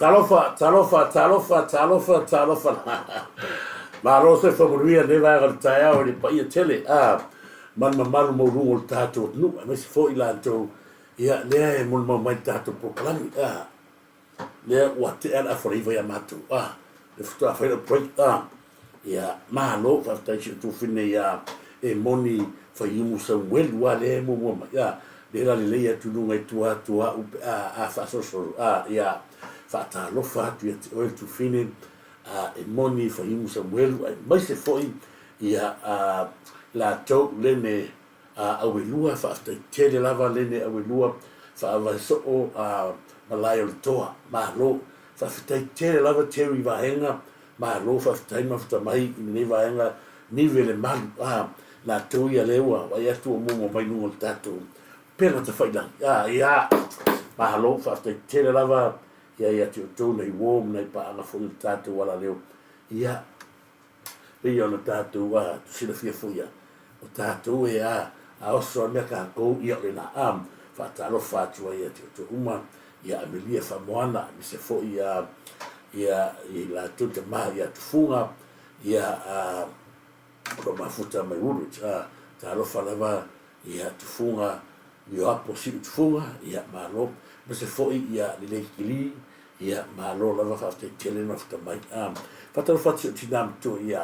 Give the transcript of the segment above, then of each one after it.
Talofa, talofa, talofa, talofa, talofa. Malo soifua manuia lenei vaega o le taeao i le paia tele a ma le mamalu maualuga o le tatou atunuu aemaise foi i latou ia lea e molimau mai i le tatou polokalame a. Lea ua tea le afa o le 9 ia matou a, lea faatoa fai lau break a. Ia, malo, faafetai i si ou tuafafine ia Emoni Faiumu Samuelu a lea e muamua mai a, lea la lelei atu i luga i tua atu o au pe a a faasolosolo a, ia faatalofa atu ia te oe le tuafafine a Emoni Faiumu Samuelu aemaise foi ia a latou Lene a Auelua, faafetai tele lava Lene Auelua, faavae soo a Malae o le Toa, malo. Faafetai tele lava Terry Vaega, malo faafetai mafuta mai i lenei vaega Nive le Malu, a latou ia lea ua vaai atu ua muamua mai luga o le tatou upega tafailagi, a ia malo faafetai tele lava ia ia te outou nai uo ma nai paaga foi o le tatou alaleo, ia Pei ona tatou silafia foi ia, o tatou e a a oso a mea tatou ia o le la faatalofa atu ai ia te outou uma, ia Amelia Faamoana, aemaise foi ia ia i latou tama ia Tufuga, ia a o lo o mafuta mai Woolwich, a talofa lava ia Tufuga, Ioapo Siu Tufuga, ia malo, aemaise foi ia Lelei Kili, Ia, malo lava, faafetai tele le mafuta mai. A, faatalofa atu i si ou tina matua ia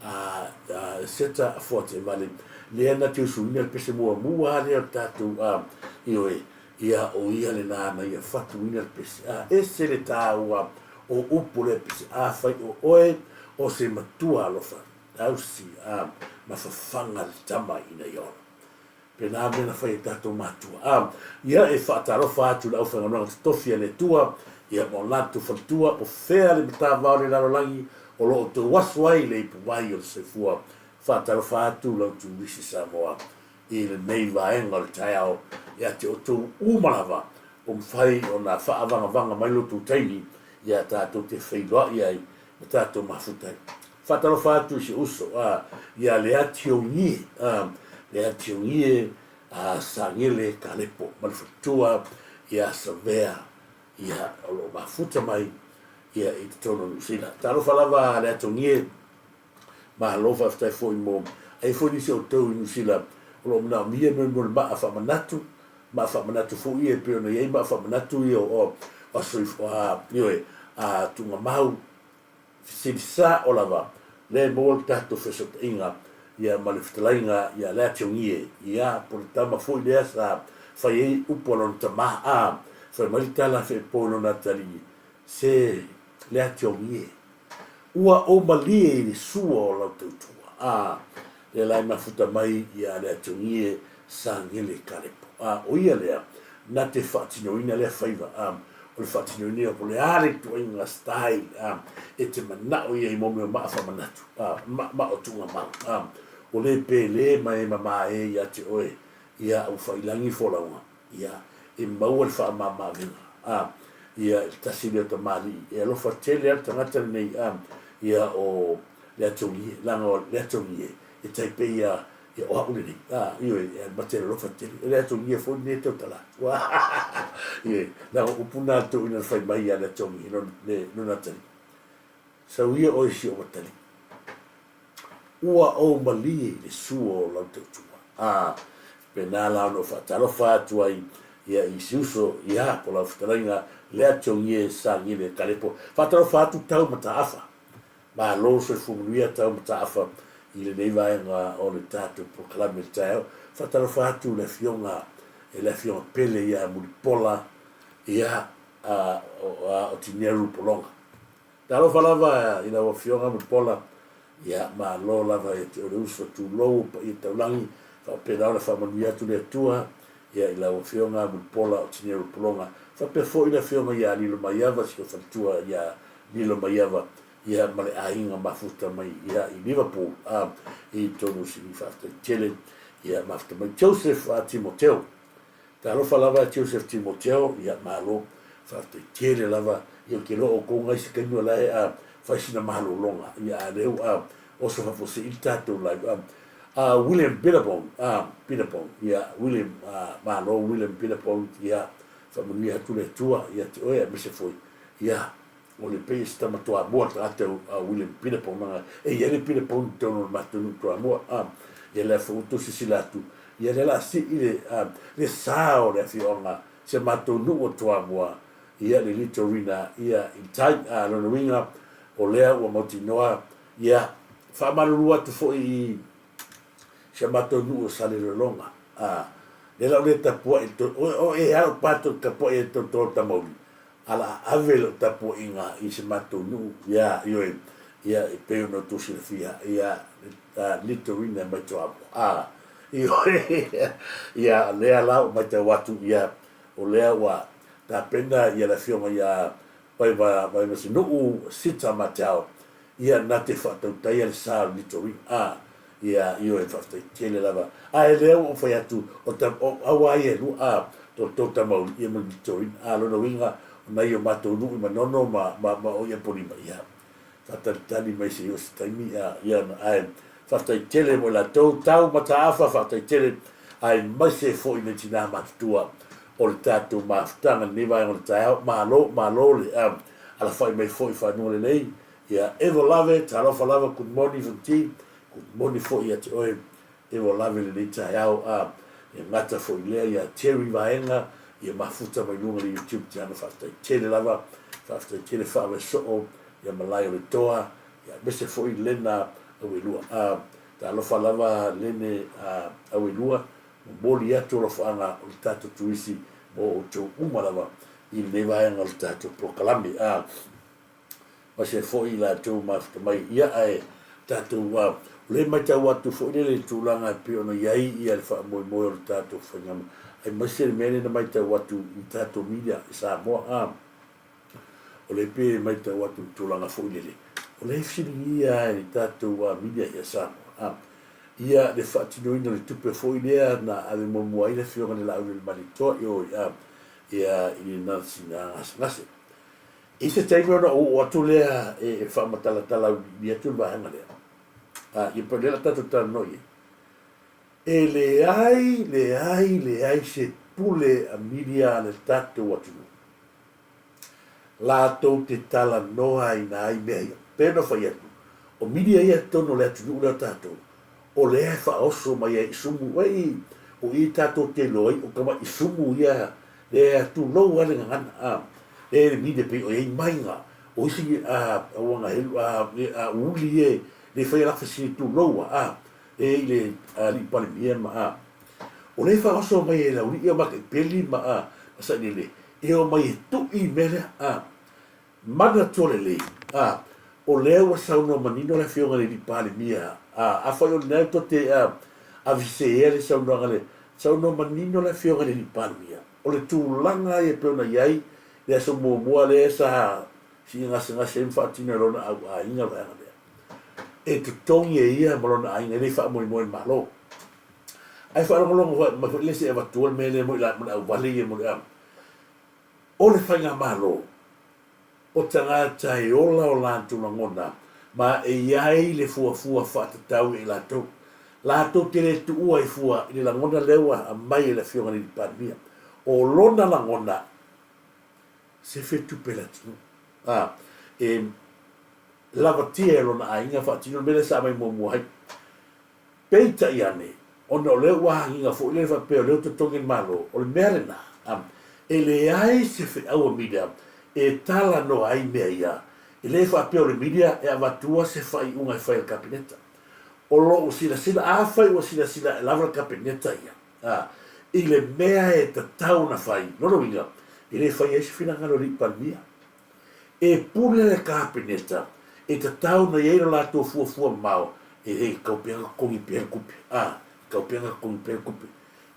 a, a Seta Afoatevale, lea na te usuina le pese muamua lava lea o le tatou, a, ioe, ia, o ia lena na ia fatuina le pese. A, ese le taua o upu o lea pese, afai o oe o se matua alofa, tausi, a, ma fafaga le tama ina ia ola. Pēlā mea na fai e tatou matua. A, ia e faatalofa atu i le aufaigaluega totofi a le Atua, ia ma o latou faletua, o fea le matavao o le lalolagi o lo o outou aso ai le ipuvai o le soifua. Faatalofa atu lau Turisi Samoa i lenei vaega o le taeao ia te outou uma lava ua mafai ona faavagavaga mai lo outou taimi ia tatou te feiloai ai ma tatou mafuta ai. Faatalofa atu i si uso a ia Leatiogie a Leatiogie a Sagele Kalepo ma le faletua ia Savea ia o lo o mafuta mai ia i totonu o Niu Sila. Talofa lava Leatiogie, malo faafetai foi mo ai foi nisi o outou i Niu Sila o lo o manaomia me mo le maa faamanatu, maa faamanatu foi ia e pei ona i ai maa faamanatu ia o aso a ioe a Tuugamau Fesili sao lava, lea e maua le tatou fesootaiga ia ma le fetalaiga ia Leationgie, ia, po le tama foi lea sa fai ai upu a lona tama, a, fai mai le tala feepo i lona atalii, Se, Leationgie, ua ou malie i le sua o lau tautua, a, lea la e mafuta mai ia Leationgie Sagele Kalepo. A, o ia lea na te faatinoina lea faiva, a, o le faatinoina ia po o le a le ituaiga style, a, e te manao ia i mo mea o maa faamanatu, a, ma, ma o tuugamau, a, o le pele ma e mama e ia te oe, ia ua faailagi folauga, ia, e maua le faamama-avega, a, ia, i le tasi lea o tamalii, e alofa tele lava le tagata lenei, a, ia, o Leationgie, leaga o Leationgie, e tai pei ia Ia, o au lenei, a, ioe, e ma te alofa tele. E le atogia foi lenei e tautala atu. Ioe, leaga o upu na a le toeaina na fai mai ia le atogi, le, lona atalii. Sau ia oe si ou atalii. Ua ou malie i le sua o lau tautua. A, pena la ona ou faatalofa atu ai ia i si uso, ia, po lau fetalaiga, le atogie Sagele Kalepo. Faatalofa atu tau mataafa. Malo soifua manuia tau mataafa i lenei vaega o le tatou polokalame i le taeao. Faatalofa atu le afioga e le afioga Pele ia Mulipola ia a o Tineru Pologa. Talofa lava i lau afioga Mulipola ia malo lava ia te oe le uso tulou o paia taulagi faapena ona faamanuia atu le Atua ia i lau afioga Mulipola o Tineru Pologa faapea foi le afioga ia Lilomaiava si ou faletua ia Lilomaiava, ia ma le aiga mafuta mai ia i Liverpool a i totonu o Sini faafetai tele ia mafuta mai Joseph a Timoteo talofa lava Joseph Timoteo ia malo faafetai tele lava ia ou te iloa outou nai se taimi o lae a fai sina malologa ia a leu a oso faafuasei le tatou live a a William Billabong a Billabong ia William a malo William Billabong ia faamanuia atu le Atua ia te oe aemaise foi. Ia, o le pei o se tama Toamua le tagata a William Peter Paul, leaga e i ai le Peter Paul i totonu o le matou nuu Toamua, a. Ia lea foi ua outou silasila atu, ia lea o le a sii le, a, le sa o le afioaga, si a matou nuu o Toamua, ia le Litorina, ia, i tai. A, lona uiga, o lea ua mautinoa, ia, faamalulu atu foi i si a matou nuu o Salelologa, a, lea la o lea tapuai, o e a o patou tapuai ai tautoa Tamauli, a la a ave lau tapuaiga i si matou nuu, ia, ioe, ia, e pei ona outou silafia, ia, Litorina mai Toamua, a, ioe, ia, lea la ua matau atu, ia, o lea ua tapena, ia, le afioga ia Vaiva, Vaivasinuu Sita Matau, ia, na te faatautaia le sa o le Litorina, a, ia, ioe, faafetai tele lava. Ae lea ua ou fai atu, o ta, o aua ia e lua, a, to, to Tamauli, ia ma le Litorina. A, lona uiga, o nai o matou nuu i Manono ma, ma, ma o Iapolima, ia, faatalitali mai se i oo se taimi, a, ia, ae faafetai tele mo i latou, tau mataafa, faafetai tele, aemaise foi nai tinā matutua o le tatou mafutaga i lenei vaega o le taeao. Malo, malo le, a, alafai mai foi i fanuga lelei. Ia Evo Lave, talofa lava, good morning Fonti, good morning foi ia te oe Evo Lave i lenei taeao, a e gata foi lea ia Terry Vaega, ia mafuta mai luga le YouTube channel, faafetai tele lava, faafetai tele Faavae Soo, ia Malae o le Toa, ia aemaise foi Lena Auelua. A talofa lava Lene a Auelua, momoli atu alofaaga o le tatou turisi mo outou uma lava i lenei vaega o le tatou polokalame. A aemaise foi i latou mafuta mai ia ae tatou a o lea e matau atu foi lele i le tulaga e pei ona i ai ia le faamoemoe o le tatou faiga aemaise le mea lea na matau atu i tatou media i Samoa a o lea pei e matau atu i le tulaga foi lele o lea e fesiligia e le tatou a media ia Samoa a ia le faatinoina o le tupe foi lea na ave muamua ai le afioga i le Laaulialemalietoa i o i a ia i le Nancy Gasegase. I se taimi ona ou oo atu lea e faamatalatala auiliili atu le vaega lea, a, ia pei o lea o le a tatou talanoa i ai. E leai, leai, leai se pule a media a le tatou atunuu latou te talanoaina ai mea ia. Pei ona fai atu, o media ia i totonu o le atunuu lea o tatou, o lea e faaoso mai ai i sumu, uei, o i tatou te iloa ai o tama'i sumu ia Lea tulou a le gagana a e le mine pei o iai maiga o isi a auaga helu a a uli e le fai ala fesili tulou a a e i le alii palemia ma a o le faaoso mai e le auli'i o makaipeli ma a ma sailele e o mai e tu'i mea lea a Manatua lelei, a, o lea ua saunoa manino le Afioga i le Alii Palemia, a, afai o lena tou te, a, aveseea le saunoaga lea, saunoa manino le Afioga i le Alii Palemia, o le tulaga ia e pei ona i ai le aso muamua lea sa sii gasegase ai ma faatino e lona au aiga le vaega lea, e totogi e ia ma lona aiga, e le faamoemoe i le Malo. Ae faalogologo mai foi le isi e avatua le mea lea mo le auvale ia mo le, a, O le Faigamalo, o tagata e ola o latou lagona ma e i ai le fuafua faatatau ia i latou. Latou te le tuua ai fua i le lagona lea ua aumai e le Afioga i le Palemia. O lona lagona, sefe tupe le atunuu. A, e lavatia e lona aiga faatino le mea lea sa aumai muamua ai. Peitai ane, ona o lea ua agiga foi lele faapea o lea ua totogi e le Malo, o le mea lena, e leai se feau a media e talanoa ai mea ia, e le faapea o le media e avatua se faaiuga e fai e le Kapeneta. O lou silasila, afai ua silasila e lava le Kapeneta ia, a, i le mea e tatau ona fai, lona uiga, e le fai ai se finagalo e le i Palemia. E pule le Kapeneta, e tatau ona i ai lo latou fuafua mamao, e le tatau pea ona totogi pea le tupe, a, e tatau pea ona totogi pea le tupe.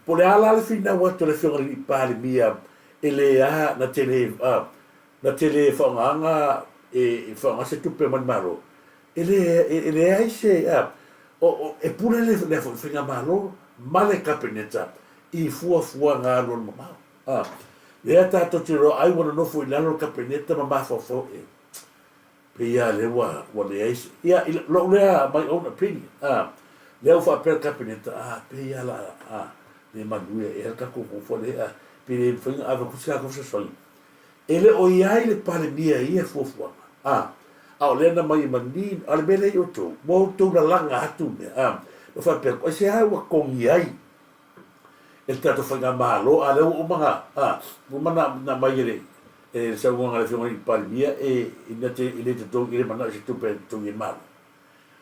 Po o le a la le finau atu a le Afioga i le Alii Palemia e le a, na te le, a, na te le faaaogaina e faaaoga se tupe mai le Malo, e le, e leai se, a, o, o, e pule le, le Faigamalo ma le Kapeneta i fuafuaga alualumamao. A, lea tatou te iloa ai ua nonofo i lalo le Kapeneta ma mafaufau e pei a lea ua, ua leai se, ia, i lou lea my own opinion, a, lea ua faapea le Kapeneta, a, pei a la, a, le manuia ea le tatou fuafua lea, a, pe le mafai ona ave atu se tatou fesoasoani. E le o i ai le Palemia i ia fuafuaga, a, a o lea na mai e manino, a o le mea lea i outou, ua outou lalaga atu mea, a, na faapea atu, aisea ua togi ai e le tatou Faigamalo, a lea ua uma na, a, ua uma na aumai e le, e le saunoaga a le Afioga i le Palemia e, e, e le totogi, e le manao i se tupe e totogi e le Malo.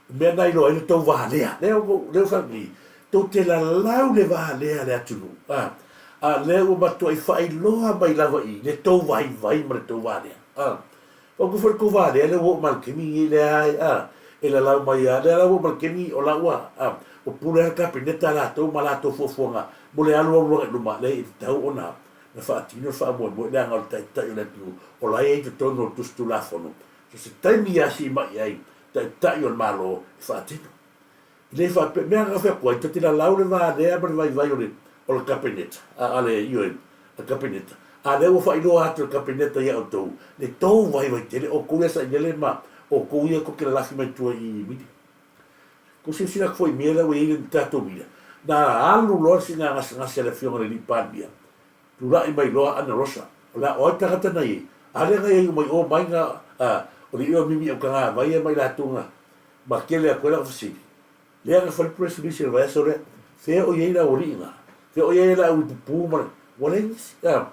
O mea na iloa ai le tou valea. Lea ua lea ua fai atu nei, tou te lalau le valea a le atunuu, a, a lea ua matuai faailoa mai lava i le tou vaivai ma le tou valea, a. Ua foi le tou valea lea ua oo mai le taimi lenei lea ai, a, e lalau mai lava, lea la ua oo mai le taimi o la ua, a, ua pule lava le Kapeneta latou ma latou fuafuaga mo le alualu agai i luma, leai e tatau ona na faatino le faamoemoe leaga o le Taitai o le atunuu o la e i ai i totonu o le Tusi Tulafono so se taimi ia siimai ai Taitai o le Malo e faatino. E le faapea, mea na fai atu ai, tou te lalau le valea ma le vaivai o le, o le Kapeneta, a, a le, ioe, a le Kapeneta, a lea ua faailoa atu e le Kapeneta ia outou, le tou vaivai tele, outou ia sailele ma outou ia tou te lalafi mai tua i i media. Tou silasila atu foi i mea la ua i ai le tatou media, na alu loa le siiga gasegase a le Afioga i le Alii Palemia, Tulai mai loa Ana Rosa, o le a o ai tagata na iai? A lea na iai uma i o mai na a o le io mimi au taga vai ia mai latou na ma kele atu ai lana fesili. Lea na fai le press release i le vaiaso lea, fea o iai le aualii na? Fea o iai le au ipupu ma le ua leai nisi a.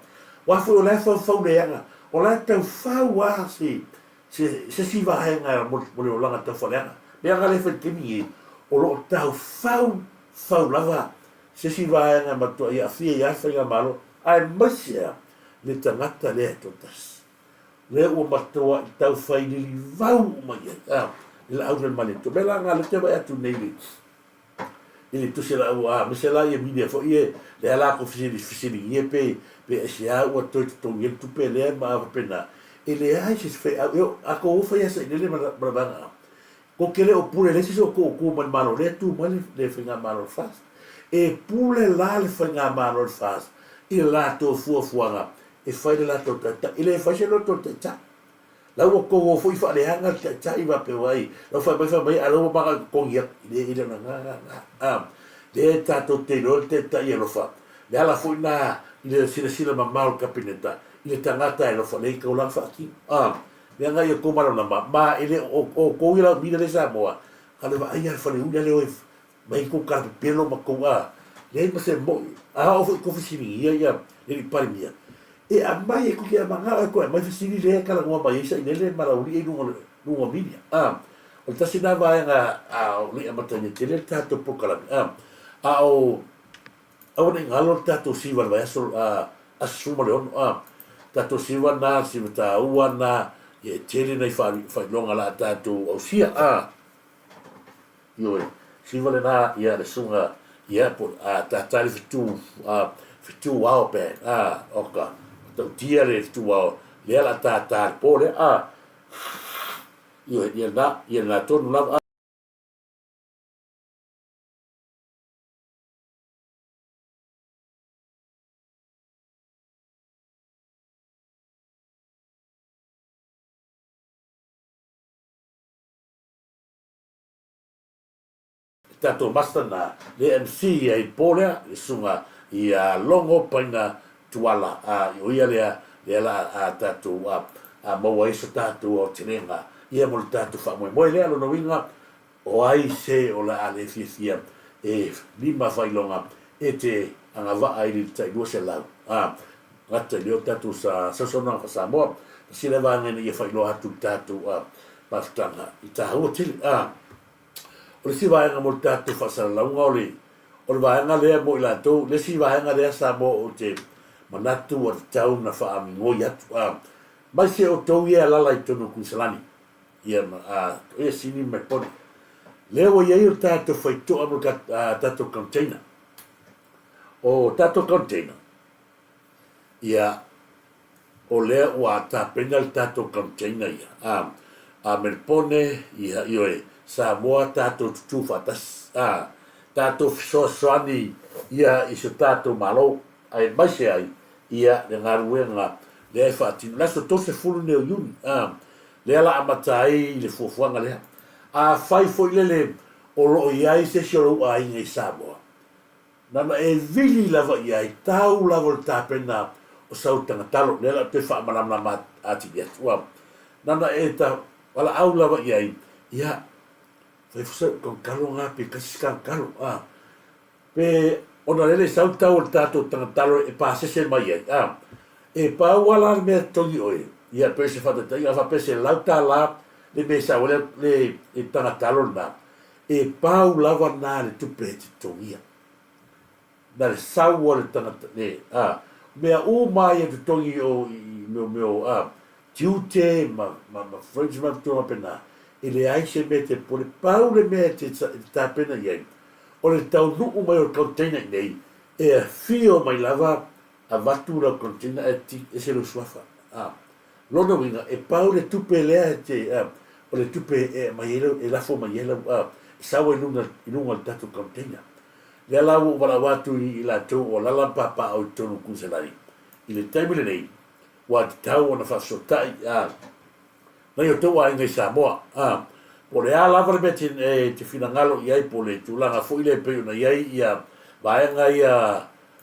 Aua foi o la e faufau leaga, o la e tau fau a se se se isi vaega mo le olaga tau faaleaga. Mea na le fai i le taimi nei, o lo o tau fau fau lava se isi vaega e matuai aafia ai lava le faigamalo, aemaise lava le tagata lea e toatasi, lea ua matuai taufai lilivau uma i ai, a, le laau lea ma le Atua. O le mea la lena lea ou te vaai atu nei i le, i le tusi a lau, a, aemaise la ia media foi ia, lea latou fesiligia pe, pe aisea ua toe totogi ai le tupe lea ma faapena. E leai se feau, e oo, a tou o fai lava sailele ma le vaega A, Tou te le o pule leai se isi o tou o tu mai le Malo, lea e tu mai le Faigamalo o le FAST. E pule la le Faigamalo o le FAST i le latou fuafuaga e fai le latou taitai. E le fai se loto o le taitai. La ua tou o foi faaleaga le taitai faapea ai, la ua fai mai fai mai a la ua manao e totogi atu. E le, e le o le agaga lena. A, lea tatou te iloa le taitai e alofa. Le ala foi lena i le silasila mamao o le Kapeneta i le tagata e alofa, lea e tatau la ona faatino. A. Leaga ia tou malamalama ma e le o outou ia lau mina lea i Samoa a le vaai a le faleuli a le o e mai tou tala pepelo ma tou a leai ma se moi a oo foi tou fesiligia ia le alii Palemia e aumai e tou te manao e toe aumai fesili lea e talanoa mai ai Sailele ma Laulii i luga luga o media a o le tasi lena vaega a o le i amataina tele le tatou polokalame a a o Aua ne i galo le tatou siva i le vaiaso, aso 16, a. Tatou siva na, siva taua na, ia e tele nai faailoga la tatou ausia, a. Ioe, siva lena, ia le suga, ia po, a, tata le fetu, a, fetu ao pe, a, oka, matautia le fetu ao, lea la tata le po lea, a. Ioe, ia lena, ia lena tonu lava, a. Tatou master na le MC ai po lea le susuga ia Logo Paina Tuala a o ia lea lea la a tatou a a maua ai so tatou aotelega ia mo le tatou faamoemoe lea lona uiga O ai se o le a le fiafia e lima failoga e te agavaa i le tai 200 a gata i lea o tatou sa sausaunoaga faa-Samoa. Tasi lea vaega ina ia failoa atu i le tatou a mafutaga i taua tele. A o le isi vaega mo le tatou faasalalauga o le o le vaega lea mo i latou, le isi vaega lea Samoa ou te manatu ua tatau ona faamigoi atu. A mai se outou ia e alaala i totonu o Kuiniselani, Ia ma a ia sini mai poni. Lea ua iai o tatou faitoa mo le tatou container. O tatou container, ia o lea ua tapena le tatou container ia. A, a Melpone, ia ioe, Samoa tatou tutū faatasi. A, tatou fesoasoani ia i so tatou Malo, aemaise ai ia le galuega lea e faatino. Le aso 30 nei o Iuni, a, lea la amata ai le fuafuaga lea. Afai foi lele o lo o i ai se isi o lou aiga i Samoa, na ona e vili lava i ai, tau lava o le tapena o sau tagatalo. Lea la ou te faamalamalama atili atu. Ua nana e ta valaau lava i ai, ia, fai foi sau tagatalo na pe tasi se tagatalo, a. Pe ona lele sau le tau o le tatou tagatalo e pasese mai ai, a. E pau lava la le mea e totogi oe, ia pei o se faataitaiga, a faapea e $100 le mea e sau ai le, le tagatalo lena, e pau lava lena le tupe e te totogia. Na le sau a le tagata, le, a, mea uma ia totogi o i mea mea o, a, tiute ma, ma, ma fringe ma tulaga faapena, e leai se mea e te popole, pau le mea e te, e te tapena i ai, o le taunuu mai o le container i inei, e afio mai lava avatu lau container ae ti ese lou suafa. A, lona uiga, e pau le tupe lea e te, a, o le tupe e aumai ai lau, e lafo mai ai lau, a, e sau ai luga, i luga o le tatou container. Lea la ua ou valaau atu i i latou o alala ma papaaao i totonu o Kuiselani i le taimi lenei, ua tatau ona faafesootai, a, nai o outou aiga i Samoa, a, po o le a lava le mea te, e te finagalo i ai, po o le tulaga foi lea e pei ona i ai ia vaega ia,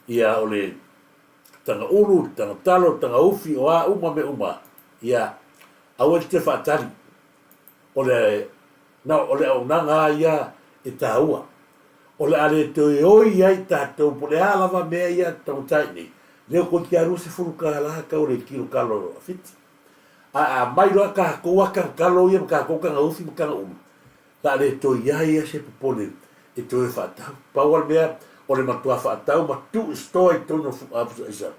ia o le taga ulu, le taga talo, le taga ufi, o a uma mea uma, ia, aua e te toe faatali. O le, na o le auaunaga lava ia e taua. O le a le toe oi ai tatou po o le a lava mea ia taugata i nei, lea ua toeitiiti lava $20 tau le kilo talo a Fiti. Ae a mai loa tatou a tagatalo ia ma tatou tagaufi ma tagaulu, o le a le toe i ai lava se popole e toe faatau. Pau lava le mea, o le matua faatau ma tuu i store i totonu o pusa aisa,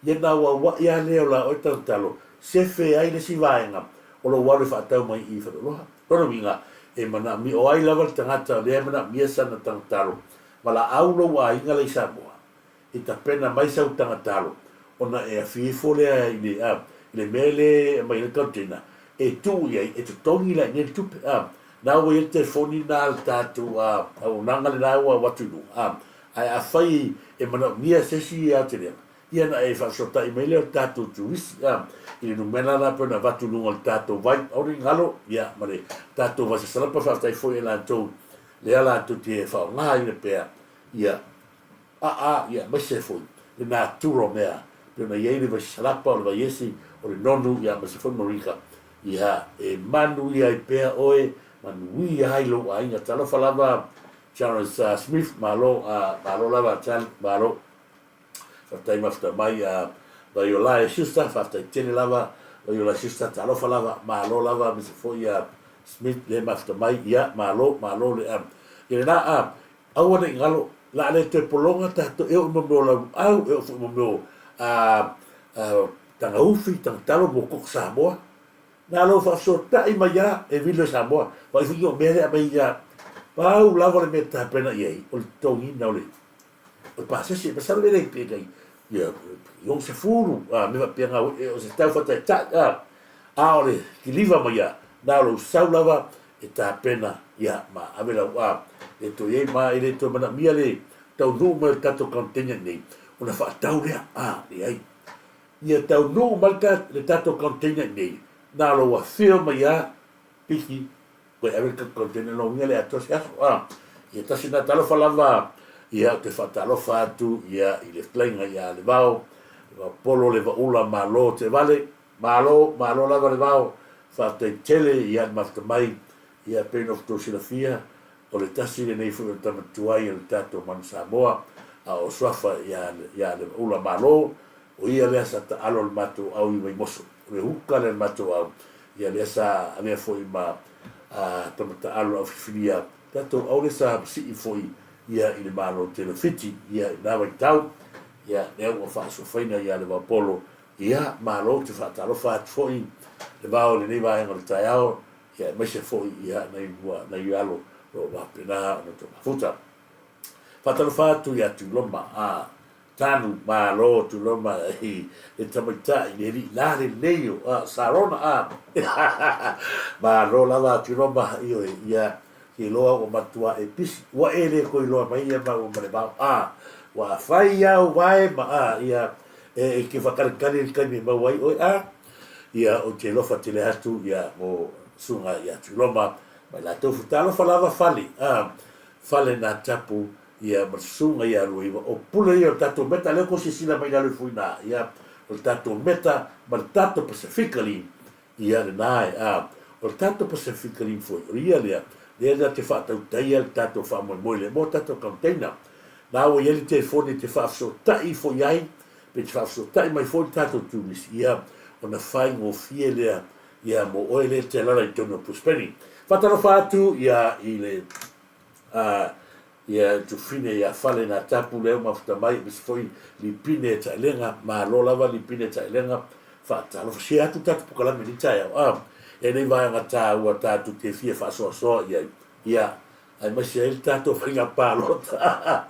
ia ona auauai lava lea o la oe tagatalo, sefe ai le isi vaega o lou alu e faatau mai i Faleoloa. Lona uiga, e manaomia, o ai lava le tagata o lea e manaomia sana tagatalo, valaau lou aiga la i Samoa, e tapena mai sau tagatalo, ona e afi ifo lea i le, a, i le mea lea e aumai ai le container, e tuu i ai, e totogi la i inei le tupe, a. Na ua i ai le telefoni lena a le tatou, a, auaunaga lena ua avatu i luga, a. Ae afai e manaomia se isi aotelega, Ia ona e faafesootai mai lea o le tatou turisi a, i le numera la pei ona avatu i luga o le tatou vai. Aua ne i galo, ia, ma le tatou vai sasalapa, faafetai foi ia latou lea latou te faaaogaina pea ia aa, ia aemaise foi le natura o mea pei ona i ai le vai sasalapa, o le vaiesi, o le nonu, ia aemaise foi moringa. Ia, e manuia ai pea oe, manuia ai lou aiga. Talofa lava Charles Smith, malo, malo lava Charlie, malo. Faafetai mafuta mai a Vaiolae sister, faafetai tele lava Vaiolae sister, talofa lava, malo lava aemaise foi a Smith le mafuta mai, ia malo, malo le a. Ia lena a, aua ne i galo, la a le toe pologa tatou, e oo i mo mea o lauluau, e oo foi i mo mea o a, a, tagaufi, tagatalo, mokoko Samoa. Na lou faafesootai mai a e vili o Samoa, vaai foi o mea lea aumai ia, pau lava le mea e tapena i ai, o le totogiina o le O le pasese, masalo e le pe tai ia 60, a mea faapena o se tau faataitai, a a o le kiliva mai ia, na o lou sau lava e tapena ia ma ave lau a le toe i ai ma e le toe manaomia le taunuu mai o le tatou container nei ona faatau lea, a leai. Ia taunuu mai le tatou container nei, na o lou afio mai a piki Koe ave le container lona uiga le atoa se aso a. Ia tasi na talofa lava ia ou te faatalofa atu ia i le fetalaiga ia Levao, Levao Polo Levaula malo Tevale, malo malo lava Levao, faafetai tele ia le mafuta mai ia pei ona outou silafia o le tasi lenei foi o tama tuai o le tatou Manu Samoa a o suafa ia ia Levaula malo o ia lea sa taalo le matou au i Vaimoso o le huka lea le matou au Ia lea sa avea foi ma tama taalo au filifilia tatou au lea sa masii foi ia i le Malo tele o Fiti ia i na vaitau ia lea ua faasofaina ia Levaopolo ia malo ou te faatalofa atu foi Levao i lenei vaega o le taeao ia aemaise foi ia nai ua nai alo o lo o faapena ona tou mafuta. Faatalofa atu ia Tuloma a Tanu malo Tuloma i le tamaitai le alii la lelei o a Sarona a malo lava Tuloma ioe ia te iloa ua matua e pisi ua e le toe iloa mai ia maua ma le vao a ua fai au vae ma a ia e te whakarekare i le taimi e maua ai oe a ia ou te alofa tele atu ia mo susuga ia Tuloma ma i latou talofa lava fale a fale na tapu ia ma le susuga ia Luaiva o pule ia o le tatou meta lea tou silasila mai lalo ifo ina ia. O le tatou Meta ma le tatou Pasefika Rim, ia lena e, a, o le tatou Pasefika Rim foi, o ia lea, lea na te faatautaia le tatou faamoemoe lea mo tatou container. Na ua i ai le telefoni e te faafesootai ifo i ai, pe te faafesootai mai foi le tatou turisi, ia, ona faigofie lea, ia, mo oe lea e te alaala i totonu o Brisbane. Faatalofa atu, ia, i le, a, Ia Tufine ia Fale na tapu lea mafuta mai aemaise foi Lipine Taelega malo lava Lipine Taelega faatalofa share atu tatou pokalame i lenei taeao a e nei vaega taua tatou te fia faasoasoa i ai ia aemaise ai le tatou faiga palota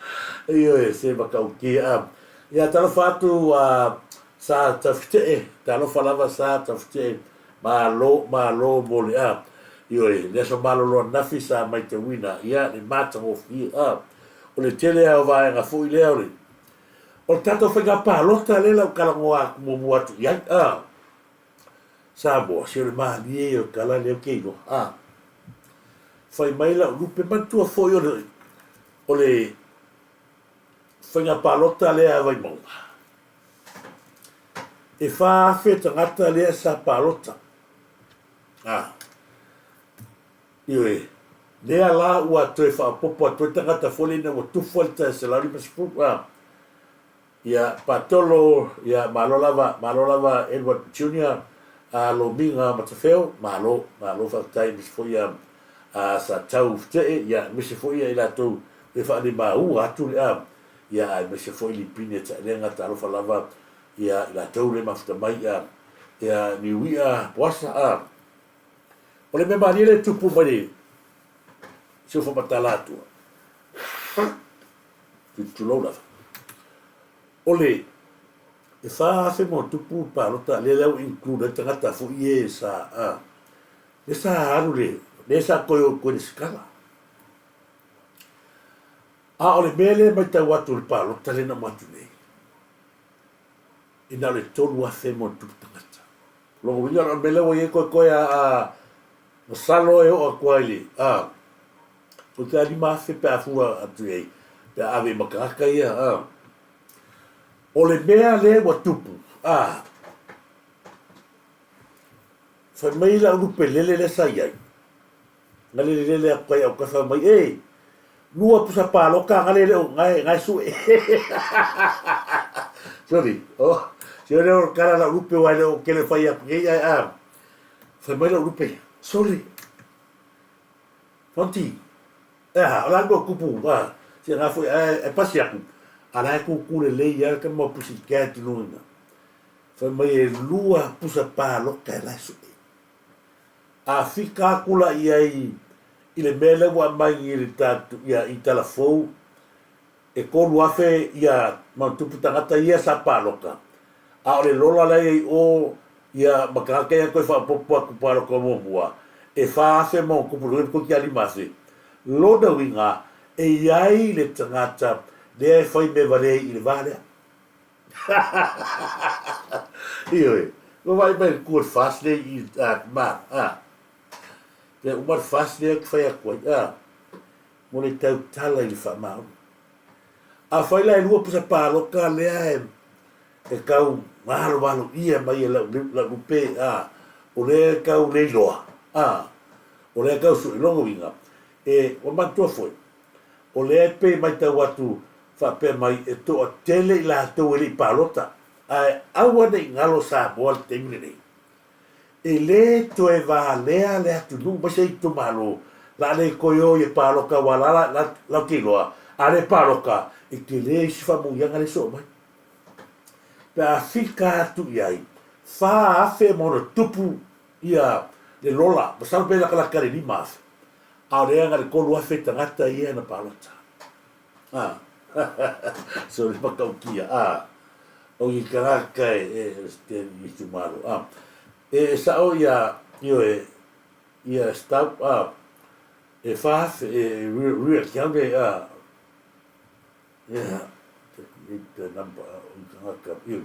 ioe se matautia a ia talofa atu a Sa Tafite'e talofa lava Sa Tafite'e Malo, malo mo le a. Ioe, le aso malolo ananafi sa maitauina, ia, le matagofie, a. O le tele lava o vaega foi lea o le, o le tatou faiga palota lea la ou talanoa atu muamua atu i ai, a. Samoa, se o le malie ia o le tala lea ou te iloa, a. Fai mai lau lupe, manatua foi o le, o le faiga palota lea a Vaimauga, E 4,000 tagata lea sa palota. A. Ioe. Lea la ua toe faaopoopo atu ai tagata foi lea ina ua tufa le tai 150. A. Ia, Patolo, ia, malo lava, malo lava Edward Junior, a Lomiga Matafeo, malo, malo faafetai aemaise foi ia a Sa Tau Fetee, ia, aemaise foi ia i latou e faalimaua atu le a. Ia aemaise foi Lipine Taelega talofa lava ia i latou le mafuta mai ia ia Niuia Poasa a O le mea malie le tupu mai le si ou faamatala atua tulou lava o le e 4,000 ma tupu palota lea lea ua include ai tagata foi e sa a le sa alu le le sa koe o koe le sikala. A o le mea lea e matau atu i le palota lea na uma atu nei, e na o le 3,000 ma ona tupu tagata. O lona uiga o le mea lea ua i ai koekoe a, a masalo e oo atu ai le, a, toeitiiti lava 5,000 pe a fua atu i ai, pe a ave i ma tagata ia, a. O le mea lea ua tupu, a, fai mai lau lupe lele lea sa i ai, Na lele lele atu ai au fai mai, E! Lua pusa paloka nga lele o ngae, ngae sue. Sorry. Oh, se ole o kala la lupe wa le o kele fai atu nei ai a. Fai mai la lupe, sorry. Fonti. E ha, o la ko kupu, a. Se nga foi ai e pasi atu. A la e kuku le lei ia ka mo pusi cat luina. Fai mai e lua pusa paloka e la sue. A fika aku la i ai i le mea lea ua aumai i le tatou, ia, i Talafou, e 3,000 ia ma tupu tagata ia sa paloka, a o le lola la e i ai i o, ia, ma tagata ia toe faaopoopo atu paloka muamua, e 4,000 ma ona tupu, lona uiga toeitiiti lava 5,000. Lona uiga, e i ai le tagata lea e fai mea valea i le va lea. Ioe, ua vaai mai le tu o le FAST lea i a ma, a. Pe uma le FAST lea ou te fai atu ai, a. Mo le tautala i le faamaoni. Afai la e lua pusa paloka lea e, e tau valovalo ʻia mai e lau, lau lupe, a, o lea e tau le iloa, a, o lea e tau sue, lona uiga, e, ua manatua foi, O lea e pei e matau atu faapea mai e toatele i latou e le i palota, ae aua ne i galo Samoa i le taimi lenei. E le toe valea le atunuu mai se itumalo la le toe o i e palota aua la la latou te iloa a le palota e tele isi faamanuiaga lea e soo mai. Pe a fika atu i ai, 4,000 ma ona tupu ia le lola, masalo pe latalata i le 5,000. A o le aga i le 3,000 tagata ia na palota. A. Sorry matautia. A. O ni tagata e, e, e itumalo. A. E, e sao ia, ioe, ia stop, a, e 4,000, e, real count e, a, Yeah, the number, o ni tagata, ioe.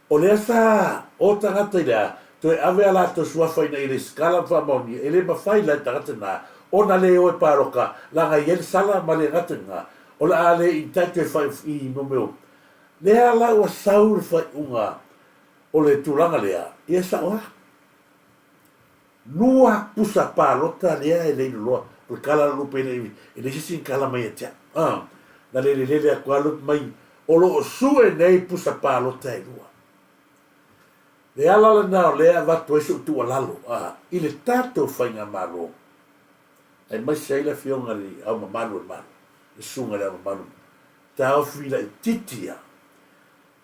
O lea sa o tagata i le a, toe ave a latou suafa ina ia resitala ma faamaonia, e le mafai la e tagata na ona le o e paloka, laga e i ai le sala ma le gata na, o le a le entitled e fai i mo mea o. Lea la ua sau le faaiuga O le tulaga lea, ia e sao lava. Lua pusa palota lea e le iloloa. O le kala o lupe e leai se isi na kala mai ia te au. Na lele lele atu lava lupe mai, o lo o sue nei pusa palota e lua. Le ala lena o lea e avatu ai sou tuualalo i le tatou faigamalo, aemaise ai le Afioga i le Ao Mamalu o le Malo, le Susuga i le Ao Mamalu, taofi laitiiti ia,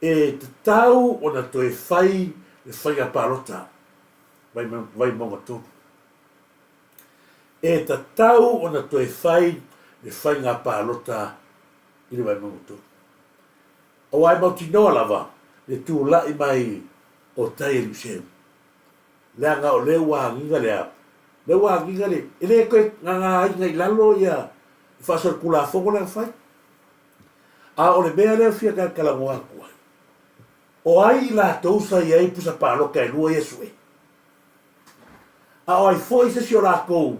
e tatau ona toe fai le faiga palota Vaimauga 3. E tatau ona toe fai le faiga palota i le Vaimauga 3. Aua e mautinoa lava le tulai mai o tai e Luseu. Leaga o lea ua agiga le a? Lea ua agiga le, e le toe gagaaina i lalo ia faasolitulafono lea na fai. A o le mea lea e fia talatalanoa atu ai, o ai i latou sa i ai pusa palota e lua ia sue? A o ai foi se isi o latou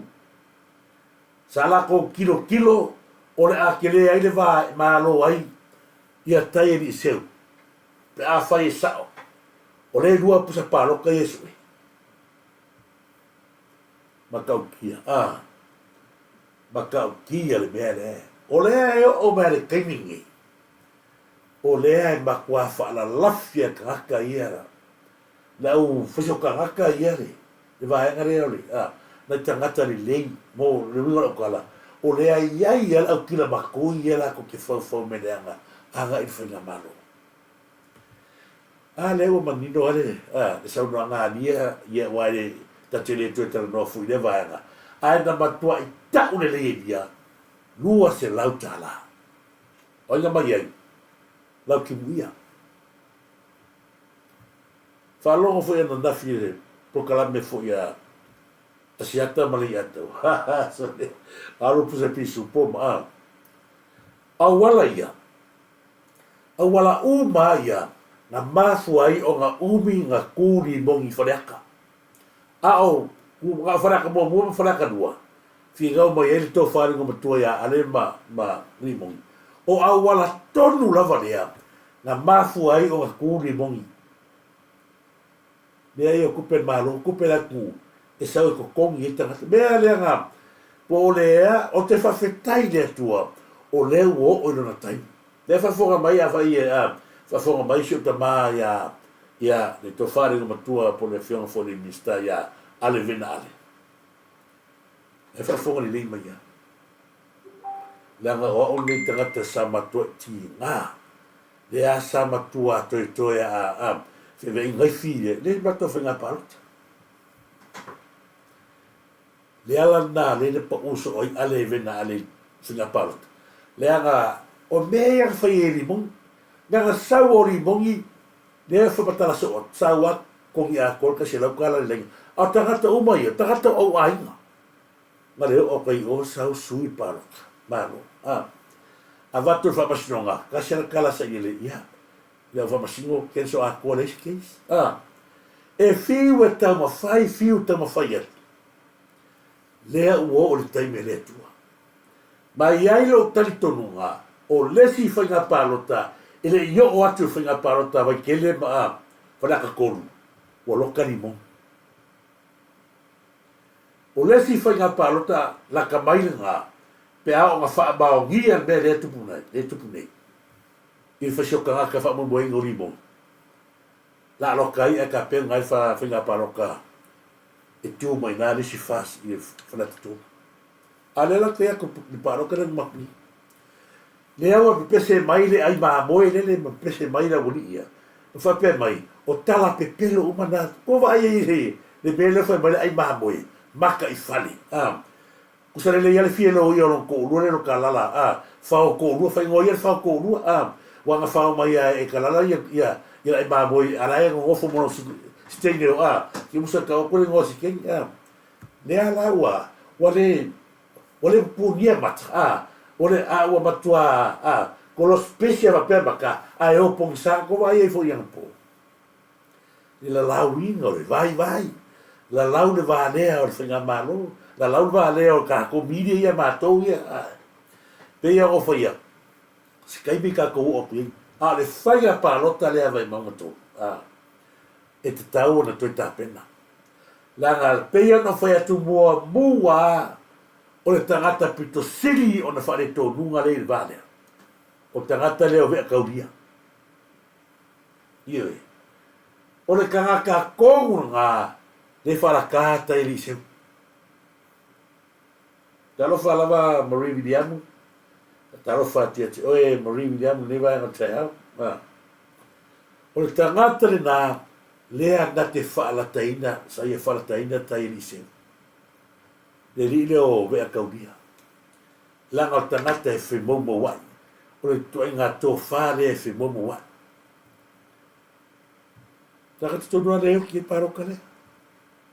sa latou tilotilo o le a tele ai le va e malo ai ia tai e Liseu, pe afai e sao o lea e lua pusa palota ia e sue? Matautia, a, matautia le mea lea. O lea e oo mai lava i le taimi lenei, o lea e matua faalalafi e tagata ia le au faisautagata ia le vaega lea o le a, nai tagata lelei mo le uiga o lau tala, o lea e i ai lava le au kila matui ia latou te faufau mea leaga agai i le faigamalo. A lea ua manino lava le a, le saunoaga a Lia ia aua e le, ta te le toe talanoa foi i lea vaega, ae na matuai tau lelei e Lia, $200. O ai na mai ai? Lautimuia. Faalogo foi ananafi i le polokalame foi a Asiata ma Leiatau. Ha ha sole. Alo pusa pisu po ma a. Auala ia. Auala uma ia na mafua ai ona umi na ku limogi i Faleata. A o ku na o Faleata muamua ma Faleata lua, finau mai ai le tofa le igoamatua ia Ale ma ma Limogi. O auala tonu lava lea na mafua ai ona ku limogi. Mea ia o tupe a le Malo, tupe a le atunuu e sau e totogi ai tagata. Mea lea na, po o le a, ou te faafetai i le Atua o lea ua oo i lona taimi. Lea e faafofoga mai afai e a, faafofoga mai si ou tama ia, ia le Tofa le Igoamatua po o le Afioga foi i le Minisita ia Ale Vena Ale. E faafofoga lelei mai ia. Leaga o au lenei tagata sa matuai tiga. Lea sa matua toetoe a, a, feveaiga ai fi le, le matou faiga palota. Le ala lena lea na pau soo ai Ale vena Ale i faiga palota. Leaga o mea ia na fai e Limogi. Leaga sau o Limogi lea e faamatala soo atu, sau a totogi atoa le $100 le laina. A o tagata uma ia, o tagata o au aiga. Na le oo atu ai i o sau sui palota. Malo. A. Avatu le faamasinoga, tasi lava le tala sa i ele, ia, le au faamasino cancel atoa leai se case. A. E fiu e taumafai, fiu e taumafai atu, lea ua oo i le taimi a le Atua. Ma e i ai lou talitonuga, o le isi faiga palota e le i oo atu i le faiga palota a Vaitele ma Faleata 3, ua loka limoni. O le isi faiga palota lata mai lena pe a oo ina faamaonia le mea lea e tupu nei, lea e tupu nei i le fasiotagata faamoemoeina o limoni. La loka ai ae tapena ai le faiga palota e tu mai ina le isi FAS i le Faleata 3. A lea la te atu le palota lea na matou i. Lea ua pepese mai le ai mamoe lele ma pepese mai le aualii ia, ma faapea mai, o tala pepelo uma na. Ua vaai ai i le mea lea fai mai le ai mamoe, maka i fale, a. Kusa lelei lava le fia loia o lona toalua lea lo Kalala, a. Fao toalua, faaigoa ia le fao toalua, a. Ua na fao mai lava e Kalala ia, ia, ia le ai mamoe, a la e nonofo ma lona siteine o, a. Ki musa tau atu le igoa o siteine, a. Lea la ua, ua le, Ua le pupunia mata, a, ua le, a ua matua, a, kolosipesi a faapea mata, a e o pogisa ko vaai ai foi anapo. Le lalauina o le vaivai, lalau le valea o le faigamalo, lalau le valea o tatou media ia matou ia, a, pei lava ona fai atu, se taimi tatou oo atu i ai, a o le faiga palota lea a Vaimauga 3, a. e tatau ona toe tapena. Leaga e pei ona fai atu muamua o le tagata pito sili ona faaletonuga lea i le va lea, o le tagata lea o Veakaulia. Ioe. O le tagata tonu lena lea e faalata tai alii seu. Talofa lava Marie Viliamu, talofa atu ia te oe Marie Viliamu i lenei vaega o le taeao. O le tagata lena lea na te faalataina, sa ia faalataina tai alii seu. Le alii lea o Veakaulia. Leaga o le tagata e femoumouai. O le ituaiga tofa lea e femoumouai. Tagata tonu lava lea e oti ai palota lea.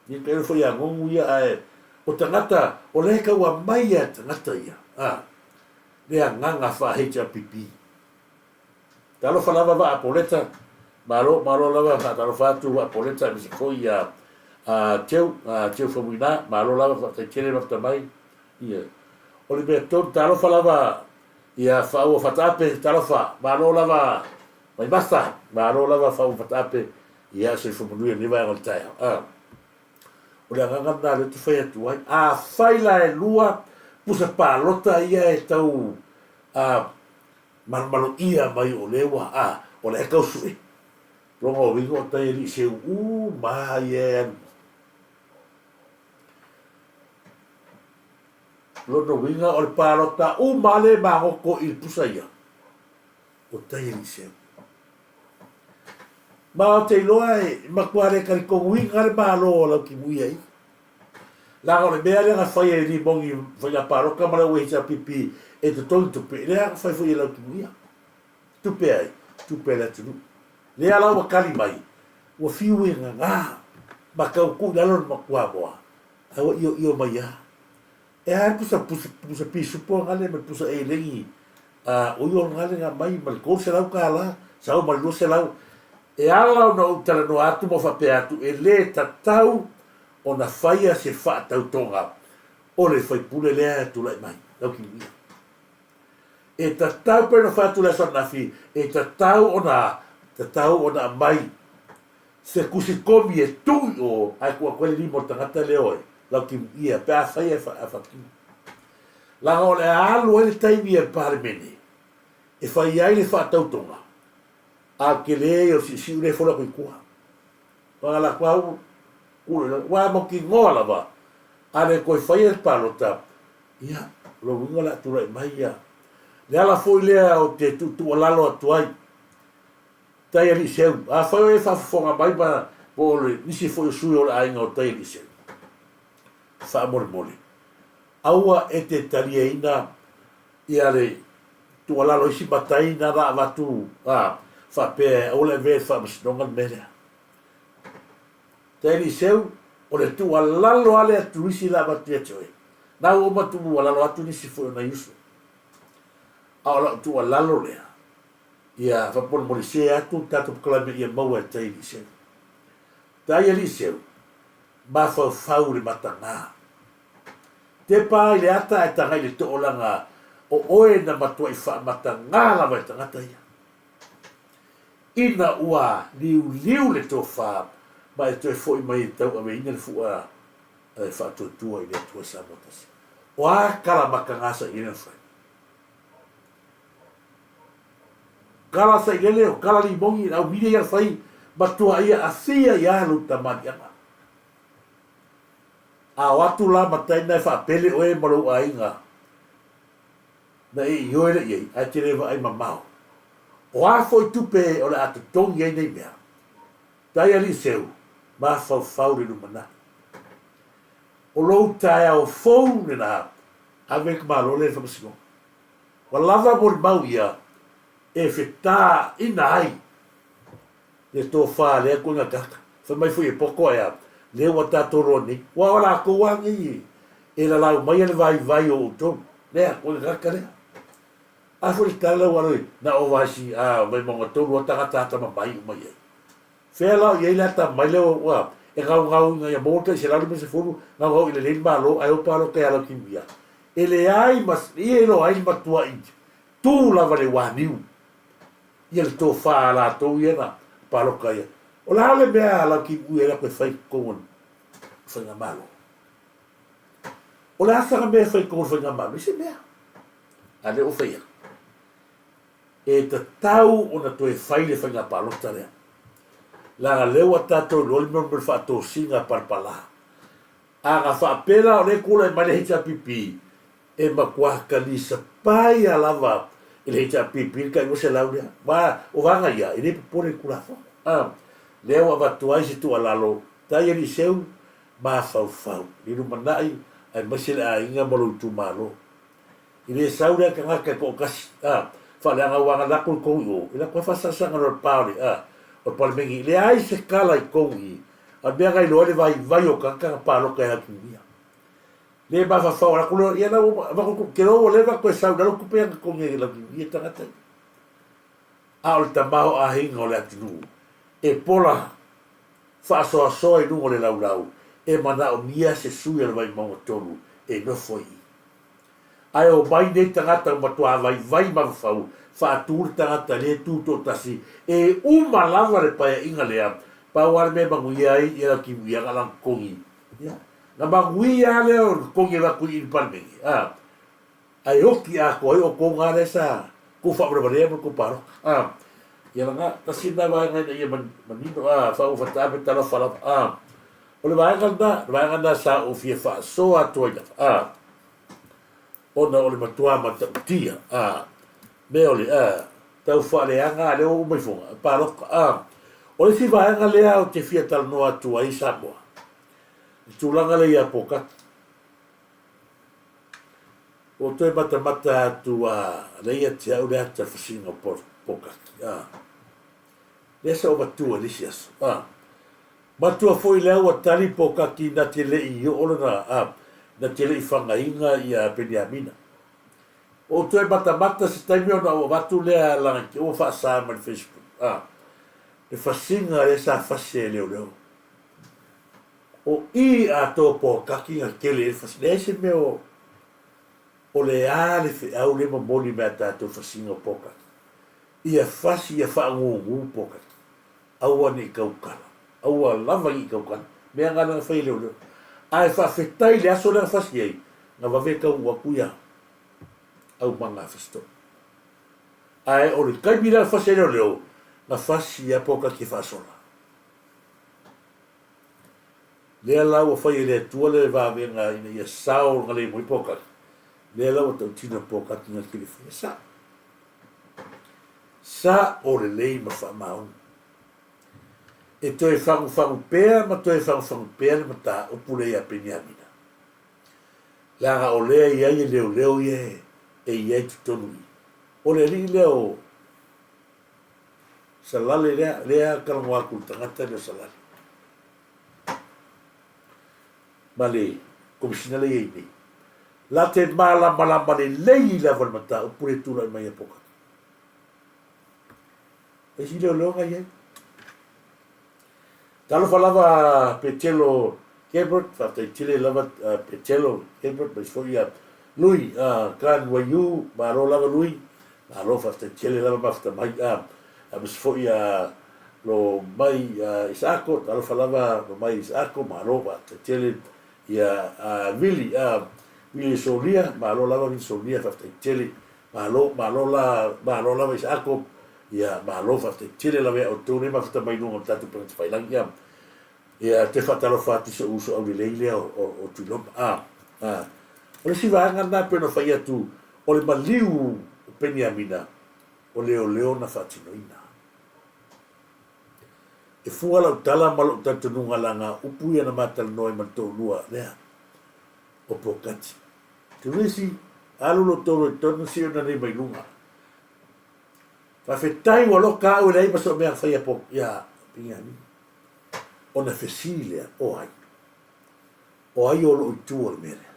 Ia tailo foi ia Gogu ia ae o tagata o lea e tau aumai lava e tagata ia a le agaga faa-HRPP. Talofa lava Vaa Poleta, malo malo lava faatalofa atu Vaa Poleta aemaise foi ia a Teu, a Teu Faumuina, malo lava faafetai tele mafuta mai. Ia o le mea tonu talofa lava ia Faaua Fataape, talofa, malo lava Vaimasa, malo lava Faaua Fataape, ia soifua manuia i lenei vaega o le taeao. A o le agaga lena lea ou te fai atu ai, afai la e lua pusa palota ia e tau a malomaloia mai o lea ua a o lea e tau sue lona uiga o tai alii seu uma ia e alu lona uiga o le palota uma lea e magoto i le pusa ia o tai alii seu. Ma ou te iloa e matua le talitonuina le Malo o Lautimuia ia. Leaga o le mea lea na fai e Limoni faiga palota ma le OHRPP e totogi tupe, lea na fai foi e Lautimuia. Tupe ai? Tupe a le atunuu. Lea la ua tali mai, ua fiu e gagā ma tau tuu i lalo le matua moa, ae ua ioio mai lava. E a le pusa, pusa, pusa pisupo gale ma le pusa elegi a oi o gale na mai ma le $300, sau ma le 200. E ala ona ou talanoa atu ma faapea atu, e le tatau ona faia se faatautoga o le faipule lea e tulai mai, Laukiuia. E tatau pei ona fai atu le aso ananafi, e tatau ona, tatau ona aumai se tusi komi e tuu i o ae tuu atu ai le lima o le tagata lea o Laukimuia pe afai e faatino. Leaga o le a alu ai le taimi a le Palemene e fai ai le faatautoga, a o le tele ia o le siusiu lea e fola atu i tua. Aua la tua uu aua e mautinoa lava a le toe faia le palota, ia, o lona uiga o le a tulai mai ia. Le ala foi lea ou te tuutuualalo atu ai, Tai Alii Seu, afai o e faafofoga mai ma po o nisi foi o sui o le aiga o Tai Alii Seu, faamolemole, aua e te taliaina ia le tuualalo isi matai na na avatu a faapea aua le avea i le faamasinoga le mea lea. Tai Alii Seu, o le tuualalo lava lea Turisi la avatu ia te oe. Na ua uma tuualalo atu nisi foi o nai uso. A o lau tuualalo lea, Ia faamolemolesē atu le tatou polokalame ia maua e Tai Alii Seu. Tai Alii Seu, mafaufau i le matagā. Tepa i le ata ae tagai i le toolaga o oe na matuai faamatagā lava e tagata ia. Ina ua liuliu le tofa ma e toe foi mai e tauaveina le fua a le faatuatua i le Atua Samoa tasi. O a tala matagā sa i ai lana fai? Kala sailele o kala limoni le au mile ia fai matua ia afia ia lou tamaliaga. A o atu la matai na e faapele oe ma lou aiga na e ioe lea i ai, ae te le vaai mamao. O a foi tupe o le a totogi ai nei mea? Tai alii seu, mafaufau le lumanai. O lou taeao fou lena, ave le tamaloa lea i le faamasinoga. Ua lava molimau ia e fetaina ai le tofa a lea ituaiga tagata. Fai mai foi e poto ae a, lea ua tatou loa nei. Aua o latou lava nei e lalau maia le vaivai o outou, lea ituaiga tagata lea. A foi le tala ua alu na o vaisi a Vaimauga 3 lava tagata atamamai uma i ai. Fea la o i ai le atamamai lea ua e gaugau ina ia maua le tai 150, gaugau i lelei le Malo ae o palota ia Laukimuia. E leai ma ia iloa ai le matuai tu lava le uaniu ia le tofa a latou ia na palota ia. O le a le mea a Laukimuia e lako e fai i totonu o le Faigamalo? O le a sana mea e fai i totonu o le Faigamalo? Leai se mea. A lea ua fai atu. E tatau ona toe fai le faiga palota lea. Leaga lea ua tatou iloa le mea o le faatosina palapala. A na faapea la o lea e tulai mai le HRPP, e matua talisapaia lava i le HRPP le tai 200 lea. Aua o vaega ia, e le popole i le Tulafono. A, lea ua avatu ai se tuualalo, tai alii seu, mafaufau i le lumanai aemaise le aiga ma lou itumalo. E le sau lea tagata e toatasi, a, faaleaga aua na latou i totonu i o, e latou lava faasasaga loa i le pa o le, a, o le Palemene. E leai se tala i totonu i i, a o le mea na iloa ai le vaivai o tagata na palota e Laukimuia. Le mafaufau atu lea, ia la ua avatu atu, te iloa ua leva ona toe sau i lalo tupe ia na totogi ai e Laukimuia tagata ia. A o le tamaoaiga o le atunuu e pola faasoasoa i luga o le laulau, e manaomia se sui a le Vaimauga 3 e nofo i i. Ae omai nei tagata ua matuā vaivai mafafau, faatu le tagata lea e tu toatasi, e uma lava le paeaiga lea, pau lava le mea e manuia ai ia Laukimuiaga lana totogi, ia, na manuia lava lea o le totogi e avatu i i le Palemene, a, ae oti atoa ai outou na lea sa tou faavalevalea ma le tou palota, a. Ia lena, tasi lena vaega ina ia manino, a, faaugafatape talofa lava, a. O le vaega lena, le vaega lena sa ou fia faasoa atu ai lava, a, ona o le matua matautia, a, mea o le, a, tau faaleaga, a lea ua uma ifoga, palota, a. O le isi vaega lea ou te fia talanoa atu ai Samoa, le tulaga lea ia Pokati. Ua ou toe matamata atu a, lea ia te au le ata fasiga o Pokati, a. Lea sa ou matua i le isi aso, a. Matua foi lea ua tali Pokaki na te le i oo lana, a, na te le i fagaina ia Peniamina. Ua ou toe matamata se taimi ona ou avatu lea lana te ua faasa mai le Facebook, a, le fasiga lea sa fasi e leoleo. O i atoa Pokaki na tele ai le fasi, leai se mea o, o le a le feau lea momoli mai a tatou fasiga o Pokaki. Ia fasi ia faagugu Pokaki. Aua ne i tautala. Aua lava ne i tautala. Mea na na fai e leoleo. Ae faafetai i le aso lea na fasi ai, na vave taunuu atu ia aumaga a Fasitoo. Ae o le taimi lea na fasi ai leoleo, na fasi lava Pokaki e faasola. Lea la ua fai e le Atua le vavega ina ia sao na le moi Pokaki. Lea la ua tautino Pokaki na kilifaia. Sa. Sao lelei ma faamaoni. E toe fagufagu pea ma toe fagufagu pea le mataupu lea iā Peniamina, leaga o lea e i ai e leoleo ia e i ai totonu i i. O le alii lea o Salale lea, lea talanoa atu i le tagata lea o Salale ma le Komesina lea e i ai nei. La te malamalama lelei lava le mataupu lea e tulai mai ia Pokati. E isi leoleoga i ai. Talofa lava Petelo Gilbert, faafetai tele lava Petelo Gilbert, mais foi ia Lui Kan Waiu, malo lava Lui, malo faafetai tele lava mafuta mai, aemaise foi ia lo mai Isaako, talofa lava lo mai Isaako, malo faafetai tele ia Vili, Vili Solia, malo lava Vili Solia, faafetai tele Malo, malo la, malo lava Isaako, ia, malo faafetai tele lava ia outou nei mafuta mai luga o le tatou Palota Failangi, ia, ia, toe faatalofa atu i so'u uso aulelei lea o, o, o Tuiloma. A, a, o le isi vaega lena pei ona fai atu, o le maliu o Peniamina, o leoleo na faatinoina. E fua lau tala ma lou talitonuga leaga upu ia na ma talanoa ai ma le toalua lea o Pokati. Turisi, alu lo tolu i tonu si ona nei mai luga. Faafetai ua loka au e leai ma soo mea faia po ia Piniani. Ona fesili lea, o ai? O ai o loo i tua o le mea lea?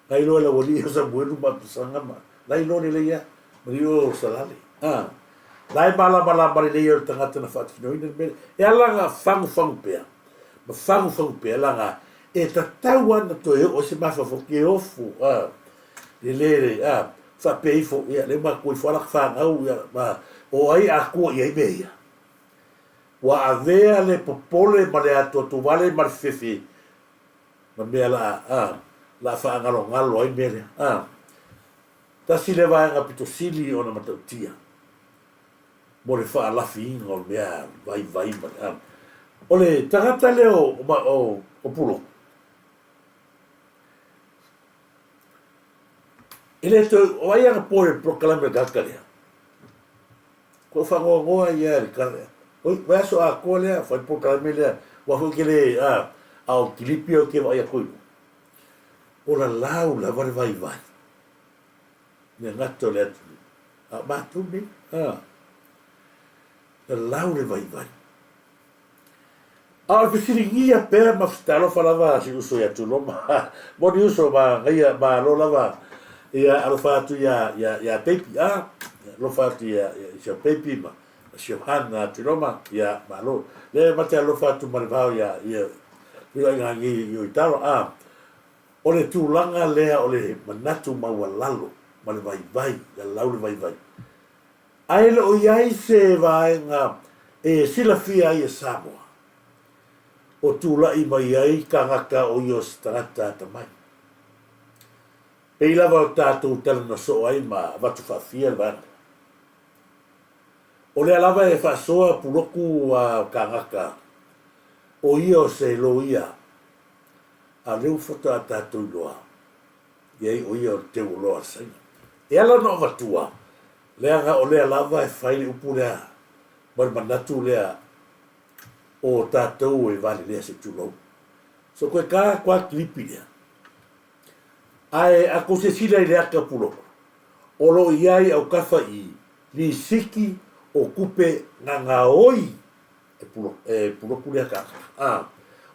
La iloa e le aualii o Samuelu ma Apisaga ma la iloa lelei lava ma le iloa o Salale. A, la e malamalama lelei ai o le tagata na faatinoina le mea lea. E ala ona fagufagu pea ma fagufagu pea leaga e tatau lava ona toe oo ai se mafaufau ke ofu, a, le le, a, faapea ifo, ia, lea ua matua ifo lava laka fanau, ia, ma o ai a tua i ai mea ia. Ua avea le popole ma le atuatuvale ma le fefe ma mea la a, la faagalogalo ai mea lea. A, tasi lea vaega pito sili ona matautia mo le faalafiina o mea vaivai ma le, a, o le tagata lea o, o, o Puloku, e le toe, o ai anapo i le polokalame a le tagata lea? Kua faanoanoa ia i le tala lea. Oi, vaiaso atoa lea, fai le polokalame lea, aua foi e te le, a, a o kilipi ou te vaai atu i luga. O lalau lava le vaivai, le gata o le atunuu. A o matou nei, a, lalau le vaivai. A o le fesiligia pea ma talofa lava si uso ia Tuloma. Moni uso, manaia, malo lava ia alofa atu ia ia ia Baby a. Alofa atu ia ia si au Baby ma si au Hana Tuloma ia malo. Le ma te alofa atu ma le vao ia ia feiloaiga nei i o i talo a. O le tulaga lea o le manatu maualalo ma le vaivai, lalau le vaivai. Ae le o i ai se vaega e silafia ai e Samoa o tulai mai ai tagata o ia o se tagata atamai. Pei lava o tatou talanoa soo ai ma avatu faafia le vaega lea. O lea lava e faasoa puloku a tagata o ia o se loia, a o lea ua faatoa tatou iloa i ai o ia o le teu oloa a le Saina. E ala ona avatua, leaga o lea lava e fai le upu lea ma le manatu lea o tatou e valelea se i tulou. So koe ka koa kilipi lea. Ae a kou silasila i le ata puloku, o lo o i ai autafa i lisiti o tupe gagaoi e puloku, e puloku lea tagata. A,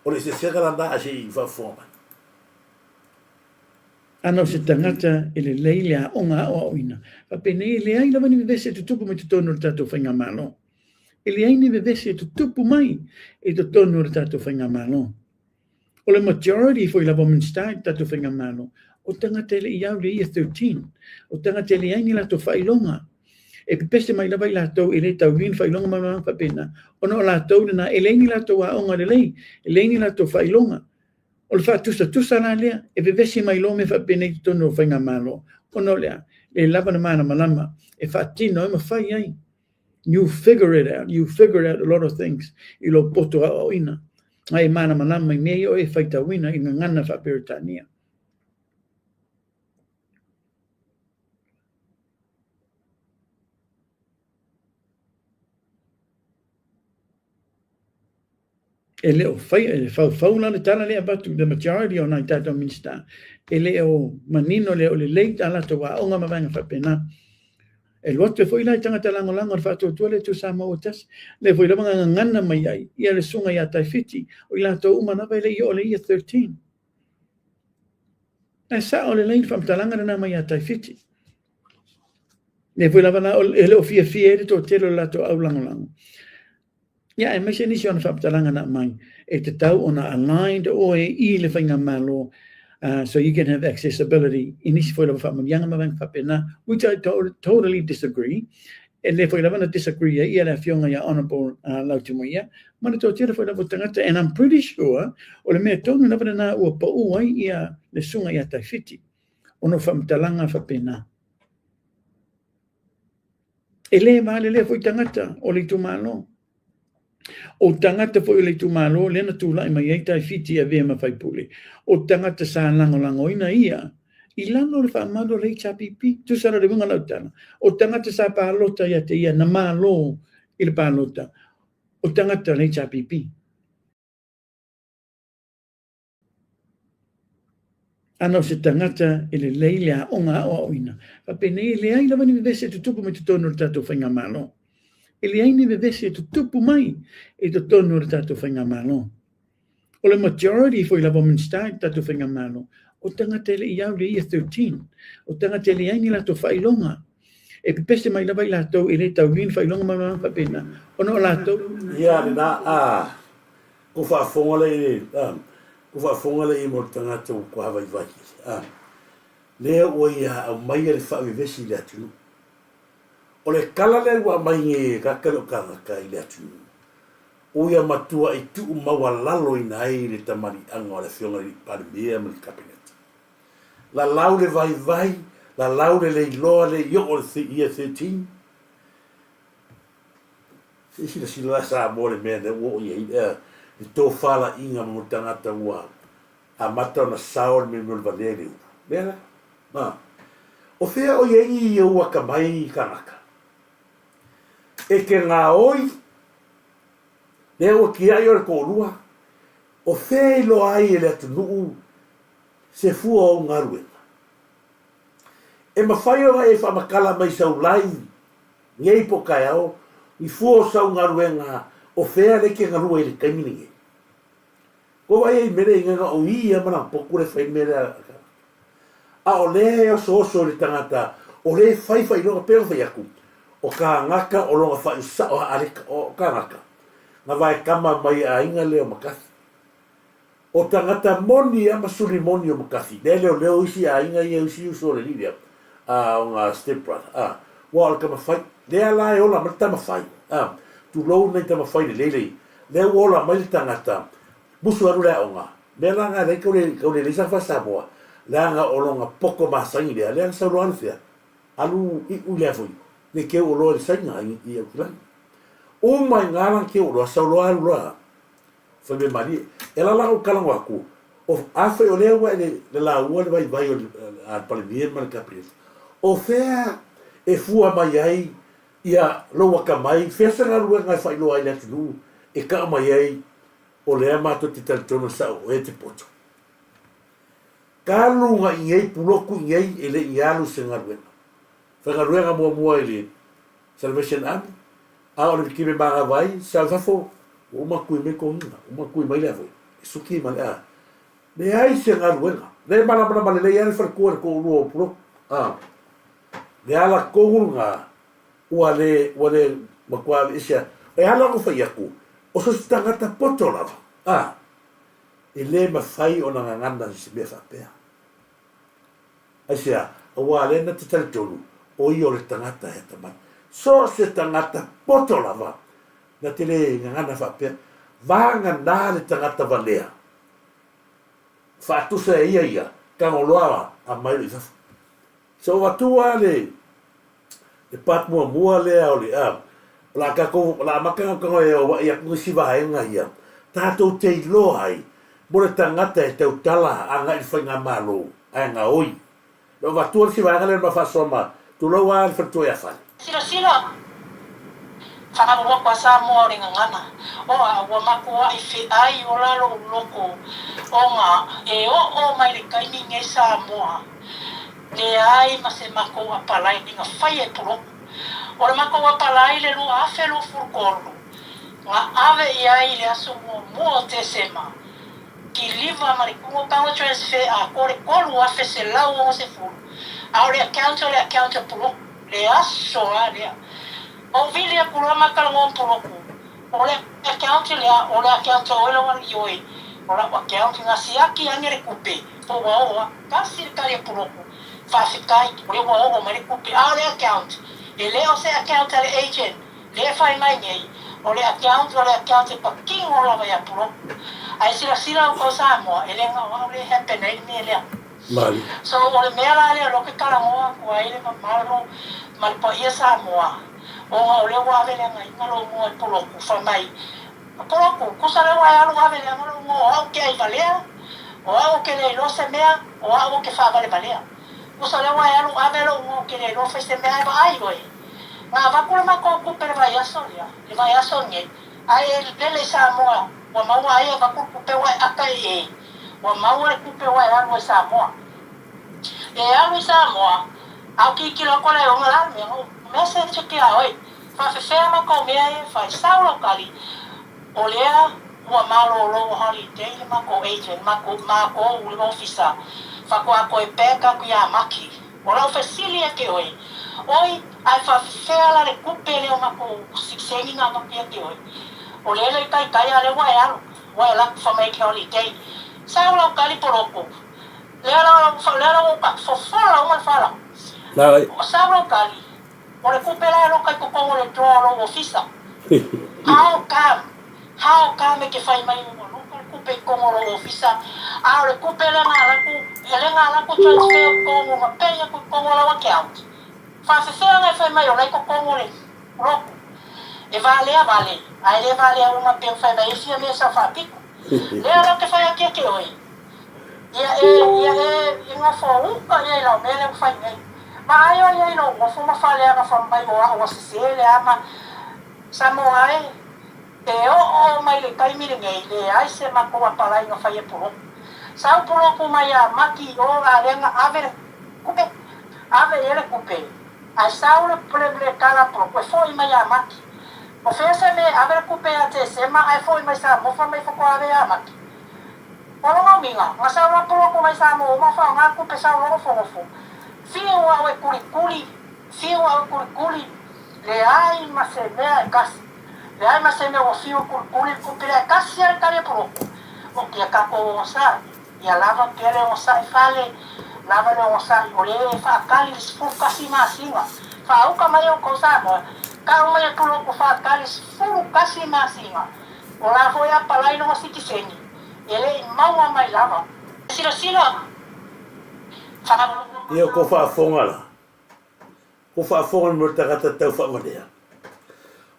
o le eseesega lana ae se i faafofoga mai. Ana o se tagata e lelei le aoga aoaoina, faapenei e leai lava ni vevesi e tutupu mai totonu o le tatou faigamalo. E leai ni vevesi e tutupu mai i totonu o le tatou faigamalo. O le majority foi lava o Minisita i le tatou faigamalo, o tagata e le i au i le year 13, o tagata e leai ni latou faailoga. E pepese mai lava i latou e le taulia ni faailoga ma mea faapena, ona o latou lena e leai ni latou aoga lelei, e leai ni latou faailoga. O le faatusatusa la lea, e vevesi mai loa mea faapenei i totonu o faigamalo, ona o le a? Le lava le malamalama e faatino ai ma fai ai. You figure it out, you figure out a lot of things i lou poto aoaoina, a e malamalama i mea ia o e faitauina i gagana faa-Peretania. E le o fai, e faufau la le tala lea e avatu, the majority o nai tatou Minisita, e le o manino lea o lelei a latou aoga ma vaega faapena. E alu atu ai foi la i tagata lagolago a le Faatuatua le Itu Samoa ua tasi, lea foi lava na gagana mai ai ia le susuga ia Taifiti, o i latou uma lava e le i oo i le year 13. Ae sao lelei le faamatalaga lena mai ia Taifiti. Lea foi lava la e le o fiafia ai le toatele o le latou au lagolago. Ia, aemaise nisi o ana faamatalaga na aumai, e tatau ona aligned oe i le faigamalo so you can have accessibility i nisi foi lava faamanuiaga ma vaega faapena, which I totally disagree. E le foi lava na disagree ai ia le afioga ia Honourable Lautimuia ma le toatele foi lava o tagata, and I'm pretty sure o le mea tonu lava lena ua pau ai ia le susuga ia Taifiti ona o faamatalaga faapena. E le valelea foi tagata o le itumalo. O tagata foi o le itumalo lea na tulai mai ai Taifiti e avea ma faipule, o tagata sa lagolagoina ia i lalo o le faamalu o le HRPP. Tusa la le uiga o lau tala, o tagata sa palota ia te ia na malo i le palota, o tagata o le HRPP. Ana o se tagata e lelei le aoga aoaoina, faapenei e leai lava ni vevesi e tutupu mai totonu o le tatou faigamalo. E leai ni vevesi e tutupu mai i totonu o le tatou faigamalo. O le majority foi lava o Minisita i le tatou faigamalo, o tagata e le i au i le year 13, o tagata e leai ni latou faailoga. E pepese mai lava i latou e le taulia ni faailoga ma mea faapena, ona o latou. Ia lena a. Ko faafofoga le i a, ko faafofoga le i mo le tagata ua toa vaivai a, lea ua ia aumaia le faavevesi i le atunuu. O le tala lea ua aumai nei e tagata le o tagata i le atunuu, O ia matuaʻi tuu maualaloina ai le tamaliʻaga o le Afioga i le Palemia ma le Kapeneta. Lalau le vaivai, lalau le leiloa le i oo i le year 13. Se i silasila la Samoa i le mea lea ua oo i ai le tofalaiga ma tagata ua amata ona sao le mea o le valea i le ulu. Lea la. A. O fea o i ai i ou akamai kānaka? E te gaoi, lea ua tiai o le toalua, o fea e iloa ai e le atunuu se fua o ou galuega? E mafai ona e faamatala mai sau live nei po o taeao i fua o sau galuega o fea lea e te galue ai i le taimi lenei? Ua vaai ai i mea lea i na o i ia ma lana potu lea e fai le mea lea a o lea e osooso i le tagata o lea e fai faailoga pei ona fai atu o kānaka o lona faaiusao haaleka o kānaka na vaekama mai aiga lea o Makasi o tagata moni a ma suli moni o Makasi lea leoleo isi aiga ia isi uso o le alii lea a o nga step brother a ua o le tama fai lea la e ola mai le tama fai a tulou nei tama fai lelei lei Lea ua ola mai le tagata, musu alu le aoga. Mea la nga leai kau le kau le leisa fa Samoa, leaga o lona poto masani lea, lea na sau loa alu fea? Alu iu lea foi, ne keu oloa i le Saina i i Aukilani. Uma i nga lana keu oloa, sau loa alu loa fai mea malie. E ala la ou talanoa atu, o afai o lea ua e le le laua le vaivai o le a le Palemia ma le Kapeneta, o fea e fua mai ai Ia lou atamai, fea se galuega e faailoa ai le atunuu e tau mai ai o lea matou te talitonu e sao o oe e te poto. Talu na i nei puloku i nei e le i alu se galuega. Faigaluega muamua i le Salvation Army, a o le kime manava ai, sau i fafo, ua uma tui mai toniga, uma tui mai lea foi, e suki ma le a. Leai se galuega. Lea e malamalama lelei lava le faletua i le toalua o Puloku. A. Le ala tonu lena ua le, ua le matua aveesea. E ala ona fai atu, o so o se tagata poto lava, a, e le mafai ona gagana i se mea faapea. Aisea? Aua lea na te talitonu, o ia o le tagata e atamai. So o se tagata poto lava, na te le gagana faapea, vagana le tagata valea, faatusa e ia ia, tagoloa a mai loa i fafo. So ua atu lava le part muamua lea o le a, o le a tatou, o le a amata ona tago e auai atu nisi vaega ia, tatou te iloa ai mo le tagata e tautala agai i le faigamalo ae gaoi. Na ou avatua le isi vaega lea na ma faasoa ma tulou lava le faletua ia Fale. Silasila, Faaauau a Samoa o le gagana, o a ua makuaʻi feʻai ola loʻu loko ona e oʻo mai le taimi nei Samoa leai ma se makou apalai na faia e Puloku. O le makou apalai le 2023 na ave i ai i le aso muamua o Tesema kiliva ma le kumu pango transfer atoa le 3160 a o le account o le account a Puloku le aso a lea. Ou vili aku loa ma talanoa ma Puloku o le account lea o le account a oe lau alii oe o lau account na siaki ane le kupe po ua oo a tasi le tali a Puloku faafetai o lea ua oo mai le kupe a o le account e le o se account a le agent lea e fai mai nei o le account o le account e patino lava ia Puloku ae silasila outou Samoa e le na o au lea e happen ai le mea lea. So o le mea la lea o lea ou te talanoa atu ai le mamalu ma le paia Samoa ona o lea ua ave leagaina lou igoa i Puloku fai mai Puloku tusa lea ua e alu ave leaga lou igoa o au ou te ai valea o au ou te le iloa se mea o au ou te faavalevalea tusa lea ua e alu ave lou igoa ou te le iloa fai se mea ae vaai oe na avatu le matou tupe le vaiaso lea le vaiaso nei ae e lele i Samoa ua maua ai e avatu le tupe ua e ata e e Ua maua le tupe ua e alu ai Samoa. E alu i Samoa, a o tilotilo atu ala e ona la le mea, na ou message atu ia oe, faafefea ma kou mea ia e fai, sau lau tali, o lea ua malolo ua holiday le matou agent, matou, makou le ofisa, faatoa toe back atu ia Maki. O lau fesili ia te oe, oi, ae faafefea la le tupe lea o matou sikseni na avatu ia te oe? O lea e le i taitai a o lea ua e alu. Ua e laku fa mai ke holiday. Sau lau tali poloko. Lea la lea la ua uka fofola uma le fala. Sau lau tali. O le kupe la e loka i totonu o le drawer o lou ofisa. How come? How come e te fai mai ua loka le kupe i kogo o lou ofisa, a o le kupe lea na ala atu, lea na ala atu transfer i totonu ma pay atu i totonu o lau account? Faafefea ona e fai mai o la e i totonu o le lotu? E valea vale, ae le valea uma pe fai mai e fia mea sau faapito. Lea la ou te fai atu ia te oe, ia e, ia e nofo uka ia i lau mea lea ua fai nei. Vaai oe ia i lou nofo ma faaleaga fai mai o au ua sese le a ma Samoa e. E oo mai le taimi lenei, leai se matou apalai na fai e Puloku. Sau Puloku mai ia Maki i o a lea na ave le kupe, ave i ai le kupe, ae sau le le tala a Puloku e foi mai ia Maki. O fea se mea e ave le kupe ia Tesema ae foi mai Samoa fai mai faatoa ave ia Maki? O lona uiga, na sau la Puloku mai Samoa uma faaaoga le kupe sau loa nofonofo. Fiu au e kulikuli, fiu au e kulikuli, leai ma se mea e kasi. Leai ma se mea ua fiu e kulikuli le tupe lea e tasi a le tali a Poloku. O kia tatou ogasai, ia lava pea le ogasai fale, lava le ogasai o le e faatali le 11 masina. Faauka mai outou Samoa, tau mai e Poloku faatali 11 masina. O la foi a palai lona sitiseni, e le i maua mai lava. Silasila, Ia ko faafofoga la. Ko faafofoga mo le tagata tau faavalea.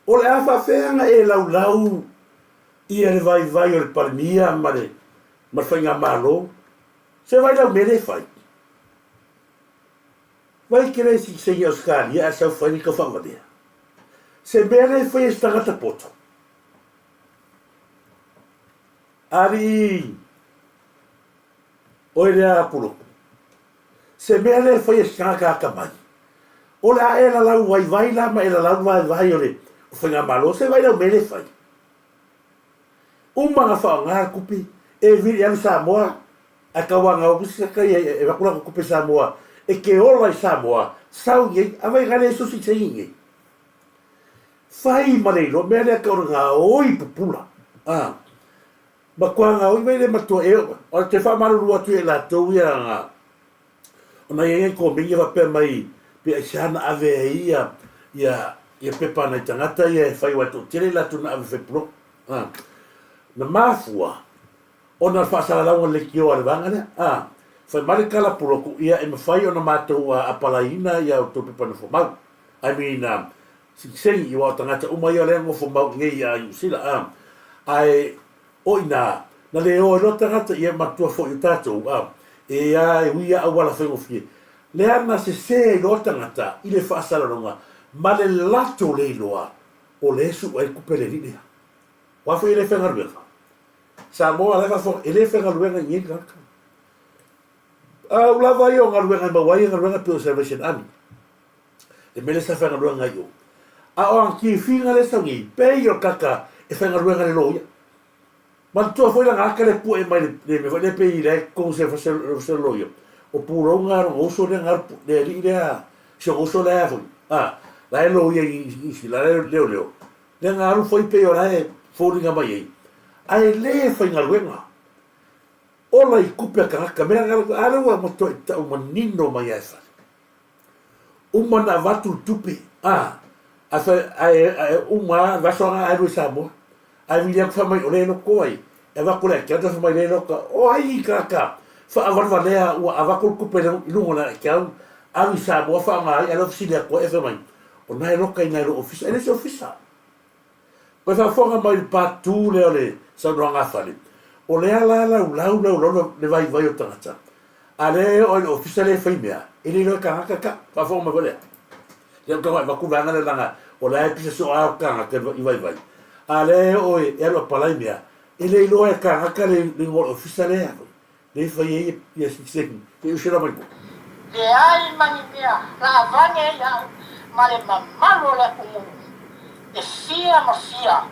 O le a faafea na e laulau ia le vaivai o le Palemia ma le ma le faigamalo? Se vai lau mea lea e fai. Vai ke le sitiseni Ausetalia ae sau fai le tau faavalea. Se mea lea e fai e se tagata poto. Alii oe lea Puloku. Se mea lea e fai e se tagata atamai. O le a e lalau vaivai la ma e lalau vaivai o le faigamalo, se vai lau mea lea e fai. Uma na faaaoga le tupe, e vili e alu i Samoa, ae tauana ofisa ka ia e avatu latou tupe i Samoa, e te ola i Samoa, sau i nei, a vai na le sosi i nei. Fai ma le iloa, mea lea tau o le gaoi pupula. Ah. Matua gaoi mai le matua e o te faamalulu atu ia i latou ia na ona i ai nai komeni faapea mai pe aisea na ave ai ia ia ia pepa a nai tagata ia e fai aua e toatele i latou na ave e fai pulou a na mafua ona o le faasalalauga leitioa a le vaega lea a fai mai le tala puloku ia e mafai ona matou apalaiina ia outou pepa nofomau I mean sitiseni aua o tagata uma ia o lea e nofo mau i nei ia Niu Sila a ae o ina na le o ai loa tagata ia matua foi o tatou a e a e ui a auala faigofie lea na sese ai loa tagata i le faasalalauga ma le latou le iloa o lea e sue ai le tupe a le alii lea aua foi e le faigaluega Samoa la e faafofoga e le faigaluega i nei tagata a u lava ia o galuega e maua ai galuega pei o Salvation Army le mea lea sa faigaluega ai o. A o ana tifiga lea e sau nei, pei o le tagata e faigaluega i le loia. Manatua foi lana ata lea e pue mai le mea foi lea pei la e tonu se se loia. O pulou na lona uso lea na le alii lea, si ona uso lea foi, a, la e loia i isi, la e leoleo. Lea na alu foi pei o la e foliga mai ai, ae le faigaluega. Ola i tupe a tagata, mea a lea ua matuai tau manino mai lava e fale. Uma ona avatu le tupe, a, ae fai, ae, ae uma lava le vaiaso lena ae alu i Samoa. Ae vili atu fai mai o lea e loto ai. E avatu i le account fai mai lea e loto. O ai tagata faavalevalea ua avatu le tupe i luga o le account, alu i Samoa faaaoga ai, ae lea ua fesili atu ai fai mai, o na e loka i na i lou ofisa. E le o se ofisa. Ua faafofoga mai i le part 2 lea o le saunoaga a Fale, o lea la laulau laulau le vaivai o tagata, a lea e oo i le ofisa lea e fai mea, e le iloa e tagata ka faafofoga mai foi lea. Lea ou te tago avatu vaega lea leaga o la e pisa soo lava tagata i vaivai, a lea e oo e alu apalai mea, e le iloa e tagata le igoa o le ofisa lea. Lea e fai ai ia sitiseni, te i usela mai koe. Leai ma ni mea laavane ai au ma le mamalu o le atunuu e fia ma fia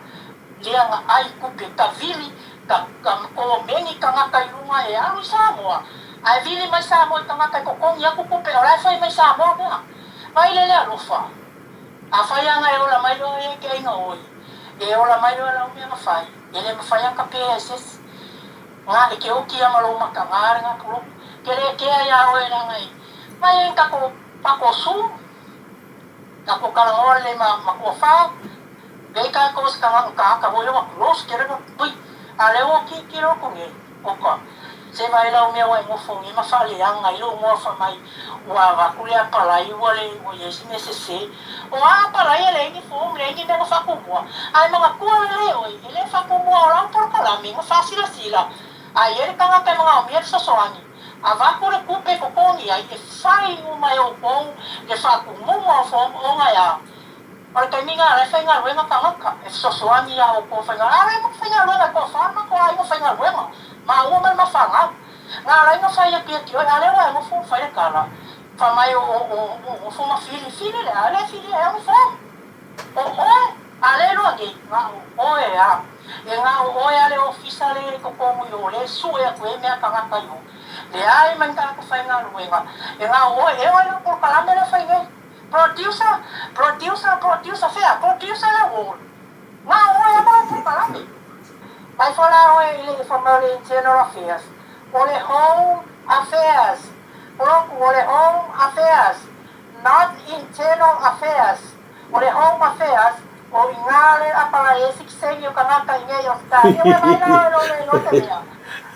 lea na ai tupe ka vili ka komeni tagata i luga e alu i Samoa ae vili mai Samoa i tagata e totogi atu tupe o la e fai mai Samoa mea vai le le alofa afai ana e ola mai loa ia i te aiga oi e ola mai loa lau mea na fai e le mafai ana ka pea e sesi Nga e ke oki ia ma lou maka nga le nga puloku. Ke le kea ia oe leaga e mai ai kako pako su, kako kalangoa lelei ma makuafao. Lea i kākou se tagata foi lea ua close tele na ui a lea ua tilotilo atu nei oka se vaai lau mea ua e nofo nei ma faaleaga ai lou igoa fai mai ua avatu le apalai ua le ua iai se mea sese o a apalai e leai ni form leai ni mea na faatumua ae manatua lelei oe e le faatumua o lau polokalame na faasilasila a iai le tagata e manaomia le fesoasoani avatu le tupe e totogi ai e fai uma e outou le faatumuga o form ona e a O le taimi lena la e faigaluega tagata e fesoasoani ia outou faigaluega. A le ma faigaluega e toafa ma toa aiga faigaluega, maua ma le mafanau. Na alai na fai atu ia te oe, a lea ua e nofo ma fai le tala, fai mai o o nofo ma fili, fili le a? E le fili ea ni form. O oe, a lea iloa nei, na o oe a. E na o oe a le ofisa le i totonu i o, lea e sue atu ai mea tagata i o. Leai ma ni tagata faigaluega, e na o oe, e oo i lau polokalame lea e fai nei. Producer, producer, producer, fea? Producer le wall. Na oe a mo polokalame. Mai fola oe i le fai mai o le Internal Affairs, o le Home Affairs. Poloku, o le Home Affairs, not Internal Affairs. O le Home Affairs, o i ngā le apalai e sikiseni o tagata i nei Australia. Ua vaai la oe lo le iloa se mea.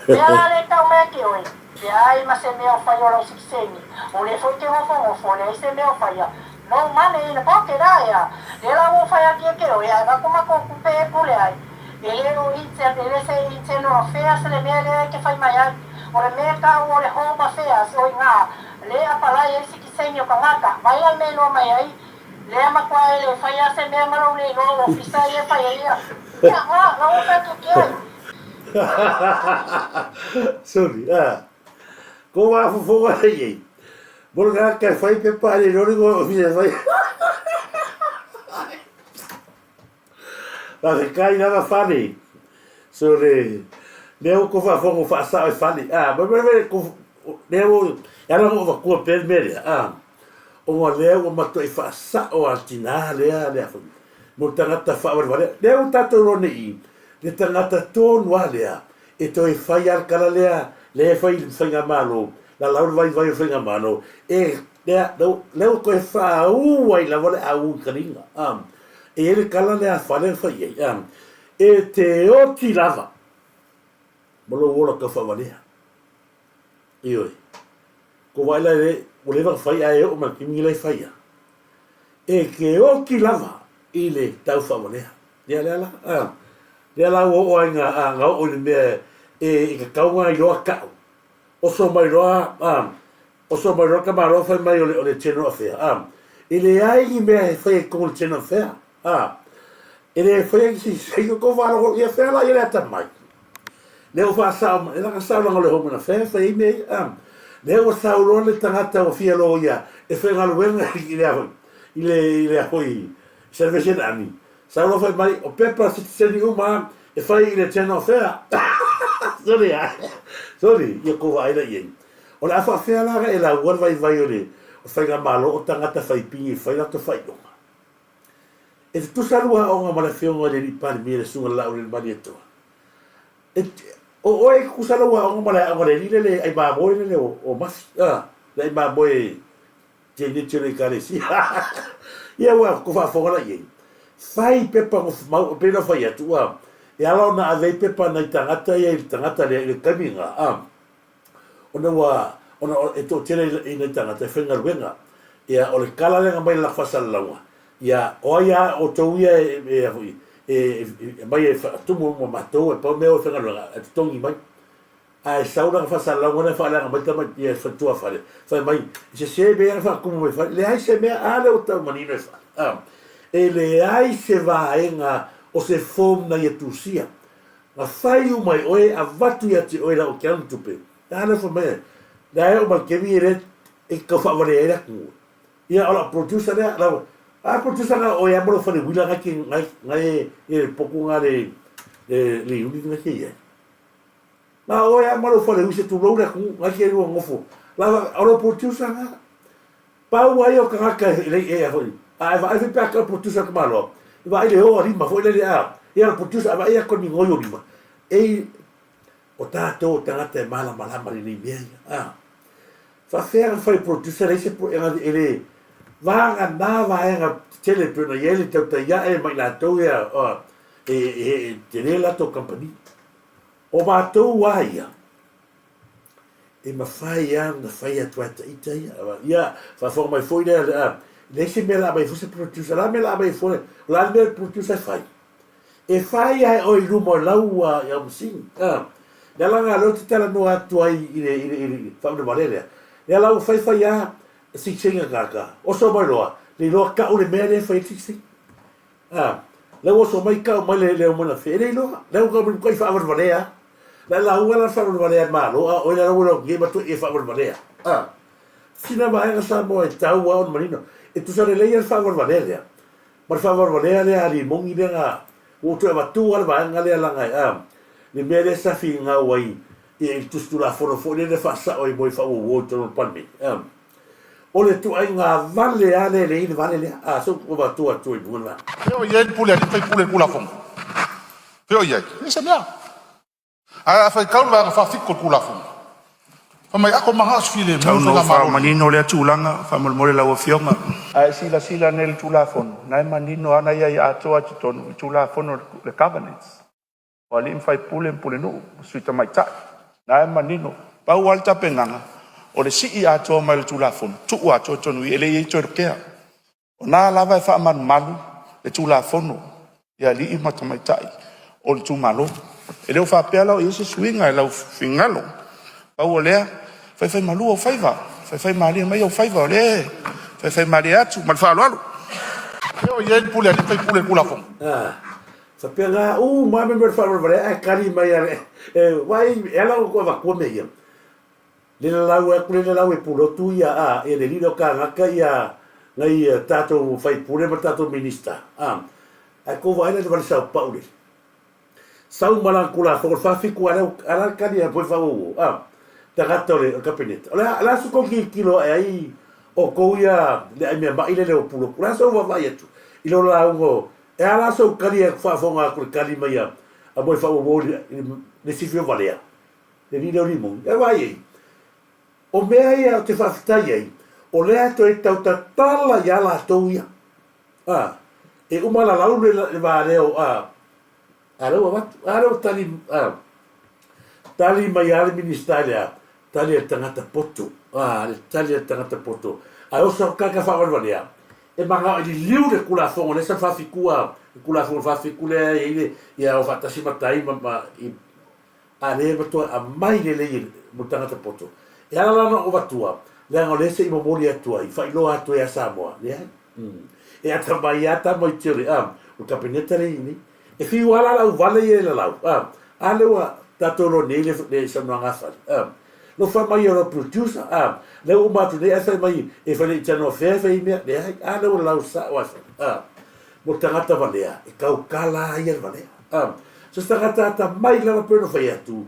Mea la le tau mai ke oe. Leai ma se mea o fai o lau sikiseni, o le foi te nofonofo, leai se mea o faia. No money in the pocket, aea. Lea la ua fai atu ia te oe, ae avatu matou tupe e pule ai. E le o inter, e le se internal affairs le mea lea e te fai mai ai. O le mea e tau o le home affairs, o iga, le apalai ai sikiseni o tagata. Vai la le mea e iloa mai ai, lea matua e le fai a se mea ma lou le iloa o ofisa ia e fai ai ia. Ia, a, la ua fai atu te oe. Sorry, ah. Ko wā fofoga nei ei. Mo le ngā kai whai pepa ale rori ko ofisa e whai. Nā te kai nana whane. So le, mea o ko whaafongo whaasao e whane. Ah, me me me, ko, mea o, e ala ngo wakua pēr mea lea. Ah, o ngā lea ua matua i whaasao a tina lea, lea whai. Mo tangata whaaware Lea o tātou rone i, Le tangata tonu a lea e toe whai a kala lea, lea e whai i le Faigamalo, la lau le vaivai o le Faigamalo, e, lea, lea, lea ua toe whaaū ai lava le aū i kalinga, a, e i ai le kala lea a fale na whai ai, a, e te oti lava ma lou ola tau whaavalea. Ioe. Ko wai la e, ua leva na whai ae e oo mai le taimi la e whai a. E ke oti lava i le tau whaavalea. Ia lea la, a, lea la ua oo ai nga, a, nga oo i le mea e, i ka kauga i loa ka'u. Oso mai loa, a, oso mai loa ka Malo fai mai o le, o le General Affair, a. E leai ni mea e fai ai totonu o le General Affair, a. E le fai ai si, si ko faalogo ia fea la ia le atamai. Lea ua faasao mai, e laka sao langa o le Home Affair fai ai mea ia, a. Lea ua sau loa le tagata ua fia loia e faigaluega i le a foi, i le, i le a foi, Salvation Army. Sau loa fai mai, o pepa sitiseni uma e fai i le General Fair. Sorry ah. Sorry, ia kou vaai la i ai. O le a faafea la e laua le vaivai o le faigamalo o tagata fai pigi e fai latou faailoga. E tutusa lua aoga ma le afioga i le Alii Palemia le Susuga Laauli Malietoa. E, o oe e tutusa lou aoga ma le aoga a le alii lea le ai mamoe lea le o Mafi. Ah, le ai mamoe Tēnei o le ekalesia. Ia ua ko faafofoga la i ai. Fai pepa ngo mau pei ona fai atu ua e ala ona ave ai pepa nai tagata ia i le tagata lea i le taimi lena a ona ua ona e toatele i nai tagata e faigaluega ia o le kala lea na aumai i le lako faasalalauga ia o ai a outou ia e e foi e aumai e faatumu ma matou e pau mea o e faigaluega e totogi mai. Ae sau lana faasalalauga lea faaleaga mai tama ia faletua fale, fai mai, e sese mea ia na faatumu mai fale, leai se mea, a lea ua tau manino e fale. A, e leai se vaega o se form na ia tusia. Na fai uma e oe, avatu ia te oe lau account tupe. A lea fai mai, lea e oo mai le taimi e le e tau faavalea ai le atunuu. Ia o lau producer lea, lau, a producer na oe a ma lou fale uila ngai ke ngai ngai e poku nga le le le unit ngai ke iai. Na oe a ma lou fale ui se tulou le atunuu, ngai ke lua nofo. Lava, o lou producer na. Pau ai o tagata e lei e a foi. A e vaai foi pe a tau producer ka maloa. E vaai le o a lima foi lele a. Ia le producer a vaai a koni ngoi o lima. Ei, o tātou o tagata e malamalama i lenei mea ia. A. Faafefea na fai producer leai se e le. Vagana vaega tetele e pei ona i ai le tautai ae ma i latou ia e tele latou kamupani. O matou lava ia, e mafai lava ona fai atu lava e ita ia. Ia, faafofoga mai foi lea, e leai se mea o le a aumai fua se producer. O le a le mea o le a aumai fua? O le a le mea le producer e fai? E fai lava e oe i luma o lau au masini. O le ala lena o lea ou te talanoa atu ai i le, i le, i le faauilavale lea. Lea la ua fai fai lava sigisigi tagata, oso mai loa, le iloa tau le mea lea e fai ai le sigisigi. A, la ua oso mai tau mai le le aumana fe, e le iloa. La ua tau mai matua i faavalevalea lava. La e lauga la le faavalevalea a le Malo, a o oe la ua iloa atu nei matua i e faavalevalea. A, sina vaega Samoa e tau lava ona manino. E tusa lelei lava le faavalevalea lea, ma le faavalevalea lea a Limoni lea na ua ou toe avatua lava le vaega lea leaga e, a, le mea lea sa finau ai i le Tusi Tulafono foi lea na faasao ai mo e faauauo i totonu o le Palemene. A, o le ituaiga vale lava lea e leai le vale lea. A, se ua avatua atu i luga le vaega. Fea o i ai le pule a alii ma faipule i le Tulafono? Fea o i ai? E leai se mea. Ae a faitau le vaega 47 o le Tulafono, fai mai a tou mananao e filemu Tau le ina ou faigamalo lenei. faamanino lea tulaga faamolemole lau Afioga. A e silasila nei i le Tulafono, o na e manino lava na i ai atoa i totonu i Tulafono o le Governance, o alii ma faipule ma pulenuu ma sui tamaitai. O na e manino. Pau lava le tapenaga, o le sii atoa mai o le Tulafono, tuu atoa i totonu i i, e le i i ai toe lotea. O lena lava e faamalumalu le Tulafono i alii ma tamaitai o itumalo. E le o faapea la o i ai se suiga i lau finagalo. Pau o lea, faifaimalu ou faiva, faifaimalie mai ou faiva o lea e faifaimalie atu. Ma le faaaloalo. Fea o i ai le pule a alii ma faipule i le Tulafono? A, faapena uma lava mea o le faavalevalea ae tali mai lava le, e, vaai, e ala ona toe avatua mea ia, le lalau atu le lalau e pulotu ia, a, ia le lilo tagata ia, nai tatou faipule ma tatou Minista, a, ae tou vaai la i le vale saopau lele. Sau ma lana Tulafono i le 47 a lea a la le tali a Poe Faaauau a tagata o le Kapeneta. O le a, o le a se tou tilotilo ae ai outou ia le aimeamai lele o Pulotu? O le a sou vaavaai atu i lou lauga o, e a la sou tali atu faafofoga atu i le tali mai a Moe Faaauau i le sifi o Valea, le alii lea o Limoni? E vaai ai. O mea ia ou te faafetai ai, o lea e toe tautatala ia latou ia. A, e uma lalau le, le va lea o, a, a lea ua avatu, a lea ua tali, a, tali mai lava le Minisita i le a, tali a le tagata poto, a, le tali a le tagata poto. Ae oso atu tagata faavalevalea, e manao e liliu le Tulafono lea sa faafitua, le Tulafono 47 lea e i ai le, ia o faatasi matai ma, ma, i, A lea e matua aumai lelei e mo le tagata poto. E ala la ona ou avatua, leaga o lea se i momoli atu ai, faailoa atu ai ia Samoa, leai. E atamai lava tamaiti o le, a, o le Kapeneta lea e i ai nei. E fiu lava la le auvale ia e lalau, a, a lea ua tatou iloa nei le, le saunoaga a Fale, a. Lofa mai o lau producer, a, lea ua uma atu nei ae fai mai e fai le i talanoa fea e fai ai mea, leai, a lea ua lalau sao lava e Fale, a. Mo le tagata valea, e tautala a ia le valea. A, so se tagata atamai lava pei ona fai atu,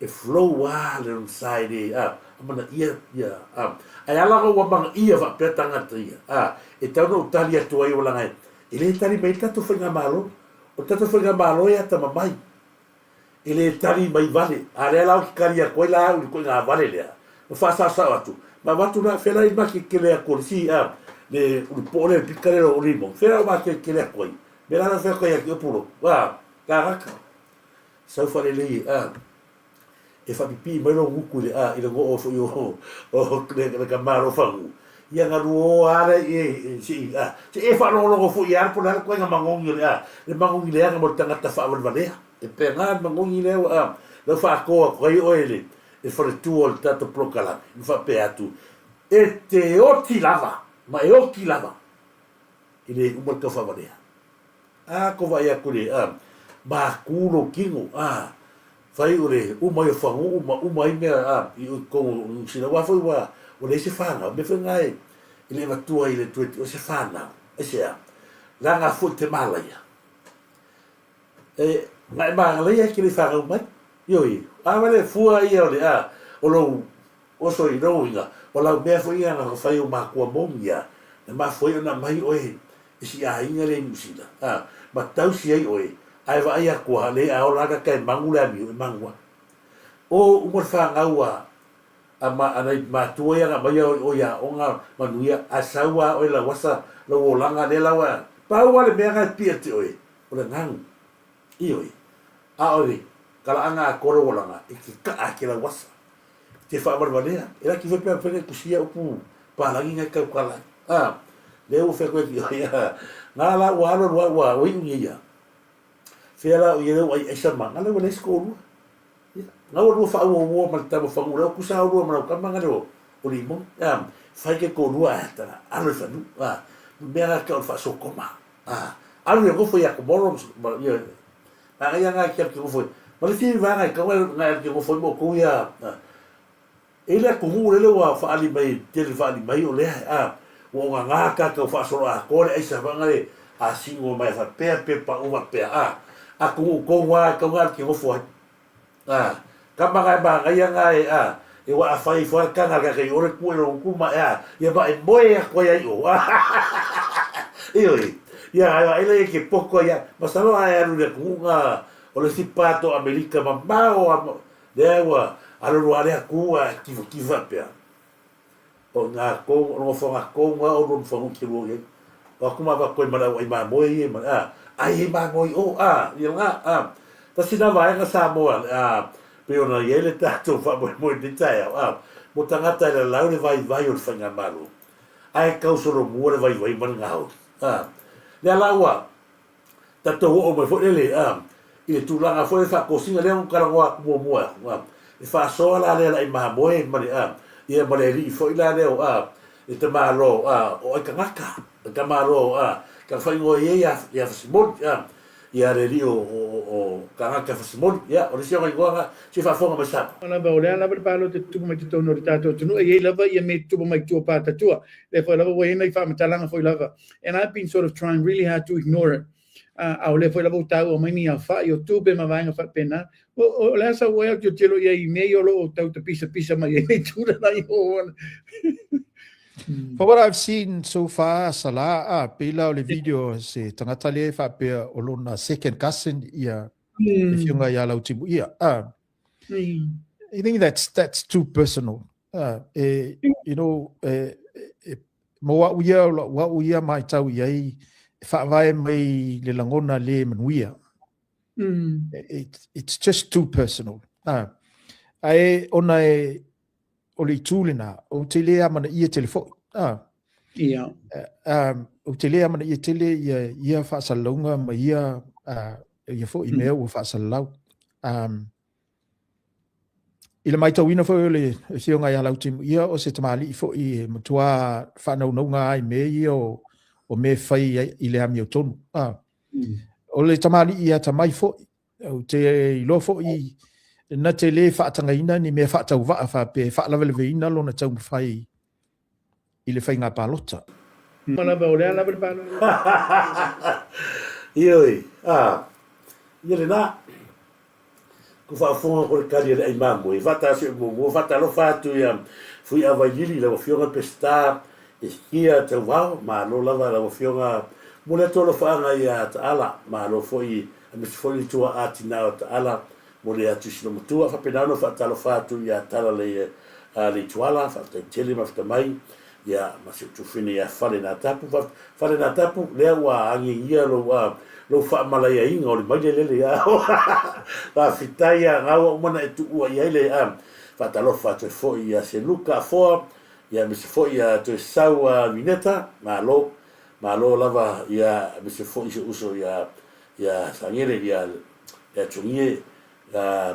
e flow a le lona sa e le, a, amanaia ia, a. Ae ala ona ua amanaia faapea tagata ia, a, e tatau ona ou tali atu ai ua leaga e le tali mai ai le tatou faigamalo. O le tatou faigamalo e atamamai. E le tali mai vale. A lea la ou te tali atu ai la au i le ituaiga vale lea, ma faasaosao atu, ma avatu la, fea la i makekele atu o le si, a, le ulupo lea, le pika lea o limon, fea la o makekele atu ai? Mea la la fai atu ai ia te oe Pulotu, a, tagata, sau faalelei e, a, e faapipii mai lou gutu i le, a, i le goo foi o, o le, le tamalofagu, ia na luoa lea i e, se i, a, se i e faalogologo foi ia po o le a le ituaiga magogi o le, a, le magogi leaga mo le tagata faavalevalea. E pena le magogi lea ua, a, lea ua faatoa atu ai oe i le, le faletua o le tatou polokalame, ma faapea atu, e te oti lava, ma e oti lava, e le uma le tau faavalea. A ko vaai atu i le, a, maku lou tino, a, fai o le uma ai o Fagu'u ma uma ai mea, a, i o i totonu o Niu Sila, aua foi ua, ua leai se fanau. O mea foi na e, e le avatua i le toe o se fanau. Aisea? Leaga foi te malaia. E, na e malaia e te le i fanau mai. Ioe, a vale fua ia o le, a, o lou, Oso i lou uiga, o lau mea foi ia na fai ou makua moni ia, na mafua ai ona aumai oe i si aiga lea i Niu Sila, a, ma tausi ai oe, ae vaai atu a, le a ola lava ta e magu le amio, e magu lava. O uma le fanau a, A ma, a nai matua ia na aumaia oe i aoga manuia, ae sau lava oe lauasa lou olaga lea la ua, pau lava le mea na e pia te oe, o le ganu. Ioe. A o le talaaga atoa lou olaga, e te kaa e te lauasa. E te faavalevalea. E laki foi pe a mafai ona e tusia upu palagi na e tautala ai. A, lea ua fai atu ai ki oe, a, na la ua alu alu lava ua, ua iu nei ia. Fea la o i ai lea ua ai aisa ma, na lea ua leai se toalua. Ia, na ua lua faauouoa ma le tama fanuu lea ua tusa oulua ma lau tama na lea o Limoni. A, fai ke toalua ae tala, alo i fanuu. A, mea na tau o le faasokoma. A, alu ia nofo ia Komoro ma, ia, manaia na e te alu te nofo i, ma le isi vaega e tatau ona e alu te nofo ai ma outou ia, a, E i le atunuu lele ua faaali mai tele faaali mai o lea a ua ogaga tatou faasolo atoa le aisa faga le asino mai faapea pe pau faapea a atunuu tonu a e tatau ona alu te nofo ai a kama na e manaia na e a e ua a fai ifo a le taga a le tagata i o le tu e lou utu ma e a ia ma e moe atu ai ai o ioe ia ae vaai la ia ke poto ai a masalo a e alu i le atunuu na o le isi part o Amerika mamao a Lea ua alualu lava le atu ae tivotivo faapea, o ina tou, o le nofoaga tonu lava oulua ma Fagu'u te lua i ai. O atu ma avatu ai ma le au ai mamoe ia ma le, a, ai ai mamoe i o, a, ia lena, a. Tasi lena vaega Samoa, a, pei ona i ai le tatou faamoemoe i lenei taeao, a, mo tagata e lalau le vaivai o le faigamalo, ae tau solomua le vaivai ma le gaoli, a. Lea la ua tatou oo mai foi lele a i le tulaga foi le faatosina lea na ou talanoa atu muamua atu a e faasoa la lea lai mamoe ma le a ia ma le alii foi la lea o a le tamaloa a o Aikagata le tamaloa a ka faaigoa i ai ia Fasimoli a ia le alii o Kagata Fasimoli ia o le isi ona igoa na se faafofoga mai Samoa. Lava, o le a lava le palota e tutupu mai totonu o le tatou atunuu, e i ai lava ia mea e tutupu mai tua patatua. Lea foi lava ua i ai nai faamatalaga foi lava. And I've been sort of trying really hard to ignore it. A o lea foi lava ua taua mai ni aofai o tupe ma vaega faapena. O le a sau ai au tilotilo i ai i mea ia o lo o tau tapisapisa mai ai nei tulaga i o ona. For what I've seen so far, Salah, ah, pei la o le video se tagata lea e faapea o lona second cousin ia le afioga ia Lautimuia. Ah, I think that's too personal. Ah, e, you know, e, e, mo au ia, o lau au ia matau i ai, e faavae mai le lagona le manuia. It's just too personal. Ah, ae ona e, o le itu lena, ou te le amanaia tele foi. Ah. Ia. Ou te le amanaia tele ia, ia faasalalauga ma ia, ia foi mea ua faasalalau. I le matauina foi o le afioga ia Lautimuia, o se tamalii foi e matua faanaunauga ai mea ia o mea e fai i le amiotonu. Ah. O le tamalii atamai foi, ou te iloa foi na te le faatagaina ni mea faatauvaa faapea e faalavelaveina lona taumafai i le faiga palota. Lava, o le a lava le palota. Ioe, a, ia lena. Ko faafofoga ko le tali a le ai mamoe. Faatasi o muamua, faatalofa atu ia Fuiavailili, lau Afioga Peseta Esikia Tauvao, malo lava lau Afioga mo le atu alofaaga ia Taala, malo foi aemaise foi le tuaa tina o Taala mo le atu i si matua. Faapena ona faatalofa atu ia Tala le Leituala, faafetai tele mafata mai ia ma si ou tufine ia Falenatapu. Falenatapu, lea ua agiagia lou, lou faamalaiaina o le maile lele ia. Faafetai ia na ua uma ona e tuua i ai le faatalofa atu ai foi ia Seluka Afoa, ia aemaise foi ia Toesau Vineta, malo, malo lava ia aemaise foi si ou uso ia ia Sagele ia Leatugie,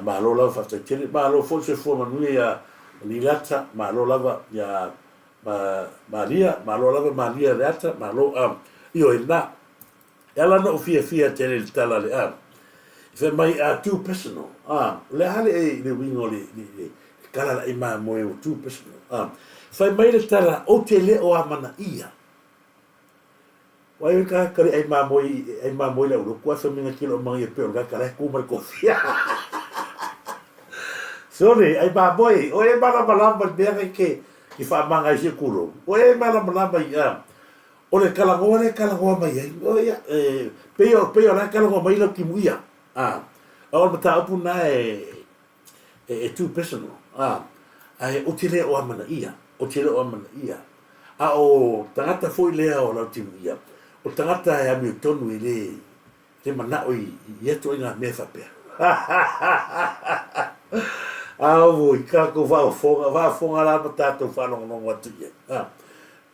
malo lava faafetai tele. Malo foi le soifua manuia ia Lilata, malo lava ia Malia, malo lava Malia Leata, malo a ioe lena. E ala ona ou fiafia tele i le tala a le a. E fai mai a too personal, a o le a le le uiga o le le tala a le mamoe ua too personal, a. Fai mai le tala ou te le o amanaia. Wai o ka kare ai mamoe ai mamoe le aulotu ae fai mai na kilo o manaia pei o le tagata la e tu ma le kofi. Sorry, ai mamoe, o e malamalama i le mea nei ke i faamaga ai si kulou. O e malamalama i a o le talanoa lea e talanoa mai ai. O ia, e pei o pei o la e talanoa mai lau timuia. A, o le mataupu na e e too personal. A. Ae ou te le o amanaia, ou te le o amanaia. A o tagata foi lea o Lautimuia, o tagata e amiotonu e le, le manao i ia ituaiga mea faapea. Auoi, tatou faafofoga, faafofoga la ma tatou faalogologo atu i ai. A,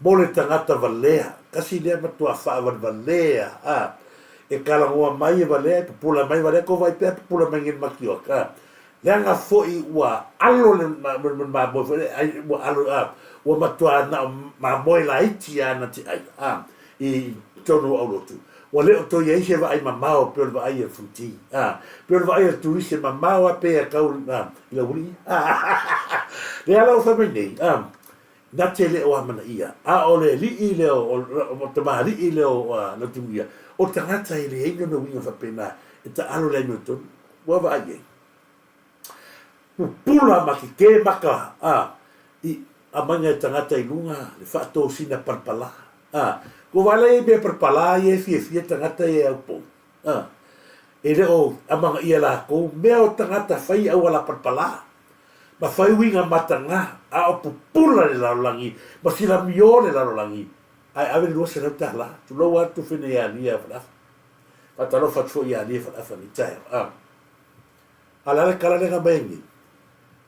mo le tagata valea, tasi lea matua faavalevalea, a, e talanoa mai e valea, e pupula mai valea, tou vaai pea pupula mai nei le matioka, a, Leaga foi ua alo le mamoe foi lea, ai, ua alo, a, ua matua na o mamoe laiti lava na te ai, a, i totonu o aulotu. Ua le o toe i ai se vaai mamao pei o le vaai a le Fonti, a, pei o le vaai a le turisi e mamao lava pe a tau a, i lau alii. A, lea la ua fai mai nei, a, na te le o amanaia, a o le alii lea o, o, o tamalii lea o Lautimuia, o tagata e leai ni ona uiga faapena e taalo i le amiotonu. Ua vaai i ai. Pupula ma kekē maka, a, i aumaiga e tagata i luga le faatosina palapala, a. Kua vaai la i ai mea palapala ia e fiafia tagata ia e aupou, a. E le o amanaia e lakou mea o tagata fai auala palapala, ma fai uiga mataga, a o pupula le lalolagi ma silamio le lalolagi, ae ave le 200 tala, tulou lava le tufine ia Lia Faleafa. Faatalofa atu foi ia Lia Faleafa i lenei taeao, a. A o le a le tala lea na aumai ai nei?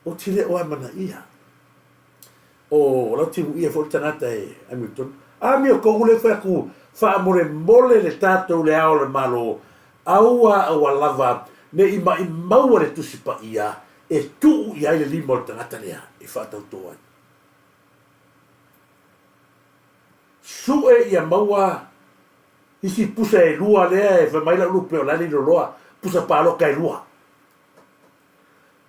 Ou te le o amanaia. O Lautimuia foi le tagata e amiotonu. Amiotonu lea e fai atu, faamolemole le tatou le Ao o le Malo, aua aua lava ne i maimaua le Tusi Paia e tuu i ai le lima o le tagata lea e faatauto ai. Sue ia maua Isi pusa e lua lea e fai mai lau lupe o la e liloloa pusa palota e lua.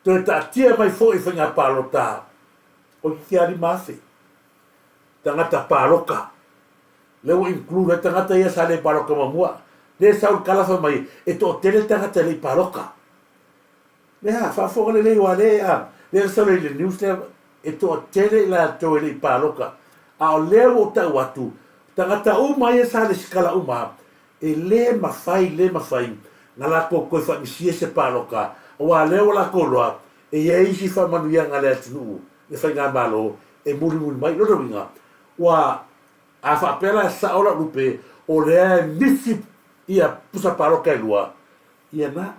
Toe taatia mai foi i faiga palota o iti a 5,000 tagata palota. Lea ua include ai tagata ia sa le palota muamua. Lea e sau le tala fai mai e toatele tagata e le i palota. Lea, faafofoga lelei aua lea a, lea na sau i le news lea, e toatele i latou e le i paloka, a o lea ua ou tau atu, tagata uma ia sa lesitala uma, e le mafai, le mafai na latou toe faamisia se paloka, aua lea ua latou iloa, e i ai isi faamanuiaga a le atunuu, le faigamalo, e mulimuli mai. Lona uiga, ua, a faapea la e sao lau lupe, o lea e misi ia pusa paloka e lua, ia na.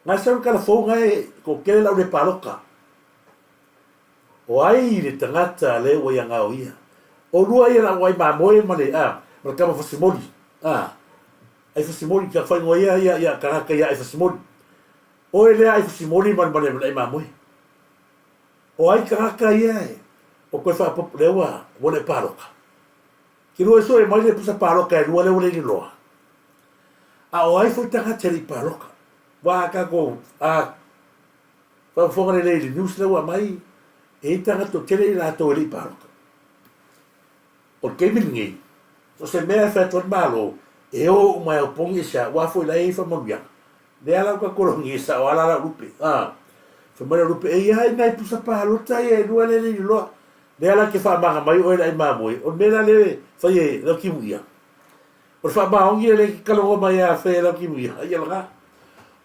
Ngai sau le tala fou ngai ko kele lau le paloka. O ai le tagata le ua ia ngao ia. O lua ia lau ai mamoe ma le a ma le kama fasimoli. A ai fasimoli ka whaingoa ia ia ia tagata ia ai fasimoli. O e lea ai fasimoli ma le ma le ma le ai mamoe. O ai tagata ia e o koe whaapopo le ua ua le paloka. Ke lua e sue mai le pusa paloka e lua le ua le loa. A o ai foi tagata e le i paloka? Ua a tatou a faafofoga lelei i le news lea ua aumai, e i ai tagata toatele i latou e le i paloka. O le taimi lenei, so o se mea e fai atu ai le Malo, e o uma e aupogi e se a, aua foi la e i ai faamanuiaga. Lea la ua tatou logi e sao lava la lau lupe. A, fai mai lau lupe, e i ai nai pusa palota ia e lua lea e le i loloa. Lea la e te faamaga mai oe le ai mamoe, o le mea la lea e fai e Lautimuia, O le faamaoni e le talanoa mai ia fe Lautimuia, ia lena.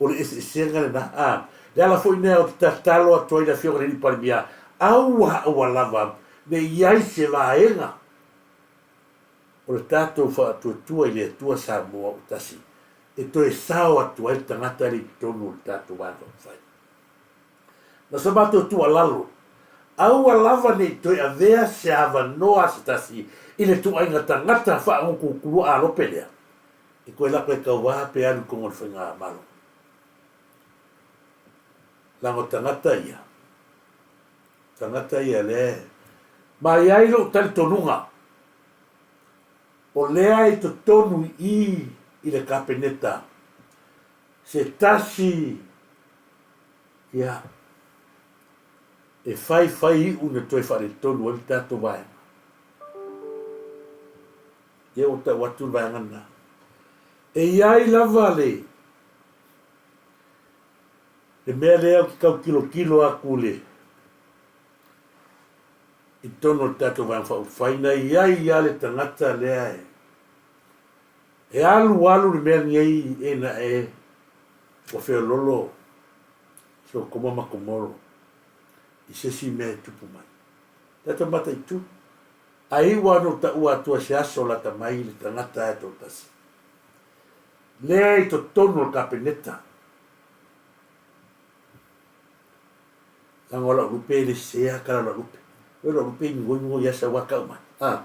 O le eseesega lena. A, le ala foi lea ou te tatalo atu ai i le Afioga i le Alii Palemia, aua aua lava ne i i ai se vaega o le tatou faatuatua i le Atua Samoa ua tasi e toe sao atu ai le tagata lea i totonu o le tatou Vaega Faaupufai. Na so matou tuualalo, aua lava ne i toe avea se avanoa se tasi i le tuaiga tagata faagutugutu alope lea, e toe lako e tauā pe alu i totonu o le faigamalo. Leaga o tagata ia, tagata ia lea e ma e i ai lou talitonuga, o lea e i totonu i i i le Kapeneta se tasi Ia, e fai fai iu na toe faaletonu ai le tatou vaega. Ia ua tau atu le vaega lena. E i ai lava le le mea lea ou te tau tilotilo atu le i totonu o le tatou Vaega Faaupufai, na i ai lava le tagata lea e E alu alu le mea lenei e na e ua feololo Sokoma ma Komoro. I se isi mea e tupu mai. Tatou mataitu, ai ua ano taua atua se aso lata mai le tagata ae toatasi. Lea i totonu o le Kapeneta. Leaga o lau lupe e le sese a kala o lau lupe. Oi lau lupe i migoi migoi asa ua kau mai. A.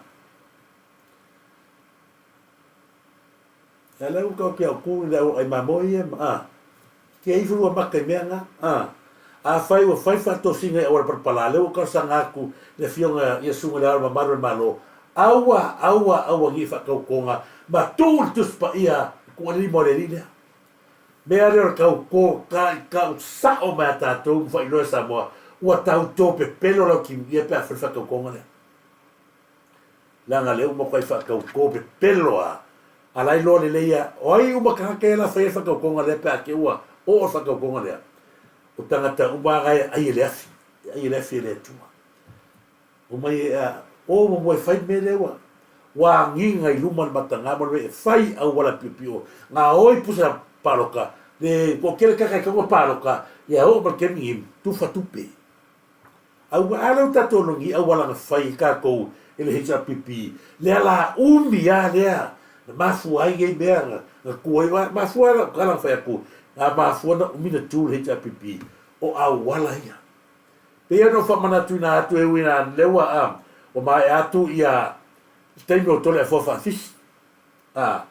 Ia lea ua kau ke au ku le au ai mamoe ia ma a. Ke ai fulu maka i mea nga. A. Afai ua fai faatosina i auala palapala, lea ua talosaga atu le Afioga ia Susuga i Le Ao Mamalu o le Malo, aua, aua, aua nei faatautoga ma tuu le Tusi Paia i tuualilima o le Alii lea. Mea lea o le tauto taitau sao mai a tatou ma faailoa e Samoa, ua tauto pepelo lau timuia pe a fai le faatautoga lea. Leaga lea ua matuai faatauto pepelo a, a la iloa lelei a, o ai uma tagata ia la fai ai le faatautoga lea pe a te ua oo le faatautoga lea, o tagata uma a e ai e le afi, e ai e le afi e le Atua. Omai e a, o muamua e fai le mea lea ua, ua agiga i luma le mataga ma le mea e fai auala piopio, gaoi pusa paloka, le toatele tagata e tatau ona paloka, ia oo mai le taimi lenei, tufa tupe. Aua a lea ua tatou logi auala na fai e tatou e le HRPP, le ala umi a lea na mafua ai nei mea na na tu ai, ua mafua lau tala na fai atu, na mafua na umi na tu le HRPP, o auala ia. Pei ona ou faamanatuina atu e ui ina lea ua a ua maea atu ia le taimi o Toleafoa Faafisi, a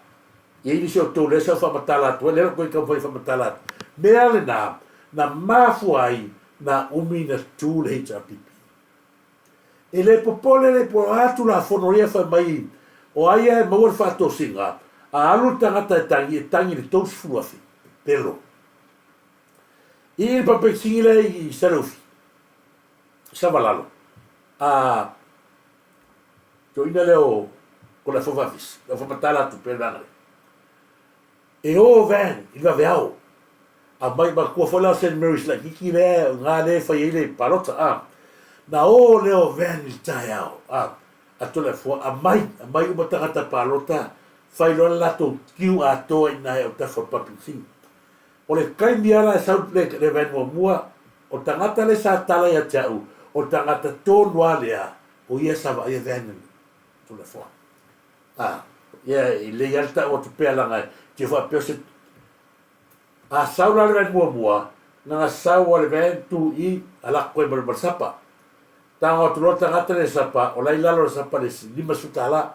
i ai nisi o outou lea sa ou faamatala atu ai, lea ou toe taumafai e faamatala atu, mea lena na mafua ai na umi na tu le HRPP. E le popole le po o a Tulafono ia fai mai o ai a e maua le faatosina, a alu le tagata e tagi, e tagi i le 30,000, pepelo. I le papeisini lea i Saleufi, i Savalalo, a toeaina lea o Toleafoa Faafisi, lau faamatala atu pea le vaega lea. E o van i le vaveao, aumai, manatua foi la o Saint Mary's laitiiti lea, o i ina lea e fai ai le palota, a. Na o lea o van i le taeao, a, a Toleafoa, aumai, aumai uma tagata palota, fai loa le latou queue atoa i ina i autafa o le papeisini. O le taimi lava la e sau le, le van muamua, o le tagata lea sa tala ia te au, o le tagata tonu lava lea, o ia sa vaaia van a Toleafoa. A, ia, e lelei lava le tau atu pea leaga e te faapea o se... A sau la le van muamua, na ona sau lava le van tu i, alu atu ai ma le sapa. Tago atu loa le tagata lea i le sapa, o la e i lalo o le sapa le $50.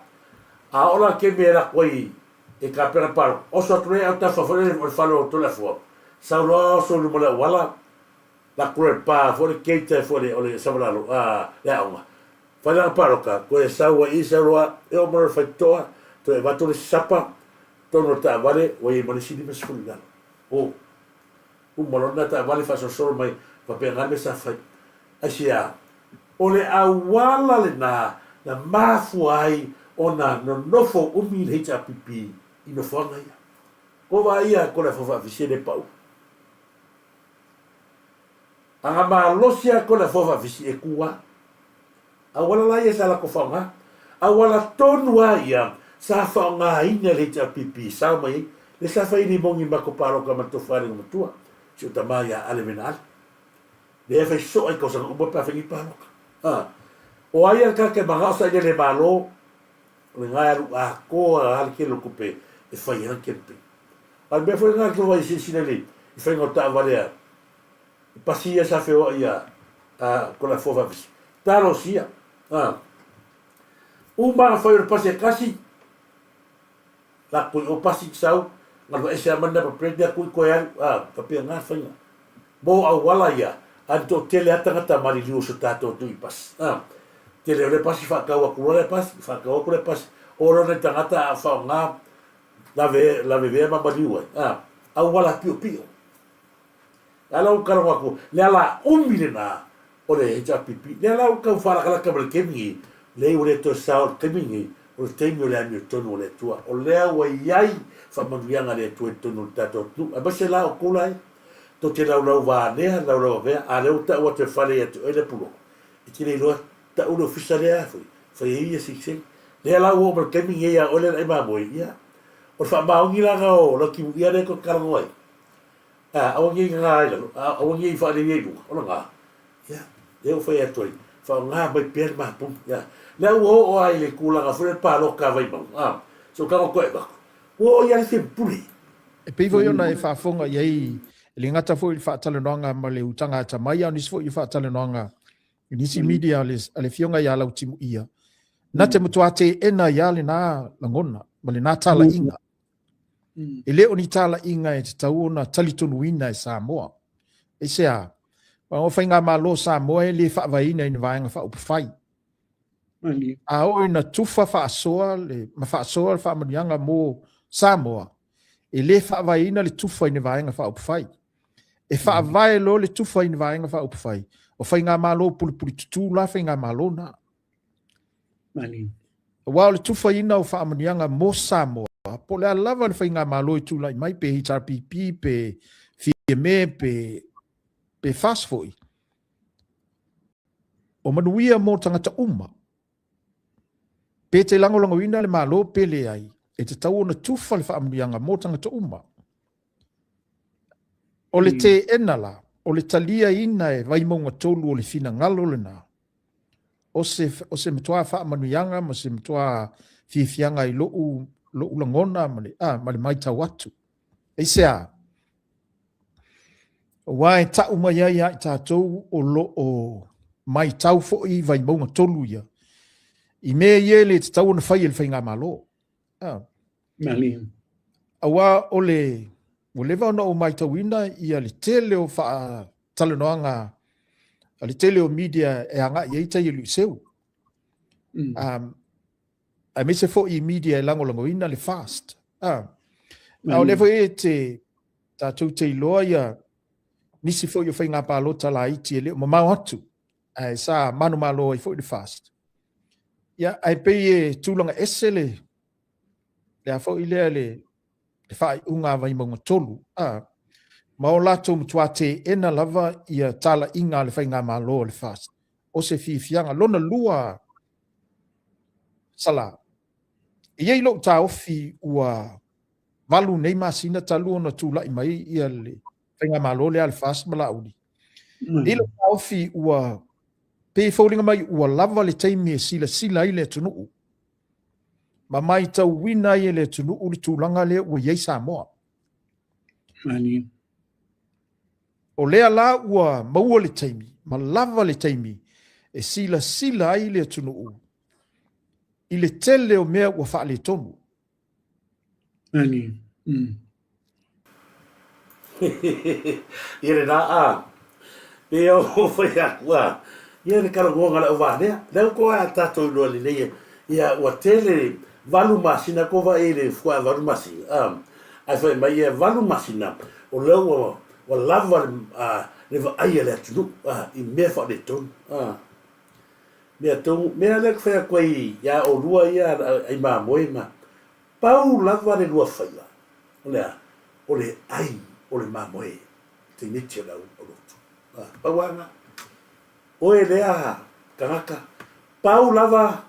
A oo la i le taimi e alu atu ai e tapena palota, oso atu loa i autafa foi lele o le fale o Toleafoa, sau loa oso i luma o le auala, alu atu loa i le pa foi le gate foi o le Savalalo, le aoga. Fai lana palota, toe sau ai i, sau loa, e oo mai loa i le faitotoa, toe avatu le isi sapa, totonu o le taavale, ua i ai ma le isi 50 i lalo. Oh. Uma loa lena taavale faasolosolo mai, faapena le mea sa fai. Aisea? O le auala lena na mafua ai ona nonofo umi le HRPP i nofoaga ia. Ko vaaia ko le afa faafisi e le pau. Aga malosi a ko le afa faafisi e ku a. Auala la ia sa latou faaaoga. Auala tonu a ia sa faaaogaina e le HRPP sao mai ai le sa fai limoni i matou paloka ma le tofa a le matua si o tama ia Ale Vena Ale. Lea e fai soo ai tausaga uma pe a fai ni paloka. A. O ai a le tagata e manao sailele malo, o lena e alu atoa a le tele o tupe e fai ai lana campaign. A o le mea foi lena tou vaai silasila i le faiga o taavale a pasi ia sa feoai a Toleafoa Faafisi. Talosia. A. Uma ona fai o le pasi e tasi, Latou i o pasi sau, galu ese lava mai le number plate lea tui toe alu, a, faapena le faiga. Mo auala ia, a ni toatele lava tagata maliliu o si o tatou atunuu i pasi, a. Tele o lea pasi faatau atu loa lea pasi, faatau atu lea pasi, o loa nai tagata a faaaoga lave, lavevea ma maliu ai, a. Auala piopio. A la ua talanoa atu, le ala umi lena o le HRPP. Lea la ua tau faalakalaka ma le taimi nei, leai ua le toe sao i le taimi lenei, o le taimi o le amiotonu o le Atua. O lea ua i ai faamanuiaga a le Atua i totonu o le tatou atunuu, aemaise la outou la ia, tou te laulau vaanea, laulau avea, a lea ua tau atu e fale ia te oe le puloku, e te le iloa tau le ofisa lea foi, fai ai ia silisili. Lea la ua oo mai le taimi lenei ia oe lea na e mamoe, ia, o le faamaoni la lena o lau timuia lea e toe talanoa ai. A, aua nei gaga ai lalo, a, aua nei faaleleia i luga, o lena. Ia. Lea ua fai atu ai, faaaoga mai pea le mapu. Ia, lea ua oo lava i le tulaga foi lea le palota a Vaimauga, a, se o tago toe avatu, ua oo i ai le Febule. E pei foi ona e faafofoga i ai, e le gata foi i le faatalanoaga ma le utaga atamai, a o nisi foi o faatalanoaga i nisi media a le, a le Afioga ia Lautimuia, na te matua teena ai lava lena lagona ma lena talaiga. E le o ni talaiga e tatau ona talitonuina e Samoa. Aisea? Aua o Faigamalo Samoa e le faavaeina i ni vaega faaupufai. A oo ina tufa faasoa le, ma faasoa le faamanuiaga mo Samoa, e le faavaeina le tufa i ni vaega faaupufai. E faavae loa le tufa i ni vaega faaupufai, o Faigamalo pulipulitutu la Faigamalo na. Aua o le tufaina o faamanuiaga mo Samoa, po o le a lava le faigamalo e tulai mai, pe HRPP, pe Fiame, pe, pe FAS foi, o manuia mo tagata uma. Pe te lagolagoina le Malo pe leai, e tatau ona tufa le faamanuiaga mo tagata uma. O le teena la, o le taliaina e Vaimauga 3 o le finagalo lena, o se, o se matua faamanuiaga ma se matua fiafiaga i lo'u, lo'u lagona ma le, a, ma le maitau atu. Aisea? Aua e ta'u mai ai ia i tatou o lo'o maitau foi Vaimauga 3 ia, i mea ia e le tatau ona fai e le Faigamalo. A. Malie. Aua o le, ua leva ona ou maitauina ia le tele o faatalanoaga a le tele o media e agai i ai tai e Luiseu. Aemaise foi i media e lagolagoina le FAST. A o lea foi e te, tatou te iloa ia nisi foi o faiga palota laiti e le o mamao atu, ae sa manumalo ai foi le FAST. Ia, ae pei e tulaga ese le, le a foi lea le, le faaiuga a Vaimauga 3, a, ma o latou matua teena lava ia talaiga a le Faigamalo a le FAST. O se fiafiaga. Lona lua, Sala, e i ai lou taofi ua valu nei masina talu ona tulai mai ia le Faigamalo lea a le FAST ma Laauli. E i ai lou taofi ua, pei e foliga mai ua lava le taimi e silasila ai le atunuu ma maitauina ai e le atunuu le tulaga lea ua i ai Samoa. O lea la ua maua le taimi ma lava le taimi e silasila ai le atunuu i le tele o mea ua faaletonu. Mani. Mm. Ia lena a. Pe o fai atu a. Ia le talanoaga a le auvalea. Lea ua toe a tatou iloa lelei ia ua tele valu masina ko vaai i le fua'a valu masina a. Ae fai mai ia valu masina o lea ua ua lava le a le vaai a le atunuu a i mea faaletonu a. Mea tonu mea lea ou te fai atu ai ia olua ia ai mamoe ma Pau lava le lua faiva, o le a? O le ai o le mamoe, teineti o le aulotu. Pau lava lena. Oe lea tagata, pau lava,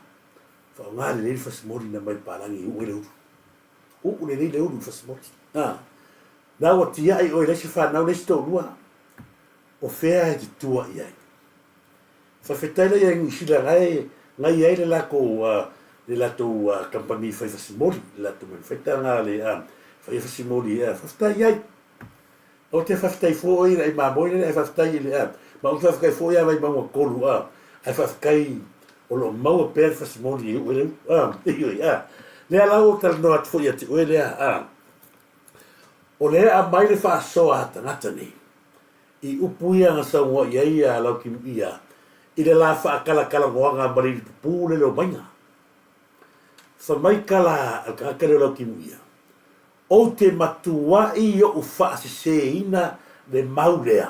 faaaoga lelei le fasimoli na mai palagi e uu ai le ulu. Uu lelei le ulu i le fasimoli. Na ua tiai oe i le isi fanau, le isi toalua, o fea e te tua i ai? Faafetai la ia Niu Sila na e na i ai le latou le latou kamupani fai fasimoli le latou manufacture na le faia fasimoli faafetai i ai. Ou te faafetai foi i le mamoe lea ae faafetai i le ma ou te faafetai foi ia Vaimauga 3 ae faafetai o lo o maua pea le fasimoli e uu ai le ulu lea la ua ou talanoa atu foi ia te oe lea o lea e aumai le faasoa a tagata nei I upu ia na saunoa i ai a Laukimuia i le la faakalakalanoaga ma le ilipupū lele o Maiga. Fai mai ka la a le tagata lea o Laukimuia, Ou te matuai ou faaseseina le mau lea.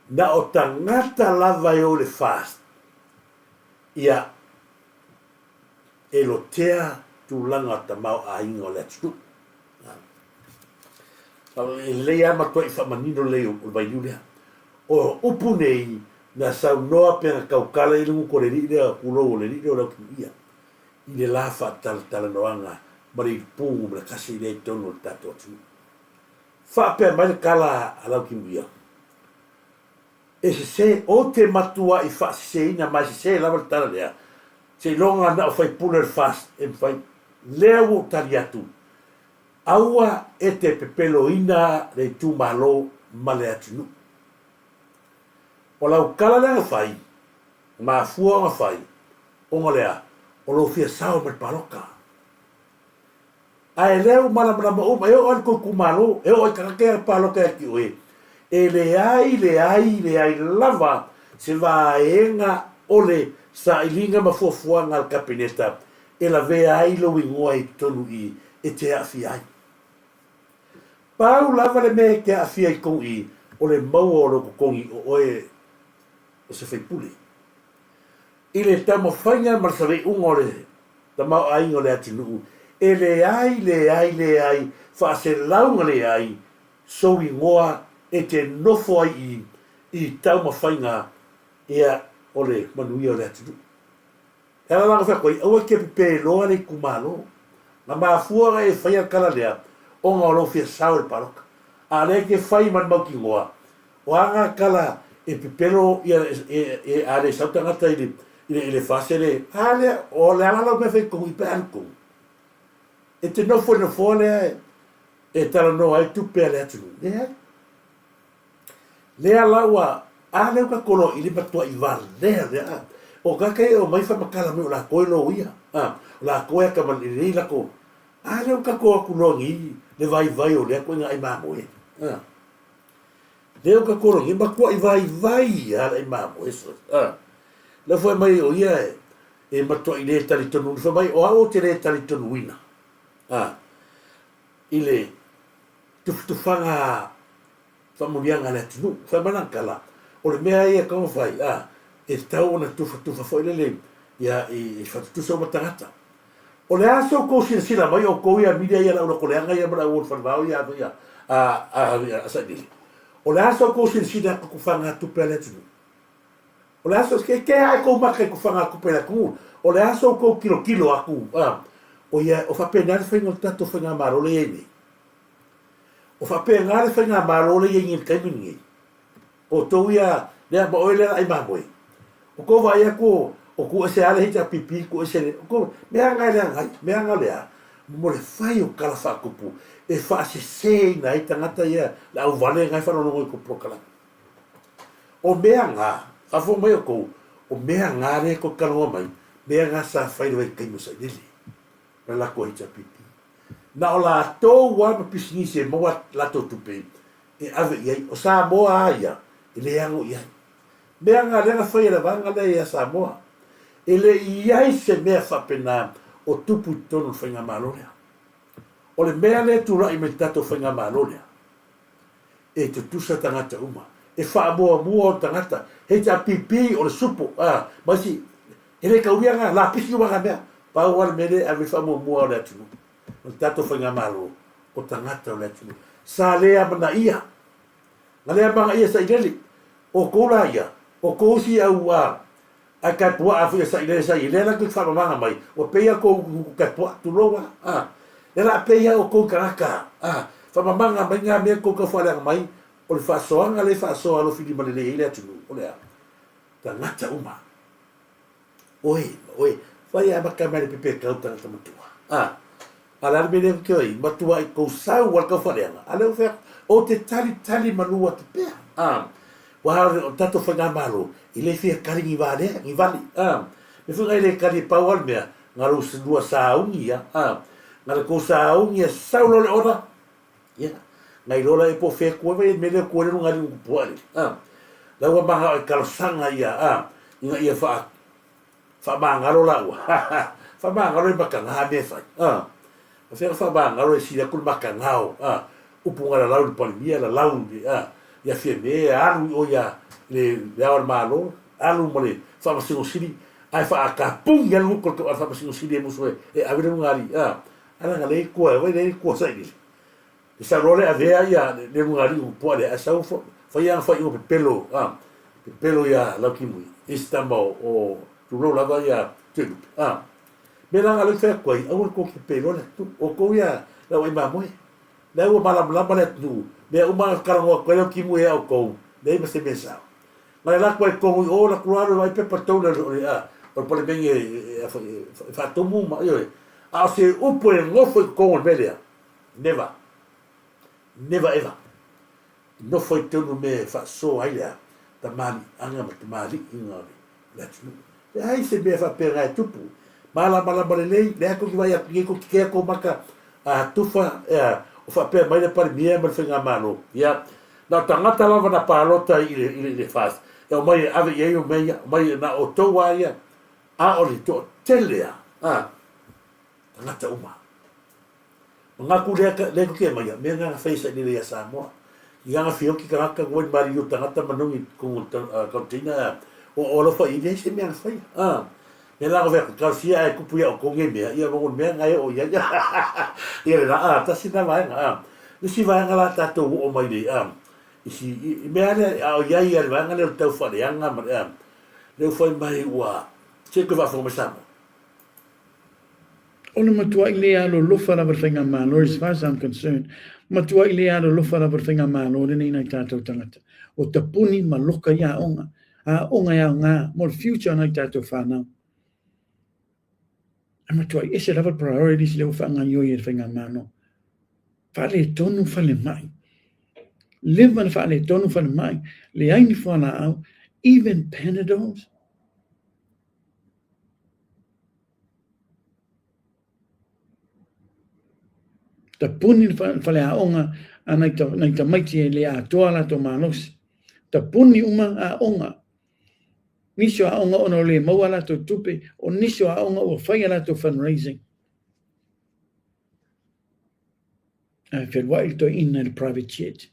Na o tagata lava e o i le FAST, ia e lotea tulaga tamaoaiga o le atunuu. E lelei lava matuai faamanino lelei o le vailiu lea. O upu nei na saunoa pe na tautala i le gutu o le alii lea, tulou o le alii lea o Laukimuia, i le la faatalatalanoaga ma le ilipu numera tasi lea i totonu o le tatou atunuu. Faapea mai le tala a Laukimuia. E sese, ou te matuaʻi faaseseina ma e sese lava le tala lea, seiloga na o faipule o le FAST e mafai. Lea ua ou tali atu, aua e te pepeloina le itumalo ma le atunuu. O lau kala lea na fai, na mafua ona fai, ona o le a? O lou fia sao ma le paloka. Ae lea ua malamalama uma, e oo lava i le tou itumalo, e oo lava i tagata ia na palota ia te oe, e leai, leai, leai lava se vaega o le sailiga ma fuafuaga a le Kapeneta e lavea ai lou igoa i totonu i i e te aafia ai. Pau lava le mea e te aafia ai totonu i i, o le maua o lou totogi o oe o se faipule. I le taumafaiga ma le saveiuga o le tamaoaiga o le atunuu, e leai, leai, leai, faaselauga leai sou igoa e te nofo ai i i taumafaiga ia o le manuia o le atunuu. E ala la ona fai atu ai, aua e te pepeloa le itumalo. Na mafua ona e faia le tala lea ona o lou fia sao i le palota. A o lea e te fai ma le mautinoa, o a ngā tala e pepelo ia e a le sau tagata i le i le fase le a lea o le ala lau mea fai tonu i pe alu tonu. E te nofo i le nofoa lea e talanoa ai tupe a le atunuu. Leai. Lea la ua, a lea ua tatou loa i le matuai valea lea, a. O tagata ia e omai faamatala mai o latou e loia, a, o latou e atamamai latou, a lea ua tatou o atu loa nei le vaivai o lea ituaiga ai mamoe, a. Lea ua tatou loa nei, matuai vaivai lava le ai mamoe, a. Lea foi mai o ia e matuai le talitonuina, fai mai o au ou te le talitonuina, a, i le tufatufaga faamanuiaga a le atunuu. Fai mai lana tala, o le mea ia e tatau ona fai, a, e tatau ona tufatufa foi lele ia i fatutusa uma tagata. O le a se outou silasila mai outou ia media ia le au lotoleaga ia ma le au falevao ia a a a Sailele. O le a se outou silasila i tufaga tupe a le atunuu? O le a se ke ke ae kou maka i tufaga tupe a le atunuu? O le a se outou tilotilo atu a o ia o faapena le faiga o le tatou faigamalo lea e i ai nei? O faapena le faigamalo lea e i ai nei i le taimi lenei. Outou ia, lea ma oe lea laai mamoe. O kou vaai atu o tuu ese lava le HRPP, tuu ese le, o kou, mea nga e leaga ai, mea nga lea, mo le fai o tala faatupu e faaseseina ai tagata ia, le auvale nga e faalogologo i kou polokalame. O mea nga, faafofoga mai outou, o mea nga lea e tou te talanoa mai, mea nga sa fai i le vaitaimi o Sailele ma le latou HRPP. Na o latou lava ma pisinisi e maua latou tupe e ave i ai. O Samoa a ia, e le ano i ai. Mea na lea na fai e le vaega lea ia Samoa. E le i ai se mea faapena o tupu i totonu o le Faigamalo lea. O le mea lea e tulai mai i le tatou Faigamalo lea, e tutusa tagata uma. E faamuamua ona tagata. HRPP o le supo, a, ma isi, e le taulia na, lapisi uma na mea. Pau lava le mea lea e ave i le faamuamua o le atunuu, o le tatou Faigamalo, o tagata o le atunuu. Sa le amanaia. Na le amanaia Sailele. O tou la ia, o tou isi au a, ai kai puaa foi a Sailele sa i, lea la tou te faamamaga mai, ua pei a tou gugu kai puaa, tulou a, a. Lea la pei a outou tagata, a, faamamaga mai nga mea tou tau faaleaga mai, o le faasoaga lea e faasoa alofilima lelei ai le atunuu, o le a? Tagata uma. Oe, oe, fai a maka mai le pepe kau tagata matua. A, a le a le mea lea te oi, matua i kou sau a le kau faleaga. A le o fea, o te tali tali manu atu pea. A, wa o tatou faigamalo, i le fia kali ni valea, ni vali. A, me fai ngai le kali e pau a le mea, nga lou lua sauni ia. A, nga le kou sauni ia sau lo le ona, Ia, ngai loa la e po fea kua vai mele kua le lunga liu pua le. A, la ua manga o kalosaga ia, a, ina ia wha, wha la ua. Wha mangalo e makanga me whai. A, a fea wha mangalo e sila kul makangao. A, upu ngā la lau le palimia, la lau, a, ia fia me, alu i o ia, le, le ao le malo, alu ma le wha sili, ai wha aka pungi alu ko to wha sili e muso e, e ave le lunga ali, a, ala nga le kua, vai le kua sa ili. E sau loa le avea ia le lugalii pua lea ae sau fai ana faaiuga pepelo a pepelo ia Lautimui i se tama o tulou lava ia Tuilupe a mea la lea fai atu ai aua le tou pepelo le atunuu outou ia le au ai mamoe la ua malamalama le atunuu mea uma na talanoa atu ai Lautimui ia outou leai ma se mea sao. Na le laku ai tonu i o laku loa alu e vaai pepa tou le o le a o le palemene e a foi e faatumu ma ioe. A o se upu e nofo i totonu o le mea lea, never. Never ever. Nofo i totonu o mea e faasoa ai le a tamaliiaga ma tamaliiga o le atunuu. Leai se mea faapena e tupu. Malamalama lelei, lea tou te vaai atu nei, tou te kea tou maka a tufa, ea, o faapea mai le Palemia ma le Faigamalo. Ia, na o tagata lava na palota i le, i le, i le FAST, e omai e ave i ai mea ia, omai na o outou lava ia, a o le toatele lava, a, tagata uma. Manatu lea lea tou te aumaia, mea na na fai e sailele ia Samoa. I lana fioki tagata ua ni maliliu tagata ma nongi totonu o le container o o alofa i leai se mea na faia. A mea la ove atu talosia ae tupu ia outou nei mea, ia o le mea na e oo i ai. Ia le la a tasi na vaega a. Isi vaega la tatou oo mai le a isi i mea lea a o iai ia le vaega lea o le tau faaleaga ma le a lea ua fai mai ua se i toe faafofoga mai Samoa. O le matuai le alolofa lava le Faigamalo, as far as I'm concerned, matuai le alolofa lava le Faigamalo lenei i nai tatou tagata. O tapuni ma loka i aoga, aoga e aoga mo le future o nai tatou fanau. E matuai ese lava le priorities lea ua faagaoioi e le Faigamalo. Faaletonu falemai. Leva na faaletonu falemai, leai ni fualaau, even Panadols. Tapuni le faleaoga a nai tamaiti e le atoa latou malosi. Tapuni uma aoga. Nisi o aoga ona ua le maua a latou tupe, o nisi o aoga ua fai a latou fundraising. Ae feluai le toeaina i le private jet.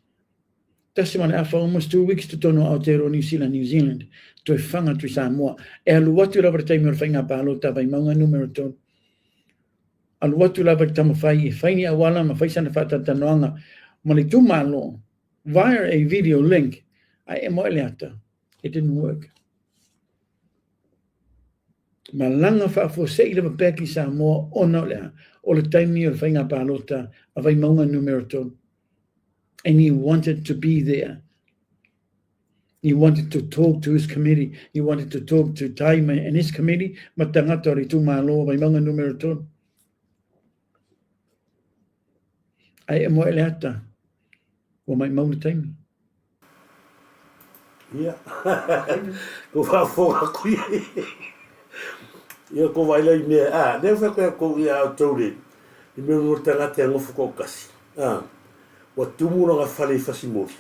1.5 almost 2 weeks totonu o Aotearoa Niu Sila, New Zealand, toe fanga atu i Samoa. E alu atu lava le taimi o le faiga palota a Vaimauga numera 3. Alu atu lava le taumafai e fai ni auala ma fai sana faatalatalanoaga ma le itumalo via a video link, ae emo ai le ata. It didn't work. Malaga faafuasei lava back i Samoa ona o le a? O le taimi o le faiga palota a Vaimauga numera 3. And he wanted to be there. He wanted to talk to his committee. He wanted to talk to Taima and his committee ma tagata o le itumalo o Vaimauga numera 3. Ae emo ai le ata, ua maimau le taimi. Ia, ko faafofoga atu ia. Ia, ko vaai lai mea, a, lea ua fai atu ai tou ia outou le, i mea o tagata e nofo toatasi. A, ua tumu lona fale i fasimoli.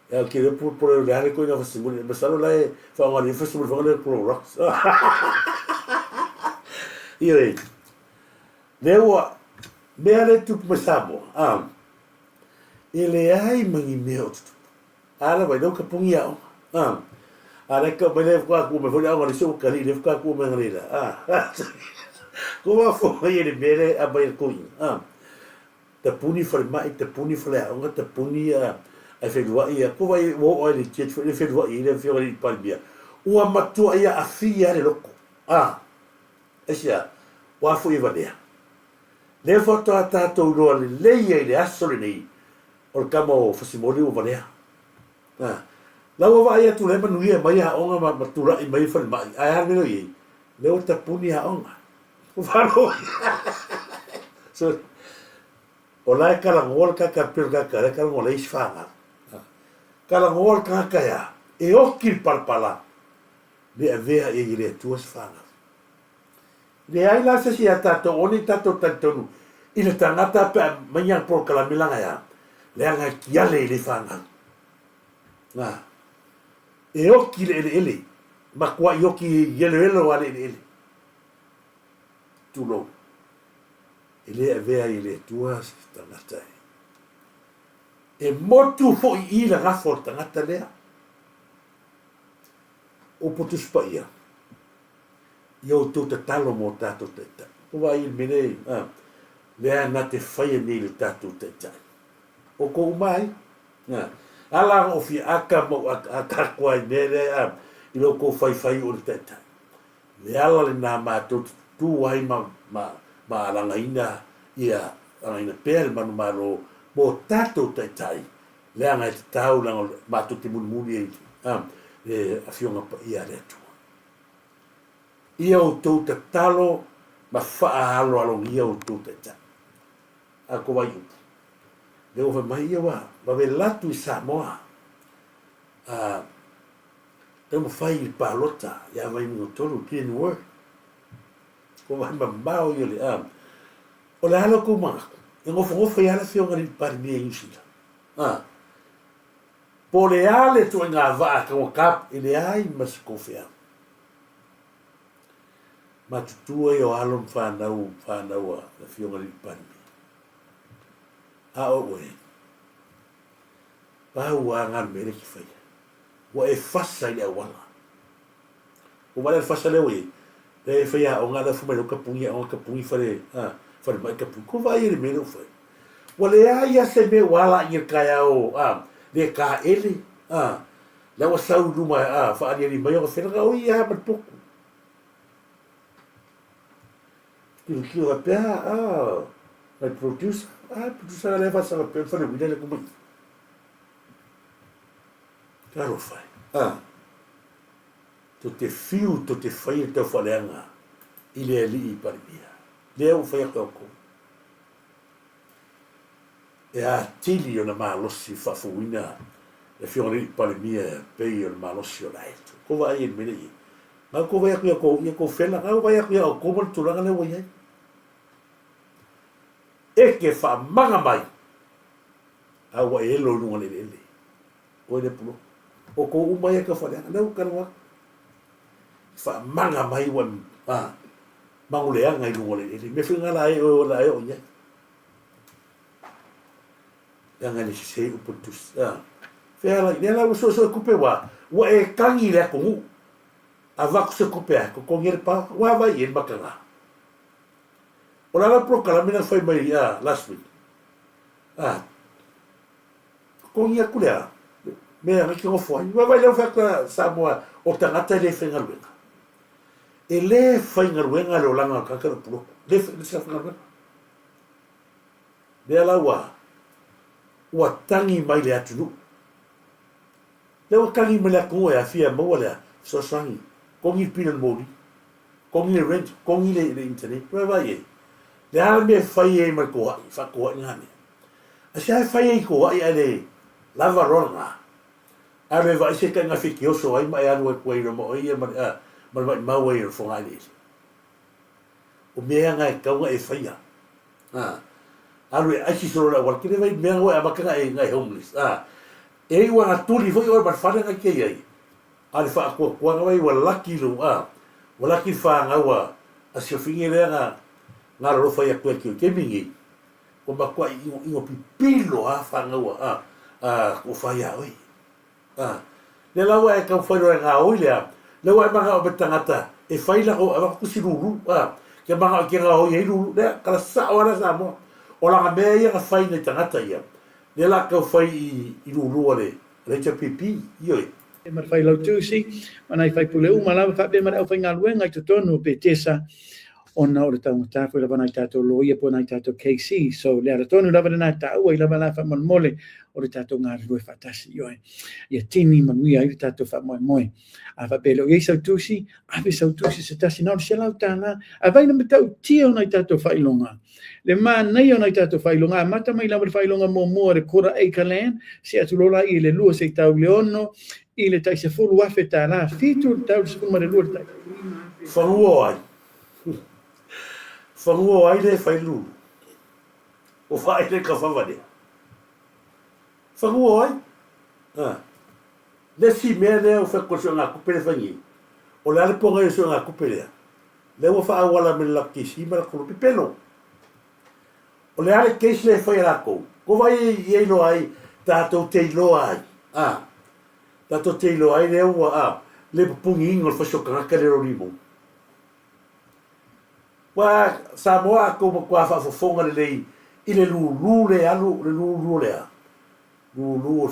Ia, o ke pole pole o le ale koina fasimoli. Masalo la e faaaoga nei fasimoli fanga le Clorox. Ia, lea ua, mea le tupu mai Samoa. A, E leai ma ni mea o tutupu. A lava i lou tapuni aoga. A, a le ka mai le faatoa tuu mai foi le aoga le isi o kali le faatoa tuu mai analeila. A, ko wa fo mai e le mea le a mai e le toeaina. A, tapuni falemai, tapuni faleaoga, tapuni a ai feluai a, ko vai ua oo ai le church foi le feluai ai le afioga i le Palemia. Ua matuai aafia le loto. A, aisea? Ua a foi e valea. Lea faatoa tatou iloa lelei ai i le aso lenei o le tama o Fasimoli ua valea. A, la ua vaai atu la e manuia mai aoga ma, ma tulai mai falemai, ae a le mea lea ua i ai? Lea ua tapuni aoga. Ua faalogo Sorry. O la e talanoa le tagata pei o le tagata lea e talanoa lea i isi fanau. Talanoa le tagata e a? E oti le palapala le avea i ai e le Atua se fanau. Leai la se isi ia tatou o nei tatou talitonu i le tagata pe a mai ana polokalame lana e a, leaga e tiale i le fanau. Na, e oti le eleele, matuai oti ieloelo a le eleele. Tulou. E le avea ai e le Atua se tagata e. E motu foi i le gafo o le tagata lea. Upu Tusi Paia. I outou tatalo mo tatou taitai. Ko vaai i le mea nei, a, lea na te faia nei le tatou taitai. Outou uma ai, a, ala ona ou fia aka ma ou aka atu ai i mea lea, a, i lo outou faifai o le taitai. Le ala lena matou te tutū ai ma, ma, ma alagaina ia, alagaina pea le manumalo mo tatou taitai, leaga e tatau leaga matou te mulimuli ai, a. Le Afioga Paia a le Atua. Ia outou tatalo ma faaaloalogia outou taitai. A ko vai upu. Lea ua fai mai ia ua vave latu i Samoa. A taumafai i le palota ia Vaimauga 3, clean word. Ko vai mamao ia le a. O le a lo kou manatu? E gofogofo ia le afioga i le Palemia i Niu Sila. A. Po o le a le ituaiga vaa taugata e leai ma se kofea. Matutua ia o alo ma fanau fanau a le Afioga i le Palemia. A o oe, pau a nga mea lea e te faia, ua e fasa i le auala. Ua vaai la i le fasa lea ua i ai, lea e faiaoga lea fai mai lau tapuni aoga tapuni fale a falemai tapuni. Ko vaai i le mea lea ua fai. Ua leai lava se mea ua ala i le taeao a le taele a la ua sau i luma a faaliali mai ona fela o ia ma le potu. Tilotilo faapea a my producer a producer lea faasala pea fale uila le kumai. Talofa e a to te fiu to te fai le taufaaleaga i le alii Palemia. Lea ua fai atu e outou. E atili ona malosi faafouina le Afioga i le Alii Palemia e pei o le malosi o le aeto. Tou vaai i le mea lea i ai. Na outou vaai atu ia outou, ia outou fela, na ou vaai atu ia outou ma le tulaga lea ua i ai. E te faamaga mai, a ua e elo i luga o le eleele. Oe le puloku. O kou uma ia taufaaleaga, lea ua talanoa atu. Faamaga mai ua a, maguleaga i luga o le eleele. Mea foi na la e oe la e oo i ai. Leaga e le sese upu o le tusi. A, fea la, lea la ua suesue tupe ua, ua e tagi i le atunuu. Avatu se tupe a, totogi ai le paoa. Ua vaai i ai le mataga. O le a la polokalame na fai mai a, last week? A, Totogi atu le a? Mea na te nofo ai. Vaavaai lea ua fai atu a Samoa o tagata e le faigaluega. E le faigaluega le olaga o le tagata o le pulotu. Le le faigaluega. Lea la ua ua tagi mai le atunuu. Lea ua tagi mai le atunuu e afia maua le fesoasoani. Totogi le pili o le moli. Totogi le rent, totogi le, le internet. Vaavaai i ai. Le a le mea e fai ai ma le toai, faatoai na mea. A se a e fai ai i toai ae le lava loa lena. Alu e vaai se taiga fetioso ai ma e alu atu ai ma oe ia ma le, a, ma le maimau ai o le fogaeleele. O mea na e tatau ona e faia. A, alu e aisi solo le auala, ke le vai mea na ua e amata na e, na e homeless. A, e iu ana tuli foi oe ma le fale na e te i ai. A le faatuatuaga vai ua laki lou, a, ua laki le fanau a, a si afine lea na, na alolofa ia koe atu i taimi nei. Ua matuai inoino pipilo a fanau a a tofa ia oe. A lea la ua e taumafai loa e gaoi lea, lea ua e manao me tagata e fai lako avatu tusi lulu, a ke manao ke gaoi ai lulu, lea kala sao a lea Samoa. O lana mea ia na fai nai tagata ia, lea la tau fai i, i lulu a le, a le HRPP, ioe. Ma le Failautusi, ma nai faipule uma lava faapea ma le aufaigaluega i totonu o Petesa, ona o le taugata foi lava nai tatou loia po o nai tatou KC. So, le ala tonu lava lena e taua ai lava la faamolemole o le tatou galulue faatasi. Ioe, ia tini manuia ai le tatou faamoemoe. A faapea e le o i ai sau tusi, ave sau tusi se tasi, na o le $100. Ae vaai le matautia o nai tatou faailoga. Le manaia o nai tatou faailoga, amata mai lava le faailoga muamua o le quarter acre land, see atu loa la i le 2 seia tau i le 6, i le tai $10,000, 7 i le tau i le 12 i le tai Fanua o ai? Fanua o ai lea e fai le lulu? O vaai le kafava lea. Fanua o ai? Ha. Le isi mea lea ua fai atu o le suegatupe lea e fai nei, o le a le pogai o le suegatupe lea? Lea ua faaauala mai le latou KC ma latou pepelo. O le a le case lea e fai e latou? Ko vai e iloa ai, tatou te iloa ai, a, tatou te iloa ai lea ua, a, le pupugiina o le fasi o tagata lea o Limou. Ua Samoa a tou matua faafofoga lelei i le lulu le alu, le lulu o le a? Lulu o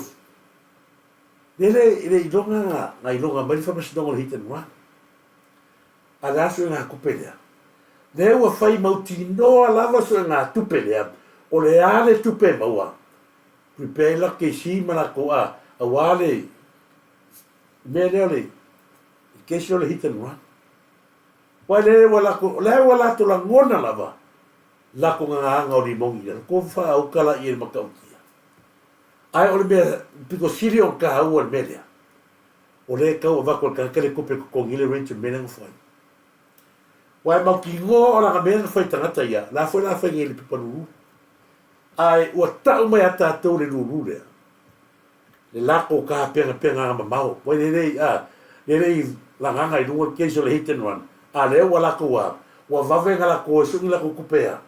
le, le, le iloga na, na iloga mai le faamasinoga o le hit and run. A le a suegatupe lea? Lea ua fai mautinoa lava suegatupe lea, o le a le tupe e maua? Prepare ai la KC ma latou a, aua le. mea lea o le kesi o le hit and run. Wai le ua lako, o le ua latou lagona lava lako gagaga o limogi i lalo, ko whaauka la i e matautia. Ae o le mea pito sili o taua le mea lea, o lea e tau avatu e le tagata le tupe e totogi ai le rent i le mea lea na fai. Aua e mautinoa o lana mea na fai i tagata ia, la foi la fai nei i le pepa lulu. Ae ua tau mai ia tatou le lulu lea, le lako tapenapenaga mamao, ua lelei a, lelei lagaga i luga le case o le hit and run, a lea ua latou a, ua vave na latou e sui ni latou tupe a,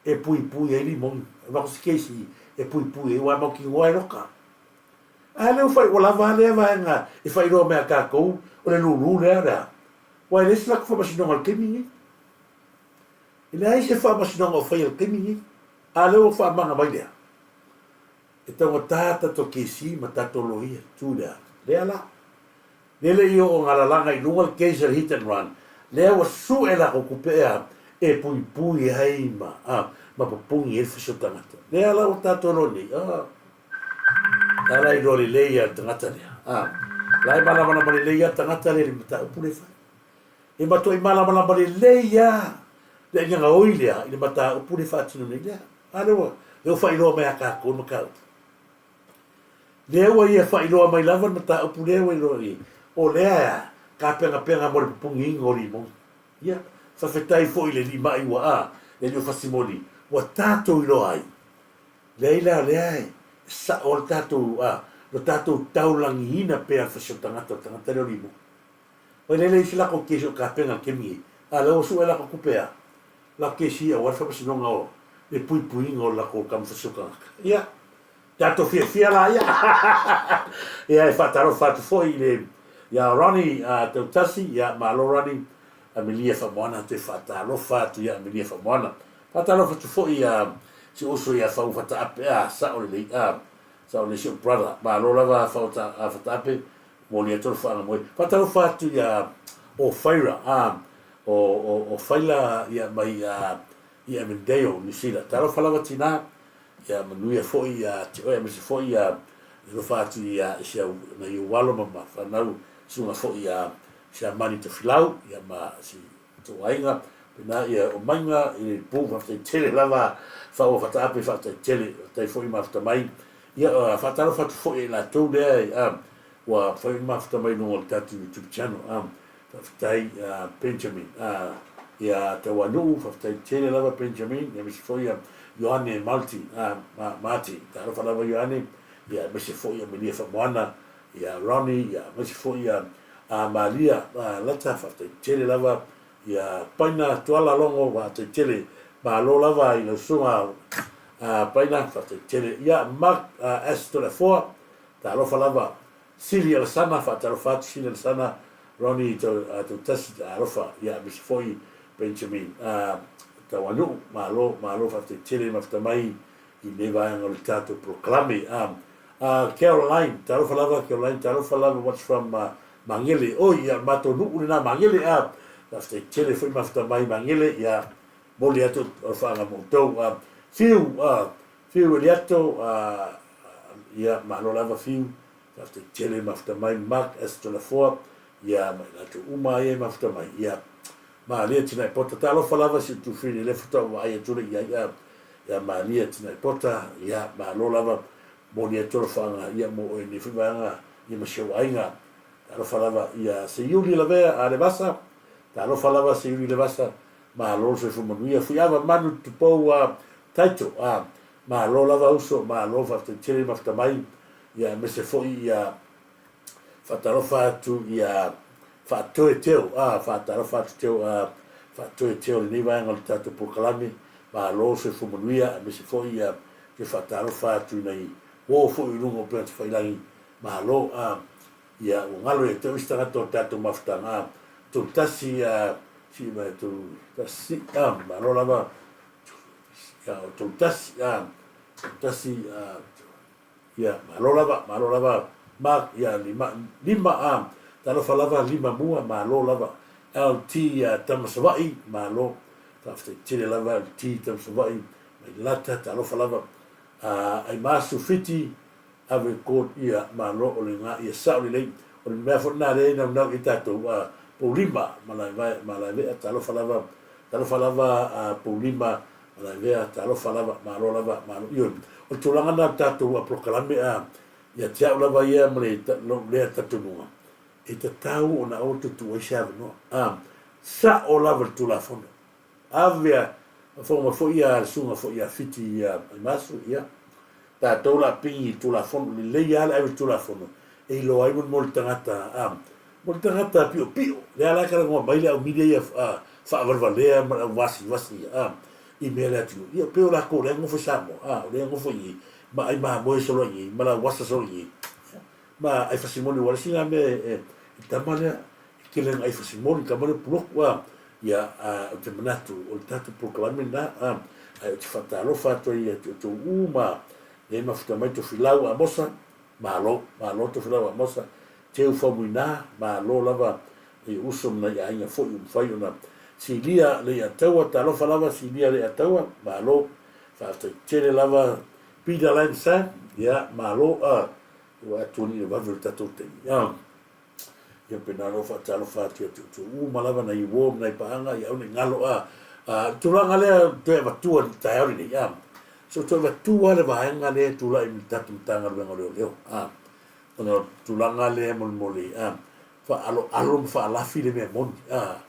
e puipui ai limoni. Avatu se case e puipui ai, aua e mautinoa e loka. A lea ua fai, ua lava a lea vaega e faailoa mai a tatou, o le lulu lea o le a? Aua e leai se latou faamasinoga i le taimi lenei. E leai se faamasinoga o faia i le taimi lenei. A lea ua faamana mai lea, e taugata tatou kesi ma tatou loia, tu lea. Lea la. Lele i oo nga lalaga i luga le case a le hit and run, lea ua sue lakou tupe ea e puipui ai ma ma pupuni ai le fasi o tagata. Lea la ua tatou iloa nei, ah, la la iloa lelei a le tagata lea, ah, la e malamalama lelei a le tagata lea i le mataupu lea e fai. E matuai malamalama lelei a le aiga gaoi lea i le mataupu lea e faatino nei lea. A lea ua, lea ua faailoa mai a tatou le mataupu. Lea ua ia faailoa mai lava le mataupu lea ua iloa i o lea ea tapenapena mo le pupugiina o limoni. Ia, faafetai foi i le limai ua a, le alii o Fasimoli, ua tatou iloa ai. Leai la, o lea e sao le tatou, a, lo tatou taulagiina pea le fasi o tagata, o le tagata lea o limoni. Oi lea leai se lakou kesi o tapena i le taimi nei, a o lea ua sue lakou tupe a lakou kesi aua le faamasinoga o le puipuiga o lakou tama fasi o tagata. Ia, tatou fiafia la ia. Ia, e faatalofa atu foi i le ia Ronnie Tautasi, ia malo Ronnie, Amelia Faamoana toe faatalofa atu ia Amelia Faamoana. Faatalofa atu foi ia si uso ia Fau Fataape, a sao lelei, a sao lelei si ou brother. Malo lava Fau Fataape, Momoli atu le faagamoe. Faatalofa atu ia o Faira, a, o, o, o Faila ia mai a, i Avondale, New Zealand. Talofa lava tina, ia manuia foi ia te oe, aemaise foi ia alofa atu ia i si au, nai ou alo ma ma fanau, susuga foi ia si a Mani Tofilau, ia ma si tou aiga. Pena ia o maiga i le pu, faafetai tele lava, whaua whataape, faafetai tele, faafetai foi mafuta mai. Ia, faatalofa atu foi i latou lea, a, ua fai ona mafuta mai luga o le tatou YouTube channel. A, faafetai Benjamin, a, ia Tauanuu, faafetai tele lava Benjamin, aemaise foi ia Ioane Malti, a, ma, Mati, talofa lava Ioane, ia aemaise foi ia Melia Faamoana, ia Ronnie, ia aemaise foi ia a Malia, a, Lata, faafetai tele lava ia Paina Tuala Logo, faafetai tele, malo lava i lau susuga a Paina, faafetai tele. Ia Mark S. Toleafoa, Talofa lava Sili Alasana, faatalofa atu Sili Alasana, Ronnie Tautasi, alofa, ia aemaise foi Benjamin Tauanuu, malo, malo faafetai tele mafuta mai i lenei vaega o le tatou polokalame. Caroline, talofa lava Caroline, talofa lava watch from Magele, oi, ia o le matou nuu lena Magele, faafetai tele foi mafuta mai Magele, ia momoli atu alofaaga mo outou. Fiu, Fiu Eliato, ia, malo lava Fiu, faafetai tele mafuta mai, Mark S. Toleafoa, ia, ma i latou uma ia e mafuta mai, ia, Malia Tinaipota, talofa lava si ou tuafafine lea faatoa ou vaai atu lea i ai, a, ia Malia Tinaipota, ia, malo lava, momoli atu alofaaga, ia, mo oe i lenei foi vaega, ia ma si ou aiga, talofa lava, ia, Seiuli Lavea, a Levasa, talofa lava Seiuli Levasa, Malo le soifua manuia. Fuiava manu tupou a Taito a malo lava uso malo faafetai tele mafuta mai ia aemaise foi ia faatalofa atu ia Faatoe Teo a faatalofa atu Teo a Faatoe Teo lenei vaega o le tatou polokalame malo le soifua manuia aemaise foi ia toe faatalofa atu i nai uo foi i luga o upega tafailagi malo a Ia, ua galo ia te au isi tagata o le tatou mafutaga, a, 31, a, sii mai 31, a, malo lava, ia, o 31, a, 31, a, ia, malo lava, malo lava, Mark, ia, lima, lima, a, talofa lava, lima mua, malo lava, LT, a, tama Savaii, malo, faafetai tele lava, LT, tama Savaii, mai Lata, talofa lava, a, Aimasu Fiti, Ave God ia malo o le ga ia sao lelei. O le mea foi lena lea e naunau i ai tatou, a, Poulima Malaevea, Malaevea, talofa lava, talofa lava a Poulima Malaevea, talofa lava, malo lava, malo. Ioe, o le tulaga lena o le tatou polokalame, a, ia te au lava ia ma le, lou lea talitonuga, e tatau ona aua toe tuu ai se avanoa. A, sao lava le Tulafono. Ave a faafofoga mai foi ia le susuga foi ia Fiti ia Aimasu, ia, tatou la pigi i Tulafono, lelei lava le ave i le Tulafono e iloa ai mo le tagata, a, mo le tagata piopio, lea la e talanoa mai le au media ia a, faavalevalea ma le au vasivasi ia, a, i mea le atunuu. Ia, pei o latou lea e nofo i Samoa, a, o lea e nofo i i, ma ai mamoe solo i i, ma lauasa solo i i. Ma ai fasimoli ua le isi na mea e tama lea e tele na ai fasimoli tama lea puloku a ia a o te manatu o le tatou polokalame lena a ae ou te faatalofa atu ai ia te outou uma lea e mafuta mai Tofilau Amosa malo malo Tofilau Amosa Teu Faumuina malo lava nai uso ma nai aiga foi ua mafai ona silia Leiataua talofa lava silia Leiataua malo faafetai tele lava Peter Lansan ia malo a Ua atu alii le vave o le tatou taimi. A, ia pena lou faatalofa atu ia te outou uma lava nai uo ma nai paaga ia aua ne i galo a. A, le tulaga lea toe avatua i le taeao lenei, a, se o toe avatua le vaega lea e tulai mai le tatou Matagaluega o Leoleo, a, ona o le tulaga lea molimoli, a, faaaloalo ma faalafi le mea moni, a.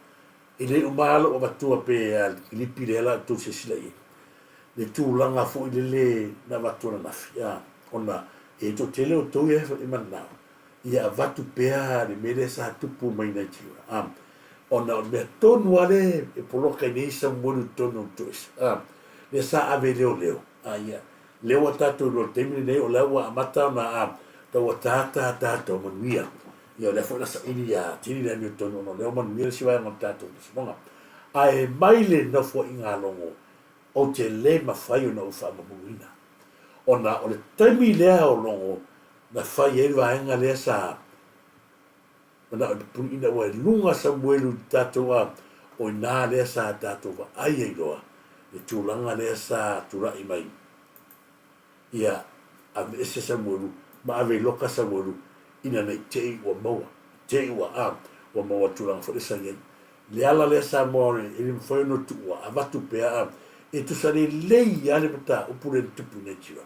E le uma lava lou avatua pe a le kilipi lea la outou silasila i ai le tulaga foi lele na avatu ananafi a ona e toatele outou ia e mananao ia avatu pea le mea lea sa tupu mai Nigeria a ona o le mea tonu lava lea e poloka ai nei Samuelu i totonu o le toesa a lea sa ave e leoleo a ia lea ua tatou iloa i le taimi lenei o lea ua amata ona a tau ataata tatou manuia Ia o lea foi na saili ia atili le amiotonu ona o lea ua manuia le isi vaega o le tatou nosinoga. Ae mai le nofoaiga a Logo, ou te le mafai ona ou faamamuluina. Ona o le taimi lea o Logo na fai ai le vaega lea sa manao e pupuni ina ua i luga Samuelu i le tatou a, o i ina lea sa tatou vaai ai loa le tulaga lea sa tulai mai. Ia aveese Samuelu ma ave i loka Samuelu ina nei te i ua maua, te i ua a, ua maua tulaga foi lea sa i ai. Le ala lea Samoa e le mafai ona tuua, avatu pea a, e tusa lelei lava le mataupu lea na tupu i Nigeria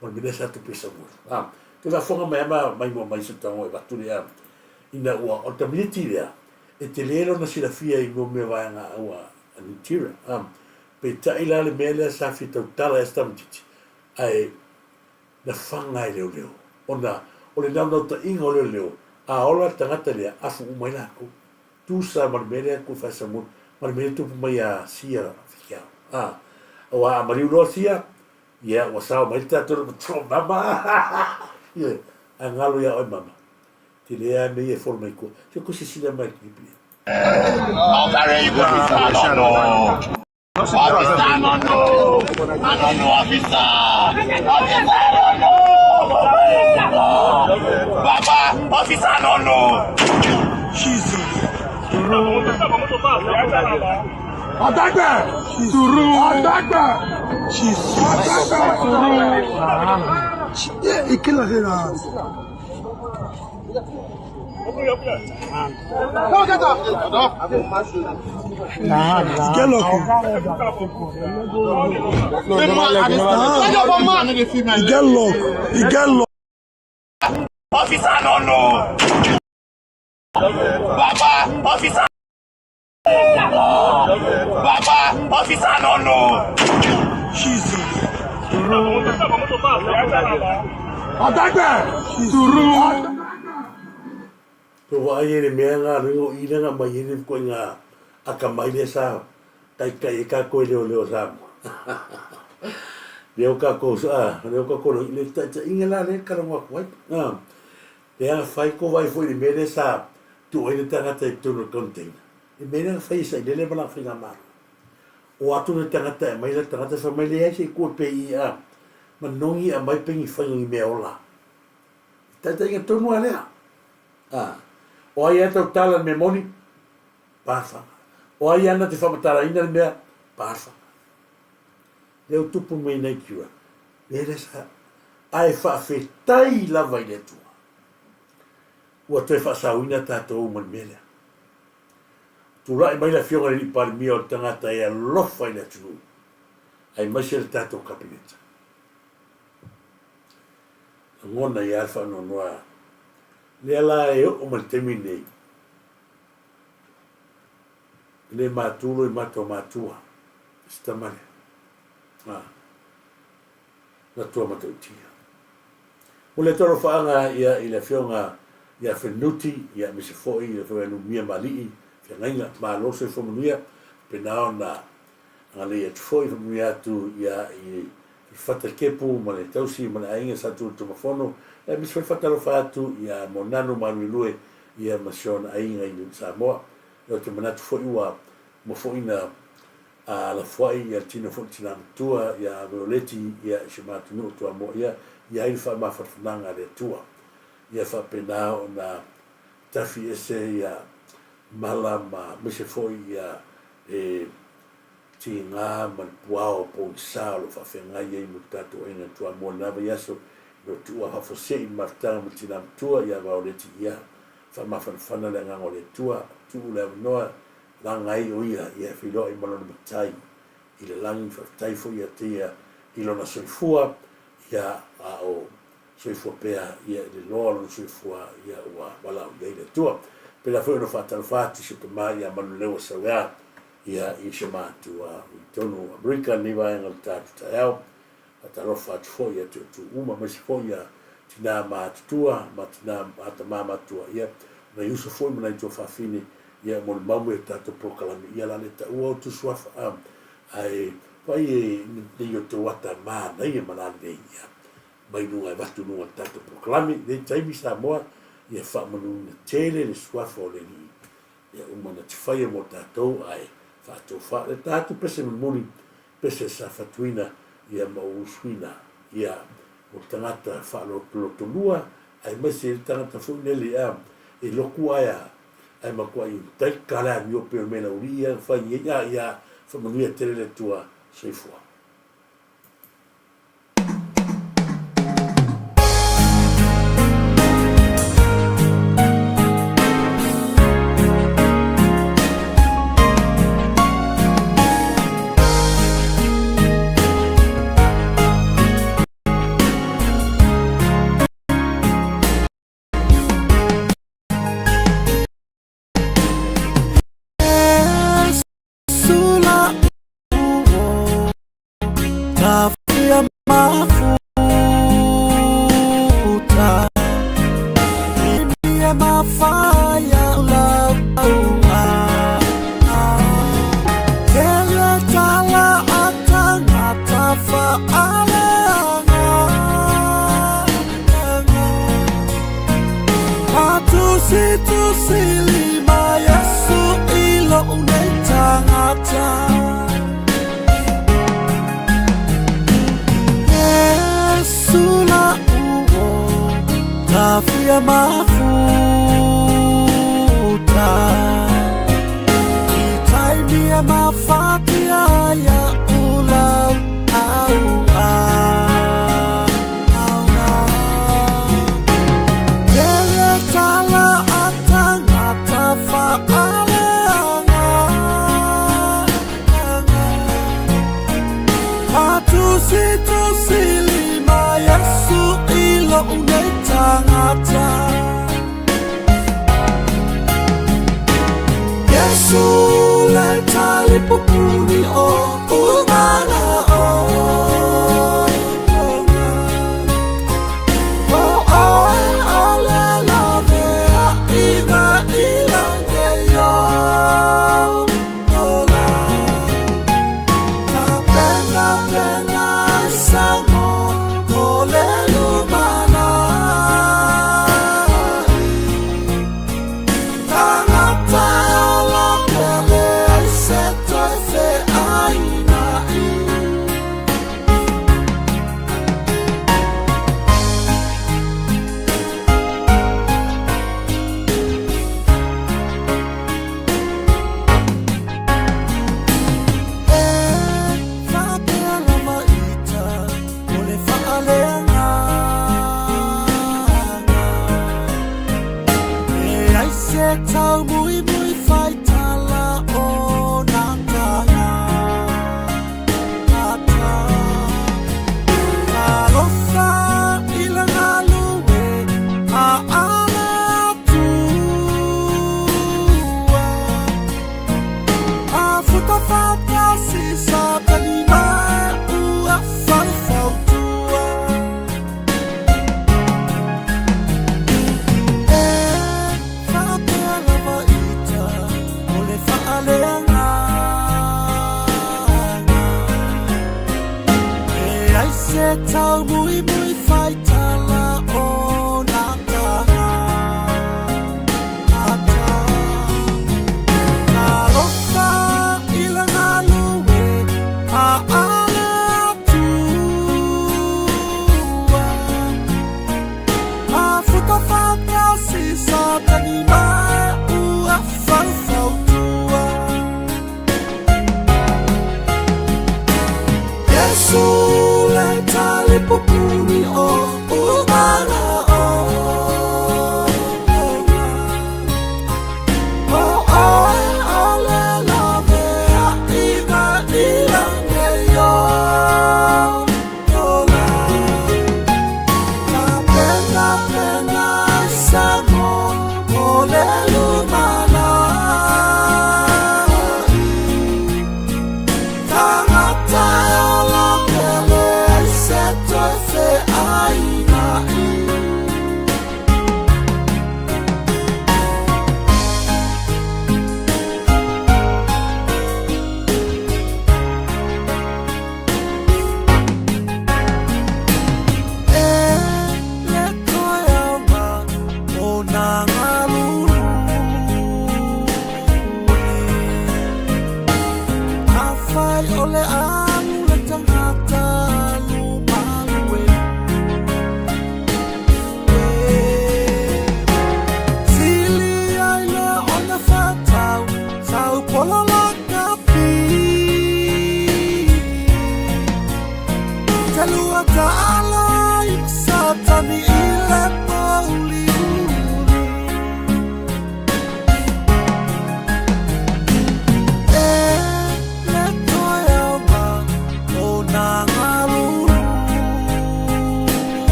ma le mea lea sa tupu i Samuelu. A, toe faafofoga mai lava ma maimoa mai se tago e avatu le a, ina ua, o le tamaiti lea, e tele lona silafia i mea vaega a Nigeria. A, Peitai la le mea lea sa fia tautala ai se tamaitiiti, ae na faga e leoleo, ona o le naunautaiga o leoleo, a ola le tagata lea, afu uma ai latou. Tusa ma le mea lea koe Samoa, ma le mea lea tupu mai ia Sia Fikiao. A, aua a maliu loa Sia, ia ua sao mai le tatou le matua mama. Ioe, a galo ia oe mama. Tele lava mea ia e folo mai tua. Se koe silasila mai i le kilipi lea. Ko vaai e le mea nga ringo i langa mai e le koe nga akamai lea sa taitai e kākou e leoleo Samoa. Lea o kākou sa, lea o kākou le le taitaiga la lea e talanoa atu ai. Ah, lea na fai ko vai foi i le mea lea sa tuu ai le tagata i totonu o le container. Le mea lea na fai e Sailele ma lana faigamalo. O atu le tagata e aumai le tagata fai mai leai se i tuu e pei a manogi aumai pei ni faiga ni mea ola. Taitaiga tonu a lea. A, o ai a tautala le mea moni? Pāwhanga. O ai ana te whamataraina le mea? Pāwhanga. Lea o tupu mai nei kiwa. Lea lea sa, ae whaawhetai lava i le Atua. Ua toe faasaoina tatou uma i le mea lea. Tulai mai le Afioga i le Alii Palemia o le tagata e alofa i le atunuu, aemaise le tatou Kapeneta. Lagona ai lava le faanoanoa lea la e oo mai le taimi lenei, e le matu loimata o matua i si tama lea. A, matua matautia. Mo le tolofaaga ia i le Afioga ia Fenuti, ia aemaise foi le Afioga ia Lumia ma Alii, Feagaiga, malo le soifua manuia, faapena ona agalelei atu foi, faamanuia atu ia i Fata Kepu ma le tausi ma le aiga Sa Tuli Tumafono, aemaise foi le faatalofa atu ia Monanu Maluelue ia ma si ona aiga i Samoa. Ia ou te manatu foi ua uma foi na a lafoai ia tino foi le tina matua ia Violeti ia i si o matou nuu Toamua ia i ai le faamafanafanaga a le Atua ia faapena ona tafi ese ia mala ma aemaise foi ia le tiga ma le puao pogisa o lo o faafeagai ai ma le tatou aiga Toamua i lena vaiaso ina ua tuua faafuasei le mafutaga ma le tina matua ia Violeti ia faamafanafana le agaga o le Atua tuu le avanoa Laga ai o ia ia feiloai ma lona Matai i le lagi, faafetai foi ia te ia i lona soifua, ia a o soifua pea ia i le loa o lona soifua ia ua valaau i ai le Atua. Pela foi ona faatalofa atu i si tama ia Manuleua Sauea ia i si o matua i totonu o Amerika lenei vaega o le tatou taeao. Faatalofa atu foi ia te outou uma, aemaise foi ia tina matutua ma tina ma tama matutua, ia nai uso foi ma nai tuafafine, ia molimau mai o tatou polokalame, ia la le taua outou suafa, a, ae vaai e nei outou ata manaia ma lalelei, ia, mai luga e avatu luga o le tatou polokalame, i lenei taimi Samoa, ia faamanuina tele le suafa o le Alii, ia uma na te faia mo tatou, ae faatofa le tatou pese mulimuli Pese sa fatuina ia ma ou usuina ia o le tagata faalotolotolua aemaise le tagata foi lele a e loku ae a ae matuai taika le amio pei o le mea laulii ia na fai ai a ia faamanuia tele le Atua. Soifua.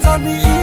Tani.